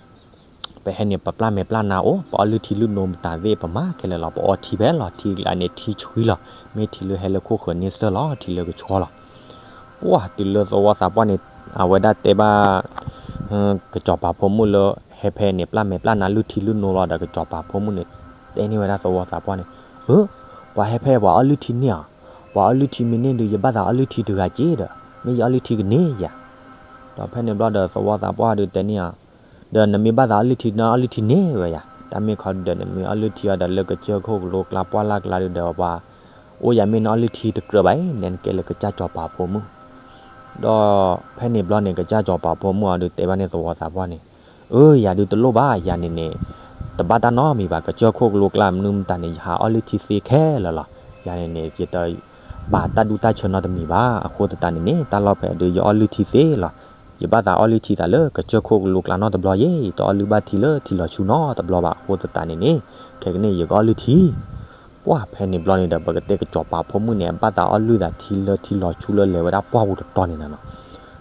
ပဟဲန့ၣ် ပပျၢ်မဲာ်ပျၢ်နါအိၣ်, ပအီလုၢ်ထံလုၢ်နိမတၤသ့ၣ် ပမၤခဲလၢာ်လီၤ, ပအီထံဖဲလီၤ, ထံကျါန့ၣ်ထံဆှံလီၤ, မ့ၢ်ထံလၢဟဲလၢခိၣ်ဃၢၤန့ဆၢၣ်လီၤ, ထံလၢကဆှီလီၤ. ပှၢ် တုၤလၢသဝီသးပှၢ်န့ၣ် အဝဲဒၣ်တဲဘၣ် ကစီၤပၤဖိမုၣ်လၢ ဟဲဖဲန့ၣ် ပျၢ်မဲာ်ပျၢ်နါလုၢ်ထံလုၢ်နိလီၤဒီး ကစီၤပၤဖိမုၣ်န့ၣ် တဲန့ၢ်ဝဲဒၣ်သဝီသးပှၢ်န့ၣ်, အၢ ပှၤဟဲဖဲပှၤအီလုၢ်ထံန့ၢ်ဧါ, ပှၤအီလုၢ်ထံမ့ၢ်န့ၢ်ဒုး ယဘၣ်သးအီလုၢ်ထံတဂၤက့ဒီး မ့ၢ်ယအီလုၢ်ထံကန့ၢ်ယၤ. ဒီးဖဲန့ၣ်ဘျီဒီးသဝီသးပှၢ်ဒုးတဲန့ၢ်အီၤ, ဒီးနမ့ၢ်ဘၣ်သးအီလုၢ်ထံ နအီလုၢ်ထံန့ၢ်ဝဲယၤ, တၢ်မ့ၢ်ခီဒုးဒီး နမ့ၢ်အီလုၢ်ထံအီၤဒီး လၢကစၢၢ်ခိၣ်ကလိကျါပှၢ်လၢ်ကျါဒုးဒီး ပှၤအိၣ်ယၤမ့ၢ်နအီလုၢ်ထံတကြၢးဘၣ်အံၤ နဲနကဲလၢကစၢ်စီၤပၤဖိမုၣ်. ဒီးဖဲန့ၣ်ဘျီန့ၣ် ကစၢ်စီၤပၤဖိမုၣ်အီၤဒုးတဲဘၣ်န့ၢ်သဝီသးပှၢ်န့ၣ်, အၢ ယၤဒုးတလိၣ်ဘၣ်, ယၤန့ၣ်န့ၣ် တဘၣ်တၢ်နီတမံၤဘၣ်, ကစၢၢ်ခိၣ်ကလိကျါမနုၤမတၤန့ၣ် ယဟးအီလုၢ်ထံသ့ခဲလၢာ်လီၤ. ယၤန့ၣ်န့ၣ် ယတပာ်တၢ်ဒူၣ်တၢ်ဆၢနီတမံၤဘၣ်, အဃိသတးန့ၣ်န့ၣ် တၢ်လီၢ်ဖဲဒုး ယအီလုၢ်ထံသ့လီၤ. ယဘၣ်သးအီလုၢ်ထံသးလၢကစၢၢ်ခိၣ်ကလိကျါနီတဘျီယဲ, ယတအီလုၢ်ဘၣ်ထံလၢထံလီၤဆူနီတဘျီဘၣ်, အဃိသတးန့ၣ်န့ၣ် ခဲကနံၣ်အံၤ ယကအီလုၢ်ထံ ပှၢ် ဖဲန့ၣ်ဘျီန့ၣ်ဒီး ပကတဲကစီၤပၤဖိမုၣ်န့ၣ် အဘၣ်သးအီလုၢ်သးထံလၢထံလီၤဆူလၢလဲၤဝဲဒၣ်ပှၢ်ပူၤတတီၤန့ၣ်နီၤ.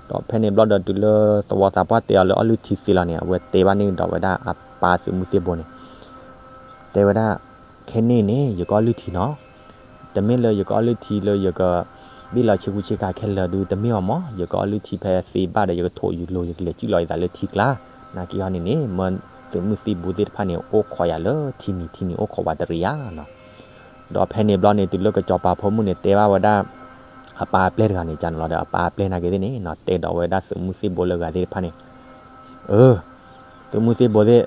ဒီးဖဲန့ၣ်ဘျီဒီး တုၤလၢသဝီသးပှၢ်တဲအီၤလၢအီလုၢ်ထံသ့လီၤန့ၣ် အဝဲတဲဘၣ်န့ၣ်ဒီးဝဲဒၣ်အပၢ်သုးမုၢ်သ့ၣ်ဘိန့ၣ် တဲဝဲဒၣ်, ခဲန့ၣ်န့ၣ် ယကအီလုၢ်ထံနီၤ. တမ့ၢ်လၢယကအီလုၢ်ထံလၢယက ဘ့ၣ်လီၤဆ့ကူဆ့ကၤခဲလၢာ်ဒုး တမ့ၢ်အီၤမး, ယကအီလုၢ်ထံဖဲသ့ဘၣ်ဒီး ယကထိးယူၤလိၤ ယကလဲၤစံၣ်လီၤယသးလၢထံကျါ. နာ်က့ဟီန့ၣ်န့ၣ် မၢသုးမုၢ်သ့ၣ်ဘိသ့ၣ်တဖၣ်န့ၣ် အိၣ်ခိးယၤလၢထံနံၤထံနံၤ အိၣ်ခိးဝးတရံးယၤနီၤ. ဒီးဖဲန့ၣ်ဘျီန့ၣ် တုၤလၢကစီၤပၤဖိမုၣ်န့ၣ် တဲဘၣ်ဝဲဒၣ် အပၢ်အပျဲၢ်တဂၤန့ၣ် ကန့ၣ်လီၤဒီး အပၢ်အပျဲၢ်နာ်က့သ့ၣ်န့ၣ်နီၤ တဲဒီးဝဲဒၣ်သုးမုၢ်သ့ၣ်ဘိလၢအဂၤသ့ၣ်တဖၣ်န့ၣ်, အၢ သုးမုၢ်သ့ၣ်ဘိသ့ၣ်,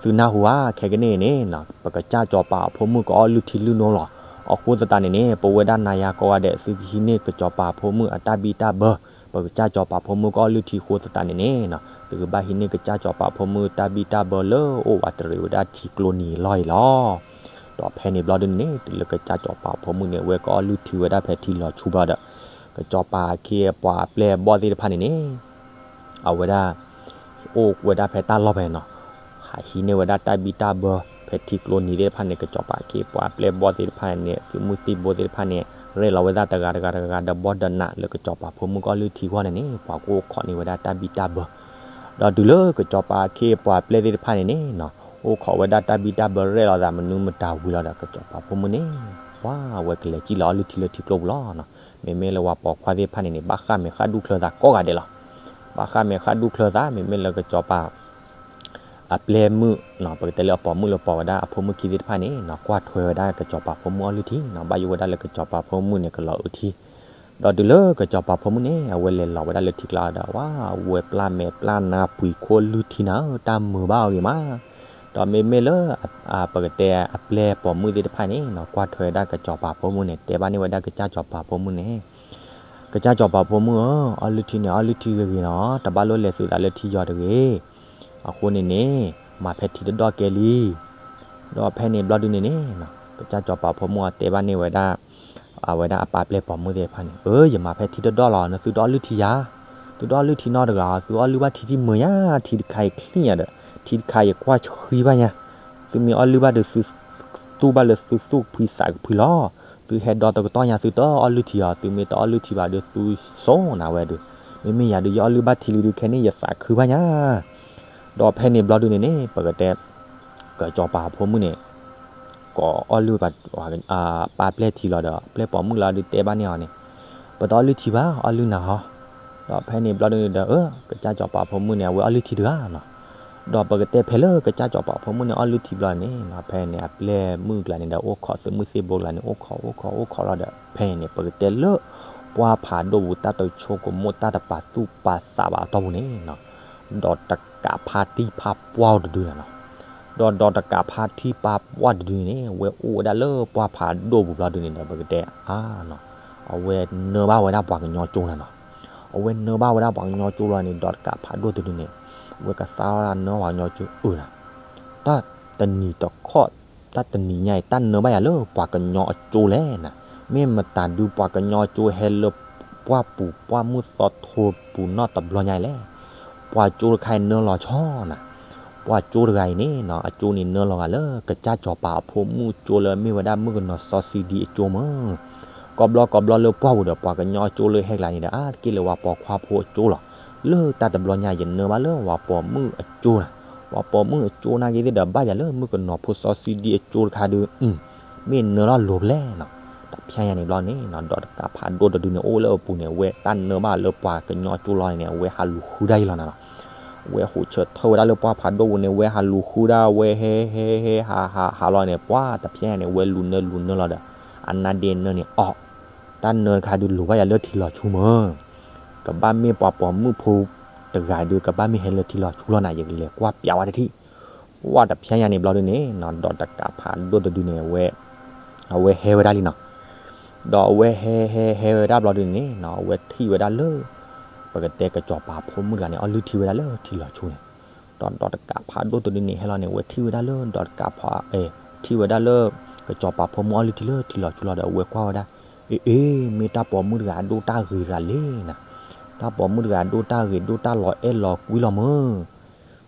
သုနၢ်ဟူဧါ, ခဲကနံၣ်အံၤန့ၣ်နီၤ ပကစၢ်စီၤပၤအဖိမုၣ်ကအီၣ်လုၢ်ထံလုၢ်နိလီၤ. အဃိသတးန့ၣ်န့ၣ် ပဝဲဒၣ်နၤယၤကိးဂၤဒဲး သုကဟံးန့ၢ်ကစီၤပၤဖိမုၣ်အတၢ်ဘံၣ်တၢ်ဘၢ, ပကစၢ်စီၤပၤဖိမုၣ်ကအီၣ်လုၢ်ထံအဃိသတးန့ၣ်န့ၣ် သုကဘၣ်ဟံးန့ၢ်ကစၢ်စီၤပၤဖိမုၣ်တၢ်ဘံၣ်တၢ်ဘၢလၢအိၣ်ဝးတရံးဝဲဒၣ်ထံကျိနံၤအလီၢ်အံၤလီၤ. ဒီးဖဲန့ၣ်ဘျီဒုန့ၣ်န့ၣ် တုၤလၢကစၢ်စီၤပၤဖိမုၣ်န့ၣ် အဝဲကအီၣ်လုၢ်ထံဝဲဒၣ်ဖဲထံလီၤဆူဘျီဒီး ကစီၤပၤအခ့အပှၤအပျဲၢ်အဘီၣ်သ့ၣ်တဖၣ်န့ၣ်န့ၣ် အဝဲဒၣ် အိၣ်ဝဲဒၣ်ဖဲတၢ်လီၢ်ဖဲန့ၣ်နီၤ, ဟးဟံးန့ၢ်ဝဲဒၣ်တၢ်ဘံၣ်တၢ်ဘၢ ဖဲထံကျိနံၤသ့ၣ်တဖၣ်န့ၣ် ကစီၤပၤအခ့အပှၤအပျဲၢ်အဘီၣ်သ့ၣ်တဖၣ်န့ၣ် သုးမုၢ်သ့ၣ်ဘိသ့ၣ်တဖၣ်န့ၣ် ရဲၣ်လီၤဝဲဒၣ်တဂၤတဂၤတဂၤဒီးဘီဒီးနးလၢကစီၤပၤဖိမုၣ်ကအီၣ်လုၢ်ထံအဂီၢ်န့ၣ်န့ၣ် ပှၤကအိၣ်ခိးန့ၢ်ဝဲဒၣ်တၢ်ဘံၣ်တၢ်ဘၢ ဒီးတုၤလၢကစီၤပၤအခ့အပှၤအပျဲၢ်သ့ၣ်တဖၣ်န့ၣ်န့ၣ်နီၤ အိၣ်ခိးဝဲဒၣ်တၢ်ဘံၣ်တၢ်ဘၢရဲၣ်လီၤသးမနုၤမတၤဝံၤလီၤဒီး ကစီၤပၤဖိမုၣ်န့ၣ် ပှၤဝဲကလဲၤစံၣ်လီၤအီလုၢ်ထံလၢထံကျိပူၤလီၤ. မ့မ့ၢ်လၢပှၤပိာ်ခွါသ့ၣ်တဖၣ်န့ၣ်န့ၣ် ဘၣ်ဃၣ်မဲာ်ဃၣ်ဒူၣ်ချၢသးကိးဂၤဒဲးလီၤ. ဘၣ်ဃၣ်မဲာ်ဃၣ်ဒူၣ်ချၢသး မ့မ့ၢ်လၢကစီၤပၤ အပျဲၢ်မုၣ်နီၤ ပကတဲလၢအပိာ်မုၣ်လၢပိာ်ဝဲဒၣ်အဖိမုၣ်ခံသ့ၣ်တဖၣ်န့ၣ်နီၤ ကွၢ်ထွဲဝဲဒၣ်ကစီၤပၤဖိမုၣ်အီၣ်လုၢ်ထံနီၤ ဘၣ်ယိၣ်ဝဲဒၣ်လၢကစီၤပၤဖိမုၣ်န့ၣ် ကလီၤအုးထံ ဒီးတုၤလၢကစီၤပၤဖိမုၣ်န့ၣ် အဝဲလဲၤလီၤဝဲဒၣ်လၢထံကျါဒီး ဝဲပျၢ်မဲာ်ပျၢ်နါပှံၤခိၣ်လုၢ်ထံနၤဧၢ တၢ်မုာ်ဘၣ်အီၤဂ့ၤမး ဒီးမ့မ့ၢ်လၢ ပကတဲအပျဲၢ်ပိာ်မုၣ်သ့ၣ်တဖၣ်န့ၣ်နီၤ ကွၢ်ထွဲဝဲဒၣ်ကစီၤပၤဖိမုၣ်န့ၣ် တဲဘၣ်န့ၢ်ဝဲဒၣ်ကစၢ်စီၤပၤဖိမုၣ်န့ၣ် ကစၢ်စီၤပၤဖိမုၣ်ဧၢ, အီၣ်လုၢ်ထံန့ၣ် အီၣ်လုၢ်ထံဂ့ၤဂ့ၤနီၤ, တဘၣ်လိၣ်လဲၤသုးသးလၢထံယီၤတဂ့ၤ. အဃိန့ၣ်န့ၣ် မၤဖဲထံတဒီၣ်ကဲလံ. ဒီးဖဲန့ၣ်ဘျီဒုန့ၣ်န့ၣ် ကစၢ်စီၤပၤဖိမုၣ်အတဲဘၣ်န့ၢ်ဝဲဒၣ် အဝဲဒၣ်အပၢ်ပျဲၢ်ပိာ်မုၣ်သ့ၣ်တဖၣ်န့ၣ်, အၢ ယမၤဖဲထံတဒီၣ်လီၤ, နသုတအီၣ်လုၢ်ထံယၤ, သုတအီၣ်လုၢ်ထံနီတဂၤ, သုအီၣ်လုၢ်ဘၣ်ထံတမုာ်ညါ, ထံတခါအံၤချံၣ်ညါဒီး ထံတခါအံၤကွၢ်ဆှံဘၣ်ညါ, သုမ့ၢ်အီၣ်လုၢ်ဘၣ်ဒီး သုတူၢ်ဘၣ်လၢသုသူၣ်ဖှံသးကဖှံလီၤ. သုဟဲဒီတကတီၢ်ညါ သုတအီၣ်လုၢ်ထံအီၤ, သုမ့ၢ်တအီၣ်လုၢ်ထံဘၣ်ဒီး သုစိာ်နၤဝဲဒီး, မ့မ့ၢ်ယၤဒီး ယအီၣ်လုၢ်ဘၣ်ထံလံဒီး ခဲန့ၣ်ယသးခုဘၣ်ညါ. ဒီးဖဲန့ၣ်ဘျီဒုန့ၣ်န့ၣ် ပကတဲ ကစီၤပၤဖိမုၣ်န့ၣ် ကိးအီၣ်လုၢ် ပၢ်ပျဲၢ်ထံလီၤဒီး ပျဲၢ်ပိာ်မုၣ်လီၤဒုးတဲဘၣ်န့ၢ်အီၤန့ၣ်, ပတအီၣ်လုၢ်ထံဘၣ်, အီၣ်လုၢ်နၤဟီ. ဒီးဖဲန့ၣ်ဘျီဒုန့ၣ်ဒီး အၢ ကစၢ်စီၤပၤဖိမုၣ်န့ၣ် အဝဲအီၣ်လုၢ်ထံတဂၤနီၤ. ဒီးပကတဲဖဲလၢကစၢ်စီၤပၤဖိမုၣ်န့ၣ် အီၣ်လုၢ်ထံဘျီန့ၣ်နီၤ, ဖဲန့ၣ် အပျဲၢ်မုၣ်ကျါန့ၣ်ဒီး အိၣ်ခိးသုးမုၢ်သံၣ်ဘိကျါန့ၣ် အိၣ်ခိး အိၣ်ခိး အိၣ်ခိးလီၤဒီး ဖဲန့ၣ် ပကတဲလၢ ပှၢ်ဖးဒိၣ်ပူၤ တၢ်တဆိကမိၣ် တၢ်တပာ်သူၣ်ပာ်သးဘၣ်အတီၢ်ပူၤန့ၣ်နီၤ, ဒီးတကးဖါထံဖါပှၢ်အိၣ်တဒုန့ၣ်နီၤ. ဒီးဒီးတကးဖါထံဖါပှၢ်တဒုန့ၣ်န့ၣ် ဝဲအိၣ်ဝဲဒၣ်လၢပှၢ်ဖးဒိၣ်ပူၤဘျီဒုန့ၣ်ဒီး ပကတဲအါနီၤ, အဝဲနၢဘၣ်ဝဲဒၣ်ပှၤကညီကၠိနၤနီၤ. အဝဲနၢဘၣ်ဝဲဒၣ်ပှၤကညီကၠိလီၤန့ၣ် ဒီးတကးဖးဒိၣ်တဒုန့ၣ် ဝဲကသါထီၣ်ဒၣ်နၢပှၤကညီကၠိအၢနၤ. တၢ်တနံၤတခီၣ် တၢ်တနံၤညါအံၤ တၢ်နၢဘၣ်ယၤလၢပှၤကညီအကၠိလဲၣ်နၤ. မ့ၢ်မတၤဒုပှၤကညီကၠိဟဲလၢပှၢ်ပူၤပှၢ်မုၢ်သီထိပူၤနီၢ်တဘျီညါအံၤလဲၣ်. ပှၤကၠိတခါအံၤနၢလီၤဆီနၤ. ပှၤကၠိတဂၤအံၤန့ၣ်နီၤ အကၠိန့ၣ်နၢလီၤဂာ်လၢကစၢ်စီၤပၤအဖိမုၣ်ကၠိလၢမ့ၢ်ဝဲဒၣ်မုၣ်ကနီၤစီဆှံဒံအကၠိမၢ်. ကိးဘျီကိးဘျီလၢပှၢ်ပူၤဒီး ပှၤကညီအကၠိလၢဟဲကျါန့ၣ်ဒီး အါတက့ၢ်လၢဝၤပိာ်ခွါဖိအကၠိလီၤ. လၢတၢ်တဘျီညါယနၢဘၣ်လၢဝၤပိာ်မုၣ်အကၠိနၤ. ဝၤပိာ်မုၣ်အကၠိနာ်က့ၤသ့ၣ်ဒီး ဘၣ်ယၤလၢမုၣ်ကနီၤဖိစီဆှံဒံအကၠိတခါဒု မ့ၢ်နၢလီၤလိၤဖဲလဲၣ်နီၤ. တဖျဲညါန့ၣ်ဘျီန့ၣ်နီၤ ဒီးတကးဖးဒိၣ်တဒုန့ၣ် အိၣ်လၢအပူၤန့ၣ် အဝဲတၢ်နၢဘၣ်လၢပှၤကညီကၠိလီၤန့ၣ် အဝဲဟးလူၤဃုဒၣ်အံၤလီၤနၤနီၤ. အဝဲဟိးဆၢထၢၣ်ဝဲဒၣ်လၢပှၢ်ဖးဒိၣ်ပူၤန့ၣ် အဝဲဟးလူၤဃုဒၣ် အဝဲဟဲဟဲဟဲဟးဟးဟးလီၤန့ၣ် ပှၢ်တဖျဲညါန့ၣ် အဝဲလူၤနၢလူၤနၢလီၤဒီး အနါဒ့နၢန့ၣ်အီၣ်, တၢ်နၢတခါဒုးလိၤဘၣ်ယၤလၢထံလီၤဆူမၢ်. ကဘၣ်မ့ၢ်ပှၤပိာ်မုၣ်ဖိတဂၤဒုး ကဘၣ်မ့ၢ်ဟဲလၢထံလီၤဆူလီၤနၤ ယကလဲၤကွၢ်ပျးဝဲတထံၣ်. ပှၢ်တဖျဲညါန့ၣ်ဘျီဒုန့ၣ်နီၤ ဒီးတကးဖးဒိၣ်တဒုန့ၣ် အဝဲ အဝဲဟဲဝဲဒၣ်လံနီၤ. ဒီးအဝဲဟဲဟဲဟဲဝဲဒၣ်ဘျီဒုန့ၣ်နီၤ အဝဲထံၣ်ဝဲဒၣ်လၢ ပကတဲကစီၤပၤဖိမုၣ်တဂၤန့ၣ် အီၣ်လုၢ်ထံဝဲဒၣ်လၢထံလီၤဆူန့ၣ်. ဒီးဒီးတကးဖးဒိၣ်တဒုန့ၣ်ဟဲလီၤန့ၣ် အဝဲထံၣ်ဝဲဒၣ်လၢဒီးတကးဖး ထံၣ်ဝဲဒၣ်လၢ ကစီၤပၤဖိမုၣ်အီၣ်လုၢ်ထံလၢထံလီၤဆူလီၤဒီး အဝဲကွၢ်ဝဲဒၣ်, အ့ အ့ မ့ၢ်တၢ်ပိာ်မုၣ်တဂၤအဒိၣ်တၢ်ဂ့ၤတဂၤလံနၤ. တၢ်ပိာ်မုၣ်တဂၤအဒိၣ်တၢ်ဂ့ၤဒိၣ်တၢ်လီၤအဲၣ်လီၤကွံလီၤမၢ်.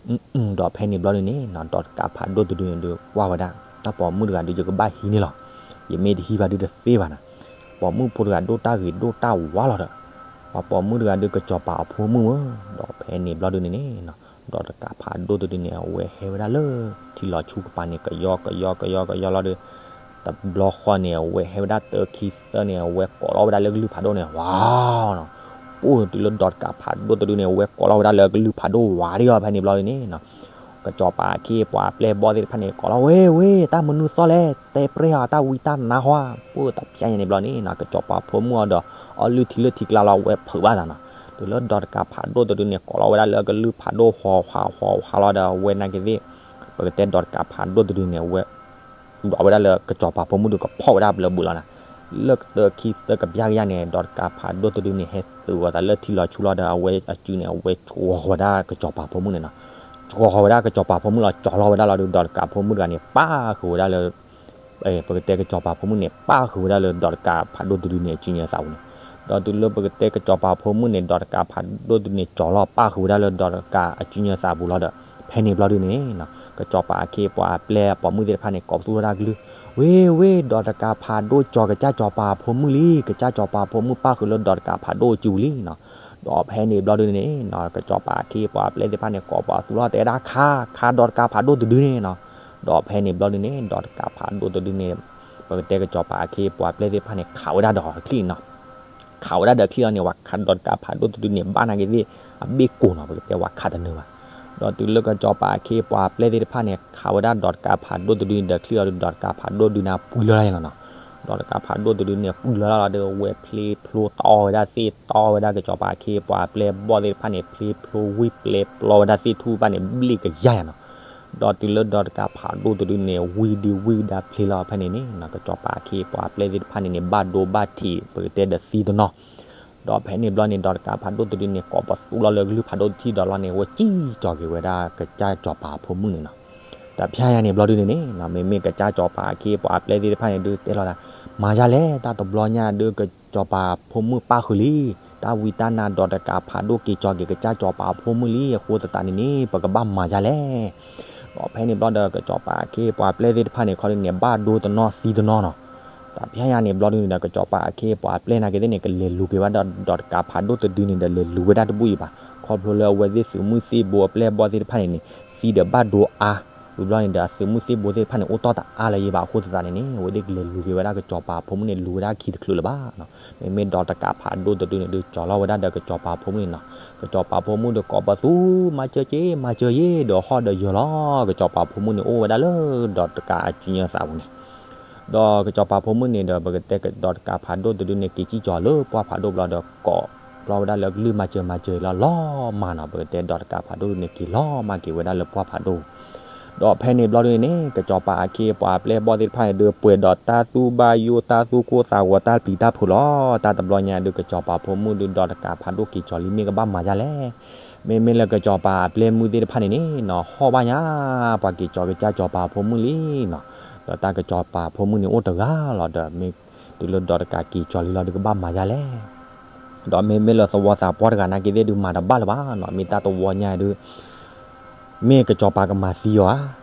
ဒီးဖဲန့ၣ်ဘျီဒုန့ၣ်နီၤ ဒီးတကးဖးဒိၣ်တဒုန့ၣ်ဒုးကွၢ်ဝဲဒၣ်, တၢ်ပိာ်မုၣ်တဂၤဒုးယကဘၣ်ဟံးန့ၢ်လီၤ. ယမ့ၢ်တဟံးဘၣ်ဒုးတသ့ဘၣ်နၤ. ပိာ်မုၣ်ဖိတဂၤဒိၣ်တၢ်ဂ့ၤဒိၣ်တၢ်ဝါလီၤဒီး ပှၤပိာ်မုၣ်တဂၤဒုးကစီၤပၤအဖိမုၣ်မၢ်. ဒီးဖဲန့ၣ်ဘျီဒုန့ၣ်န့ၣ်နီၤ ဒီးတကးဖးဒိၣ်တဒုန့ၣ် အဝဲဟဲဝဲဒၣ်လၢ ထံလီၤဆူကပၤန့ၣ် ကယီကယီကယီကယီလီၤဒီး တဘျီဃီန့ၣ် အဝဲဟဲဝဲဒၣ်တၢခံသၢန့ၣ် အဝဲကိးလီၤဝဲဒၣ်လၢကလုၢ်ဖးဒိၣ်န့ၣ် ဝါနီၤ. ပှၢ်တုၤလၢဒီးတကးဖးဒိၣ်တဒုန့ၣ် အဝဲကိးလီၤဝဲဒၣ်လၢကလုၢ်ဖးဒိၣ်ဝါဒံးအီၤ ဖဲန့ၣ်ဘျီဒုန့ၣ်နီၤ ကစီၤပၤအခ့အပှၤအပျဲၢ်ဘီၣ်သ့ၣ်တဖၣ်န့ၣ် ကိးလီၤဝဲ ဝဲ တၢ်မနုၤသီၣ်လဲၣ် တဲပြဲအီၤတၢ်ဝံတၢ်နါဟီဧါ. ပှၢ်တဖျဲညါန့ၣ်ဘျီန့ၣ်နီၤ ကစီၤပၤဖိမုၣ်အီၤဒီး အီၣ်လုၢ်ထံလၢထံကျါလီၤ အဝဲဖုးဘၣ်သးနီၤ. တုၤလၢဒီးတကးဖးဒိၣ်တဒုန့ၣ် ကိးလီၤဝဲဒၣ်လၢကလုၢ်ဖးဒိၣ်ဟီၤဟးဟီၤဟးလီၤဒီး အဝဲနာ်က့ၤသ့ၣ် ပကတဲဒီးတကးဖးဒိၣ်တဒုန့ၣ် အဝဲ ဒွးဝဲဒၣ်လၢကစီၤပၤဖိမုၣ်ဒုးကဖီၣ်ဝဲဒၣ်ဘျၢဘုးလီၤနၤ. လၢကတၢၢ်ခံသၢကပျၢ်ကယၢ်န့ၣ် ဒီးတကးဖးဒိၣ်တဒုန့ၣ် ဟဲသုးအသးလၢထံလီၤဆူလီၤဒီး အဝဲအစုန့ၣ် အဝဲကၠီဃီၤဝဲဒၣ်ကစီၤပၤဖိမုၣ်န့ၣ်နီၤ. ကၠီဃီၤဝဲဒၣ်ကစီၤပၤဖိမုၣ်လီၤ ကၠီလီၤဝဲဒၣ်လီၤဒီး ဒီးတကးဖိမုၣ်တဂၤန့ၣ် ပၣ်ဃုာ်ဝဲဒၣ်လၢ ပကတဲကစီၤပၤဖိမုၣ်န့ၣ် ပၣ်ဃုာ်ဝဲဒၣ်လၢဒီးတကးဖးဒိၣ်တဒုန့ၣ် အစုညါသးပူၤန့ၣ်. ဒီးတုၤလၢပကတဲကစီၤပၤဖိမုၣ်န့ၣ် ဒီးတကးဖးဒိၣ်တဒုန့ၣ် ကၠီလီၤပၣ်ဃုာ်ဝဲဒၣ်လၢဒီးတကးအစုညါသးပူၤလီၤဒီး ဖဲန့ၣ်ဘျီဒုန့ၣ်နီၤ ကစီၤပၤအခ့အပှၤအပျဲၢ်အပိာ်မုၣ်သ့ၣ်တဖၣ်န့ၣ် ကိးပသူထီၣ်တၢ်ကလုၢ်, ဝ့ ဝ့ ဒီးတကးဖးဒိၣ်ကၠီၤကစၢ်စီၤပၤဖိမုၣ်လံ, ကစၢ်စီၤပၤဖိမုၣ်ပၣ်ဃုာ်လၢဒီးတကးဖးဒိၣ်အစုပူၤလံနီၤ. ဒီးဖဲန့ၣ်ဘျီဒုန့ၣ်နီၤ ကစီၤပၤအခ့အပှၤအပျဲၢ်သ့ၣ်တဖၣ်န့ၣ် ကိးပသူထီၣ်တဲဝဲဒၣ် ခး ခးဒီးတကးဖးဒိၣ်တဒုန့ၣ်နီၤ. ဒီးဖဲန့ၣ်ဘျီဒုန့ၣ် ဒီးတကးဖးဒိၣ်တဒုန့ၣ် ပကတဲကစီၤပၤအခ့အပှၤအပျဲၢ်သ့ၣ်တဖၣ်န့ၣ် ခးဝဲဒၣ်ဒီးချံၣ်နီၤ. ခးဝဲဒၣ်ဒီးချံၣ်လီၤန့ၣ် ဝၤခးဒီးတကးဖးဒိၣ်တဒုန့ၣ် ဘၣ်နာ်က့ၤသ့ၣ် အဘ့ၣ်ကိၢ်နီၤ ပကတဲဝၤခးတနၢၤဘၣ်. ဒီးတုၤလၢကစီၤပၤအခ့အပှၤအပျဲၢ်သ့ၣ်တဖၣ်န့ၣ် ခးဝဲဒၣ်ဒီးတကးဖးဒိၣ်တဒုန့ၣ်ဒီး ချံၣ်အီၤဒီး ဒီးတကးဖးဒိၣ်ဒုန့ၣ် ပှံၢ်လီၤလၢယါလီၤနီၤ. ဒီးတကးဖးဒိၣ်တဒုန့ၣ် ပှံၢ်လီၤလီၤဒီး ဝဲဖျ့ဖျိတီဝဲဒၣ်သ့ၣ် တီဝဲဒၣ်ကစီၤပၤအခ့အပှၤအပျဲၢ်ဘီၣ်သ့ၣ်တဖၣ်န့ၣ် ဖျ့ဖျိဝံၣ်ပျဲပျီဝဲဒၣ်သ့ၣ်ထူၣ်ဘၣ်န့ၣ် ဘျ့ၣ်ကယါယါနီၤ. ဒီးတုၤလၢဒီးတကးဖးဒိၣ်တဒုန့ၣ် ဝံၣ်ဒုဝံၣ်ဒါဖျ့လီၤဖဲန့ၣ်န့ၣ် ကစီၤပၤအခ့အပှၤအပျဲၢ်သ့ၣ်တဖၣ်န့ၣ်န့ၣ် ဘၣ်ဒိဘၣ်ထံး ပကတဲဒီးသံတနီၤ ဒီးဖဲန့ၣ်ဘျီန့ၣ် ဒီးတကးဖးဒိၣ်တဒုန့ၣ် ကိးပသူလီၤလၢကလုၢ်ဖးဒိၣ်တထံၣ်ဒီးလီၤန့ၣ် ဝဲစံၣ်ကၠီၤက့ၤဝဲဒၣ်ကစၢ်စီၤပၤအဖိမုၣ်န့ၣ်နီၤ. တဖျဲညါန့ၣ်ဘျီဒုန့ၣ်န့ၣ် မ့မ့ၢ်ကစၢ်စီၤပၤအခ့အပှၤအပျဲၢ်သ့ၣ်တဖၣ်န့ၣ်ဒုးတဲလီၤသး မၤယါလဲၣ် တၢ်တဘျီညါဒုး ကစီၤပၤအဖိမုၣ်ပၣ်ဃုာ်လံ, တၢ်ဝံတၢ်နါဒီးတကးဖးဒိၣ်က့ၤကၠီၤက့ၤကစၢ်စီၤပၤအဖိမုၣ်လံ အဃိသတးန့ၣ်န့ၣ် ပကဘၣ်မၤယါလဲၣ်. ဒီးဖဲန့ၣ်ဘျီဒီး ကစီၤပၤအခ့အပှၤအပျဲၢ်သ့ၣ်တဖၣ်န့ၣ် ခီဒုန့ၣ် ဘၣ်ဒိတနီၤသံတနီၤနီၤ. တဖျဲညါန့ၣ်ဘျီဒုန့ၣ်ဒီး ကစီၤပၤအခ့အပှၤအပျဲၢ်နာ်က့သ့ၣ်န့ၣ် ကလဲၤလူၤက့ၤဝဲဒၣ်ဒီးတကးဖးဒိၣ်တဒုန့ၣ်ဒီး လဲၤလူၤဝဲဒၣ်တဘူၣ်အံၤဘၣ်. ခီဖျိလၢအဝဲသ့ၣ်သုးမုၢ်သ့ၣ်ဘိအပျဲၢ်ဘီၣ်သ့ၣ်တဖၣ်န့ၣ်န့ၣ် သံဒီးဘၣ်ဒိအါ, ဝံၤဘျီန့ၣ်ဒီး အသုးမုၢ်သ့ၣ်ဘိသ့ၣ်တဖၣ်န့ၣ် အိၣ်တီၢ်တအါလၢၤယံၤဘၣ်အဃိသတးန့ၣ်န့ၣ် အဝဲသ့ၣ်ကလဲၤလူၤက့ၤဝဲဒၣ်ကစီၤပၤအဖိမုၣ်န့ၣ် လူၤဝဲဒၣ်ခံတချုးလၢၤဘၣ်နီၤ. မ့မ့ၢ်ဒီးတကးဖးဒိၣ်တဒုန့ၣ်ဒုး ကၠီၤလီၤဝဲဒၣ်ဒီးကစီၤပၤအဖိမုၣ်န့ၣ်နီၤ. ကစီၤပၤအဖိမုၣ်ဒီးကိးပသူ မၤစၢၤက့ၤ မၤစၢၤယ့ၤ ဒီးဟီၣ်ဒီးယၢၤလီၤ. ကစီၤပၤအဖိမုၣ်န့ၣ် အိၣ်ဝဲဒၣ်လၢဒီးတကးအစုညါသးပူၤန့ၣ် ဒီးကစီၤပၤဖိမုၣ်န့ၣ်ဒီး ပကတဲဒီးတကးဖးဒိၣ်တဒုန့ၣ် က့ၤစံၣ်ကၠီၤလၢပှၢ်ဖးဒိၣ်ဘျီဒီး ကိးဘျီဝဲဒၣ်လၢကလုၢ်မၤစၢၤမၤစၢၤလီၤလီၤမးနီၤ. ပကတဲဒီးတကးဖးဒိၣ်တဒုန့ၣ် က့ၤလီၤမးက့ၤဝဲဒၣ်လၢပှၢ်ဖးဒိၣ် ဒီးဖဲန့ၣ်ဘျီဒုန့ၣ်န့ၣ် ကစီၤပၤအခ့အပှၤအပျဲၢ်ဘီၣ်သ့ၣ်တဖၣ်န့ၣ်ဒုး ပှဲၤဒီးတၢ်သူၣ်ဘၣ်ယိၣ်တၢ်သူၣ်ကိၢ်သးဂီၤတၢ်ပျံၤတၢ်ဖုးလီၤ. တၢ်တဘျီညါဒုး ကစီၤပၤဖိမုၣ်ဒုး ဒီးတကးဖးဒိၣ်က့ၤကၠီၤလံ မ့ၢ်ကဘၣ်မၤယါလဲၣ်. မ့မ့ၢ်လၢကစီၤပၤအပျဲၢ်မုၣ်သ့ၣ်တဖၣ်န့ၣ်န့ၣ်နီၤ ဟီၣ်ဘၣ်ညါ ပှၤက့ၤကၠီၤကစၢ်စီၤပၤဖိမုၣ်လံနီၤ. ဒီးတၢ်ကစီၤပၤဖိမုၣ်န့ၣ်အိၣ်တဂၤလီၤဒီး မ့ၢ်တုၤလၢဒီးတကးက့ၤကၠီၤလံလီၤဒုး ကဘၣ်မၤယါလဲၣ်. ဒီးမ့မ့ၢ်လၢသဝီသးပှၢ်တဂၤနာ်က့သ့ၣ်ဒုး မၤတဘၣ်လၢၤဘၣ်နီၤ. မ့ၢ်တၢ်တဝီညါဒုး မ့ၢ်ကစီၤပၤကမၤသံအီၤဧါ,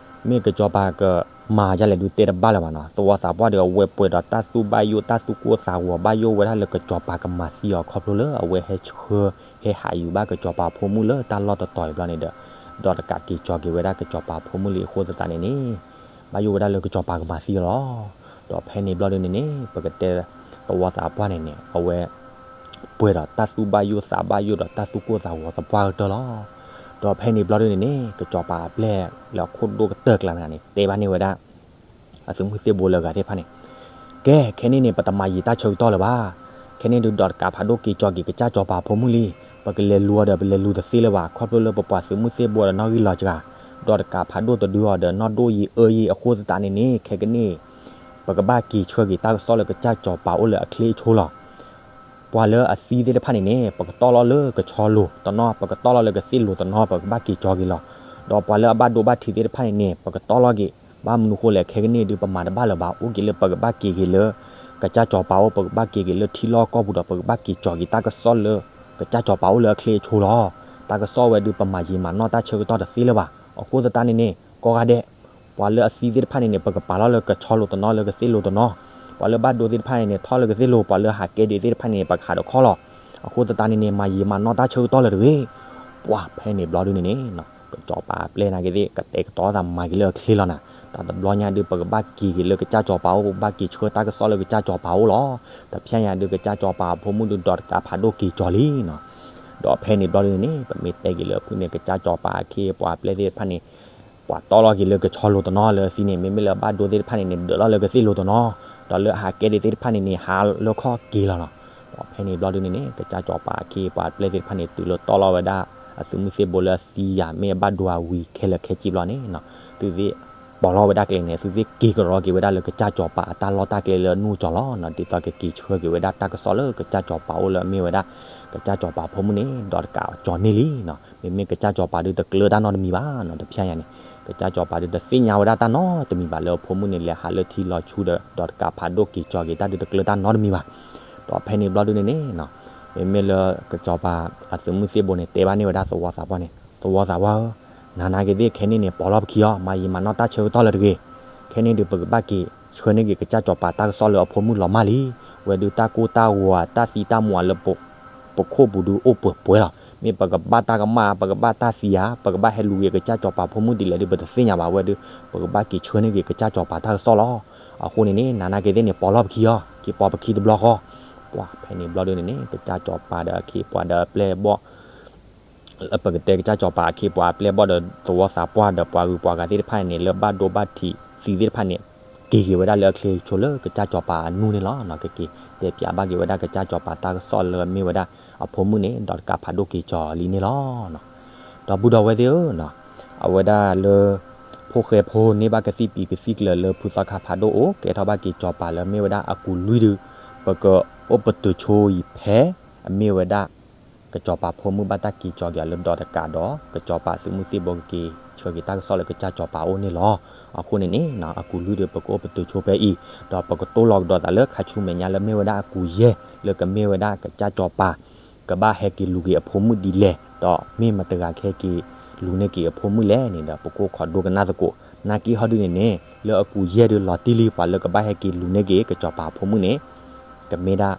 မ့ၢ်ကစီၤပၤကမၤယါလဲၣ်ဒုး တဲတဘၣ်လၢၤဘၣ်နီၤ. သဝီသးပှၢ်ဒီး အဝဲပှဲၤဒီးတၢ်သူၣ်ဘၣ်ယိၣ်တၢ်သူၣ်ကိၢ်သးဂီၤ ဘၣ်ယိၣ်ဝဲဒၣ်လၢကစီၤပၤကမၤသံအီၤ ခီဖျိလၢအဝဲဟဲဆှၢ ဟဲဟးယူၤဘၣ်ကစီၤပၤဖိမုၣ်လၢတၢ်လီၢ်တတီၤအံၤဘျီန့ၣ်ဒီး ဒီးတကးက့ၤကၠီၤက့ၤဝဲဒၣ်ကစီၤပၤဖိမုၣ်လံအဃိသတးန့ၣ်န့ၣ် ဘၣ်ယိၣ်ဝဲဒၣ်လၢကစီၤပၤကမၤသံအီၤလီၤ. ဒီးဖဲန့ၣ်ဘျီဒုန့ၣ်န့ၣ် ပကတဲသဝီသးပှၢ်န့ၣ်န့ၣ် အဝဲ ပှဲၤဒီးတၢ်သူၣ်ဘၣ်ယိၣ်သးဘၣ်ယိၣ်ဒီးတၢ်သူၣ်ကိၢ်သးဂီၤသပှၢ်ကတၢၢ်လီၤ. ဒီးဖဲန့ၣ်ဘျီဒုန့ၣ်န့ၣ် ကစီၤပၤအပျဲၢ်လၢအခိၣ်ဒိၣ်ကတၢၢ်ကျါန့ၣ်န့ၣ် တဲဘၣ်န့ၢ်ဝဲဒၣ် အသုးမုၢ်သ့ၣ်ဘိလၢအဂၤသ့ၣ်တဖၣ်န့ၣ် ကဲ ခဲန့ၣ်န့ၣ် ပတမၤယံာ်တၢ်ဆၢကတီၢ်လၢၤဘၣ်. ခဲန့ၣ်ဒုးဒီးတကးဖးဒိၣ်က့ၤကၠီၤက့ၤကစၢ်စီၤပၤဖိမုၣ်လံ. ပကလဲၤလူၤအီၤဒီး ပလဲၤလူၤတသ့လၢၤဘၣ် ခီဖျိလၢပပှၤသုးမုၢ်သ့ၣ်ဘိဒီးနီၣ်ဂံၢ်လီၤစှၤ ဒီးတကးဖးဒိၣ်တဒုအီၤဒီး နီၢ်ဒိၣ်ယံာ်အၢယံာ်အဃိသတးန့ၣ်န့ၣ် ခဲကနံၣ် ပကဘၣ်က့ၤဆှၢက့ၤတၢ်ကစီၣ်လၢကစၢ်စီၤပၤအိၣ်လၢအချ့အဆိလီၤ. ပှၤလၢအသံသ့ၣ်တဖၣ်န့ၣ်န့ၣ် ပကတီၢ်လီၤလၢကဆီလိၤတနီၤ ပကတီၢ်လီၤလၢကသ့ၣ်လိၤတနီၤ ပကဘၣ်က့ၤကၠီၤက့ၤလီၤ. ဒီးပှၤလၢအဘၣ်ဒိဘၣ်ထံးသ့ၣ်တဖၣ်န့ၣ်န့ၣ် ပကတီၢ်လီၤက့ၤ ဘၣ်မနုၤဃိလဲၣ် ခဲကနံၣ်ဒုးပမၤတဘၣ်လၢၤဘၣ် အိၣ်က့ၤလၢပကဘၣ်က့ၤက့ၤလၢ ကစၢ်စီၤပၤအိၣ် ပကဘၣ်က့ၤက့ၤလၢထံလီၢ်ကီၢ်ပူၤဒီး ပကဘၣ်က့ၤကၠီၤက့ၤတၢ်ကစီၣ်လၢ ကစၢ်စီၤပၤအိၣ်လၢအချ့အဆိလီၤ. တၢ်ကစီၣ်ဝဲဒုး ပမၤယံာ်မၤနီၢ်တၢ်ဆၢကတီၢ်တသ့လၢၤဘၣ်. အဃိသတးန့ၣ်န့ၣ် ကိးဂၤဒဲး ပှၤလၢအသံသ့ၣ်တဖၣ်န့ၣ်န့ၣ် ပကပာ်လီၤလၢကဆီလိၤတနီၤ လၢကသ့ၣ်လိၤတနီၤ, ပှၤလၢဘၣ်ဒိသ့ၣ်တဖၣ်န့ၣ်န့ၣ် ထီၣ်လၢကသ့ၣ်လိၤ, ပှၤလၢဟးကဲဒံးသ့ၣ်တဖၣ်န့ၣ်န့ၣ် ပကဟးတခီလီၤ. အဃိသတးန့ၣ်န့ၣ် မၤယံာ်မၤနီၢ်တၢ်ဆၢကတီၢ်လၢၤတဂ့ၤ. ပှၤဖဲန့ၣ်ဘျီဒုန့ၣ်န့ၣ် ကစီၤပၤအပျဲၢ်နာ်က့သ့ၣ် ကတဲာ်ကတီၤသးမၤက့ၤလၢအချ့လီၤနၤ. တၢ်တဘျီညါဒုး ပကဘၣ်က့ၤက့ၤလၢကစၢ်စီၤပၤအိၣ်, ပကဘၣ်က့ၤဆှၢတၢ်ကစီၣ်လၢကစၢ်စီၤပၤအိၣ်လီၤ. တဖျဲညါဒုး ကစၢ်စီၤပၤအဖိမုၣ်ဒုး ဒီးတကးဖးဒိၣ်က့ၤကၠီၤလံနီၤ. ဒီးဖဲန့ၣ်ဘျီဒုန့ၣ်န့ၣ် ပမ့ၢ်တဲက့ၤလၢအဖုၣ်န့ၣ် ကစၢ်စီၤပၤအခ့အပှၤအပျဲၢ်သ့ၣ်တဖၣ်န့ၣ် ပှၤတီၢ်လီၤက့ၤလၢကဆီလိၤတနီၤလၢအသံန့ၣ် မ့မ့ၢ်လၢအဘၣ်ဒိသ့ၣ်တဖၣ်န့ၣ်န့ၣ် ဒၢးလီၤလၢကသ့ၣ်လိၤတနီၤ, ဒီးလၢအဟးကဲဒံးသ့ၣ်တဖၣ်န့ၣ်န့ၣ် ဟးလၢခီၣ်က့ၤလီၤနီၤ. ဒီးဖဲန့ၣ်ဘျီဒုန့ၣ်န့ၣ် ကစၢ်စီၤပၤအခ့အပှၤအပျဲၢ်သ့ၣ်တဖၣ်န့ၣ် တုၤလၢတီၢ်လီၤဝဲဒၣ် အသုးမုၢ်သ့ၣ်ဘိလၢအသံယၤ မ့ၢ်အဘၣ်ဒိအဝံၤခဲလၢာ်ခဲဆ့ဘျီန့ၣ်နီၤ သုသ့ၣ် ပိာ်လီၤဝဲဒၣ်ကျဲန့ၣ် သုသ့ၣ်က့ၤကရီက့ၤဝဲဒၣ်လၢကစၢ်စီၤပၤအတၢ်လီၢ်တၢ်ကျဲလၢအနူၢ်ကၠီၤလီၤနီၤ. ဒ်သိးကက့ၤဆှၢက့ၤဝဲဒၣ်တၢ်ကစီၣ်လၢကစၢ်စီၤပၤအိၣ်လၢအမ့ၢ်ဝဲဒၣ် ကစၢ်စီၤပၤအဖိမုၣ်န့ၣ် ဒီးတကးကၠီၤန့ၢ်လံနီၤ. မ့မ့ၢ်ကစၢ်စီၤပၤဒုးတကျၢၤတၢ်နီတမံၤဘၣ်နီၤ. တဖျဲညါန့ၣ် ကစၢ်စီၤပၤဒုးတသ့ၣ်ညါဝဲဒၣ်တၢ်နီတမံၤဘၣ်လၢအဖိမုၣ်န့ၣ် လဲၤဟးလၢထံလီၤဆူဒီး ဒီးတကးဖးဒိၣ်က့ၤကၠီၤက့ၤတၢ်ဒုးတကျၢၤတၢ်နီတမံၤဘၣ်. ဒီးဖဲန့ၣ်ဘျီဒုန့ၣ်န့ၣ်နီၤ မ့မ့ၢ်လၢကစီၤပၤအသုးမုၢ်သ့ၣ်ဘိန့ၣ် တဲဘၣ်န့ၢ်ဝဲဒၣ်သဝီသးပှၢ်န့ၣ် သဝီသးပှၢ်ဧၢ, နၤနာ်က့သ့ၣ်ခဲန့ၣ်န့ၣ် ပိာ်လီၤပခံအီၤ မၤယံာ်မၤနီၢ်တၢ်ဆၢကတီၢ်လၢၤတဂ့ၤ. ခဲန့ၣ်ဒုး ပကဘၣ်က့ၤဆှၢန့ၢ်က့ၤကစၢ်စီၤပၤတၢ်ကစီၣ်လၢအဖိမုၣ်လီၤမၢ်လံ. ဝဲဒုးတၢ်ကိၢ်တၢ်ဂီၤ တၢ်သံတၢ်မူလၢ ပခိၣ်ပူၤဒုးအိၣ်ပှဲၤပှဲၤလီၤ. မ့ၢ်ပကဘၣ်တၢ်ကမၣ် ပကဘၣ်တၢ်သံဧါ ပကဘၣ်ဟဲလူၤက့ၤကစၢ်စီၤပၤဖိမုၣ်ဒ်လဲၣ်ဒုး ပတသ့ၣ်ညါဘၣ်. ဝဲဒုး ပကဘၣ်က့ၤဆှၢန့ၢ်က့ၤကစၢ်စီၤပၤတၢ်ကစီၣ်လီၤ. အဃိန့ၣ်န့ၣ် နၤနာ်က့သ့ၣ်န့ၣ် ပိာ်လီၤပခံအီၤ က့ၤပိာ်ပခံတဘျီဃီ. ပှၤဖဲန့ၣ်ဘျီဒုန့ၣ်န့ၣ် ကစၢ်စီၤပၤဒီးအခ့အပှၤဒီးအပျဲၢ်အဘီၣ် ပကတဲကစၢ်စီၤပၤအခ့အပှၤအပျဲၢ်အဘီၣ်ဒီးသဝီသးပှၢ်ဒီးပှၤဂုၤပှၤဂၤသ့ၣ်တဖၣ်န့ၣ် လၢဘၣ်ဒိဘၣ်ထံးသံသ့ၣ်တဖၣ်န့ၣ် က့ၤက့ၤဝဲဒၣ်လၢအချ့ဆိလၢကစၢ်စီၤပၤအနူၢ်န့ၣ်လီၤ. ကက့ၤတဲဖျါဘၣ်က့ၤဝဲဒၣ်ကစၢ်စီၤပၤတၢ်ကစီၣ်လၢအမ့ၢ်ဝဲဒၣ်အဖိမုၣ်န့ၣ် ဒီးတကးဖးဒိၣ်က့ၤကၠီၤလံန့ၣ်လီၤ. ဒီပုၢ်ဒီဝဲၢ်သ့ၣ်ဧၢ, အဝဲဒၣ်လၢ ဖိၣ်ဃဲဖိန့ၢ်ဘၣ်ကသံၣ်ပံၤကသံၣ်ကျၢၤလၢဖုသီခါဖးဒိၣ်အိၣ် ကဲထီၣ်ဘၣ်က့ၤစီၤပၤလၢမ့ၢ်ဝဲဒၣ်အကူၢ်လွံၢ်ဒု, ပကအိၣ်ပတုာ်ဆိအံၤဖဲ အမ့ၢ်ဝဲဒၣ် ကစီၤပၤဖိမုၣ်ဘၣ်တၢ်က့ၤကၠီၤက့ၤအီၤလၢဒီးတကးဒီး ကစီၤပၤသုးမုၢ်သံၣ်ဘိကက့ၤဆှၢက့ၤတၢ်ကစီၣ်လၢကစၢ်စီၤပၤအအိၣ်န့ၣ်လီၤ. အဃိန့ၣ်န့ၣ် အကူၢ်လွံၢ်ဒု ပကအိၣ်ပတုာ်ဆိဖဲအံၤ, ဒီးပကတိၢ်လီၤကဒီးသးလၢခါဆူမဲာ်ညါလၢမ့ၢ်ဝဲဒၣ်အကူၢ်ယဲၢ်လၢကမ့ၢ်ဝဲဒၣ်ကစၢ်စီၤပၤ ကဘၣ်ဟဲက့ၤလူၤက့ၤအဖိမုၣ်ဒ်လဲၣ်, ဒီးမ့ၢ်မတဂၤကဟဲက့ၤလူၤန့ၢ်က့ၤအဖိမုၣ်လဲၣ်န့ၣ်ဒီး ပကအိၣ်ခိးဒိကနၣ်သကိး, နာ်က့ဟီဒုန့ၣ်န့ၣ် လၢအကူၢ်ယဲၢ်ဒုလီၤတံၢ်လံ ပှၤလၢကဘၣ်ဟဲက့ၤလူၤန့ၢ်က့ၤကစီၤပၤအဖိမုၣ်န့ၣ် ကမ့ၢ်ဒၣ်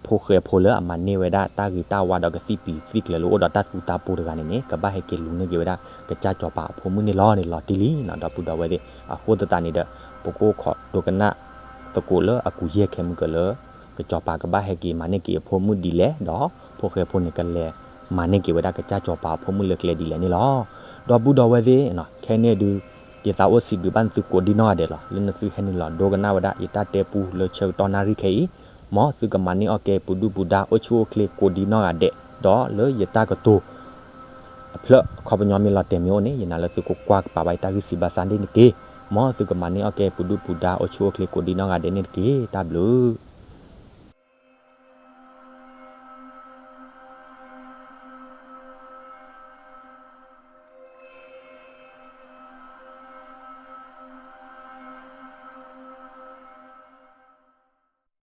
ဖိၣ်ဃဲဖိလၢအမၤန့ၢ်ဝဲဒၣ်တၢ်ဂ့ၤတၢ်ဝါဒီးကသံၣ်ပံၤသံၣ်ကျၢၤလၢအိၣ်ဒီးတၢ်သူတၢ်ပူၤတဂၤန့ၣ်န့ၣ် ကဘၣ်ဟဲက့ၤလူၤန့ၢ်က့ၤဝဲဒၣ်ကစၢ်စီၤပၤအဖိမုၣ်န့ၣ်လီၤန့ၣ်လီၤတံၢ်လံနီၤ ဒီပုၢ်ဒီဝဲၢ်သ့ၣ်. အဃိသတးန့ၣ်ဒီး ပကအိၣ်ခိးဒိကနၣ်သကိးလၢအကူၢ်ယဲၢ်ခဲမုၢ်ကၢၤလၢ ကစီၤပၤကဘၣ်ဟဲက့ၤမၤန့ၢ်က့ၤအဖိမုၣ်ဒ်လဲၣ်, ဒီးဖိၣ်ဃဲဖိန့ၣ်ကလဲၤမၤန့ၢ်က့ၤဝဲဒၣ်ကစၢ်စီၤပၤအဖိမုၣ်လၢကျဲဒ်လဲၣ်န့ၣ်လီၤ. ဒီပုၢ်ဒီဝဲၢ်သ့ၣ်, ခဲန့ၣ်ဒုး ယသးအိၣ်စံးဘျုးဘၣ်သုကိးဒံနီၢ်ဂၤဒဲးလီၤ. လၢနသုဟဲနုာ်လီၤဒိကနၣ်ဝဲဒၣ်ယတၢ်တဲပူလၢဆၢကတီၢ်နၣ်ရံၣ်ခဲအံၤ, မ်သုကမၤန့ၢ်အီၣ်ကဲပူၤဒုၣ်ပူၤဒါအိၣ်ဆူၣ်အိၣ်ချ့ကိးဒံနီၢ်ဂၤဒဲး, ဒီးလၢယတၢ်ကတိၤအဖျၢၣ်အခီပညီမ့ၢ်လီၤတဲာ်မ့ၢ်အိၣ်န့ၣ် ယနာ်လၢသုကကွၢ်ကပာ်ဘၣ်ယတၢ်ဂံၢ်စံးဘၣ်စၢ်န့ၣ်တက့ၢ်. မ်သုကမၤန့ၢ်အီၣ်ကဲပူၤဒုၣ်ပူၤဒါအိၣ်ဆူၣ်အိၣ်ချ့ကိးဒံနီၢ်ဂၤဒဲးန့ၣ်တက့ၢ်. တၢ်ဘျုး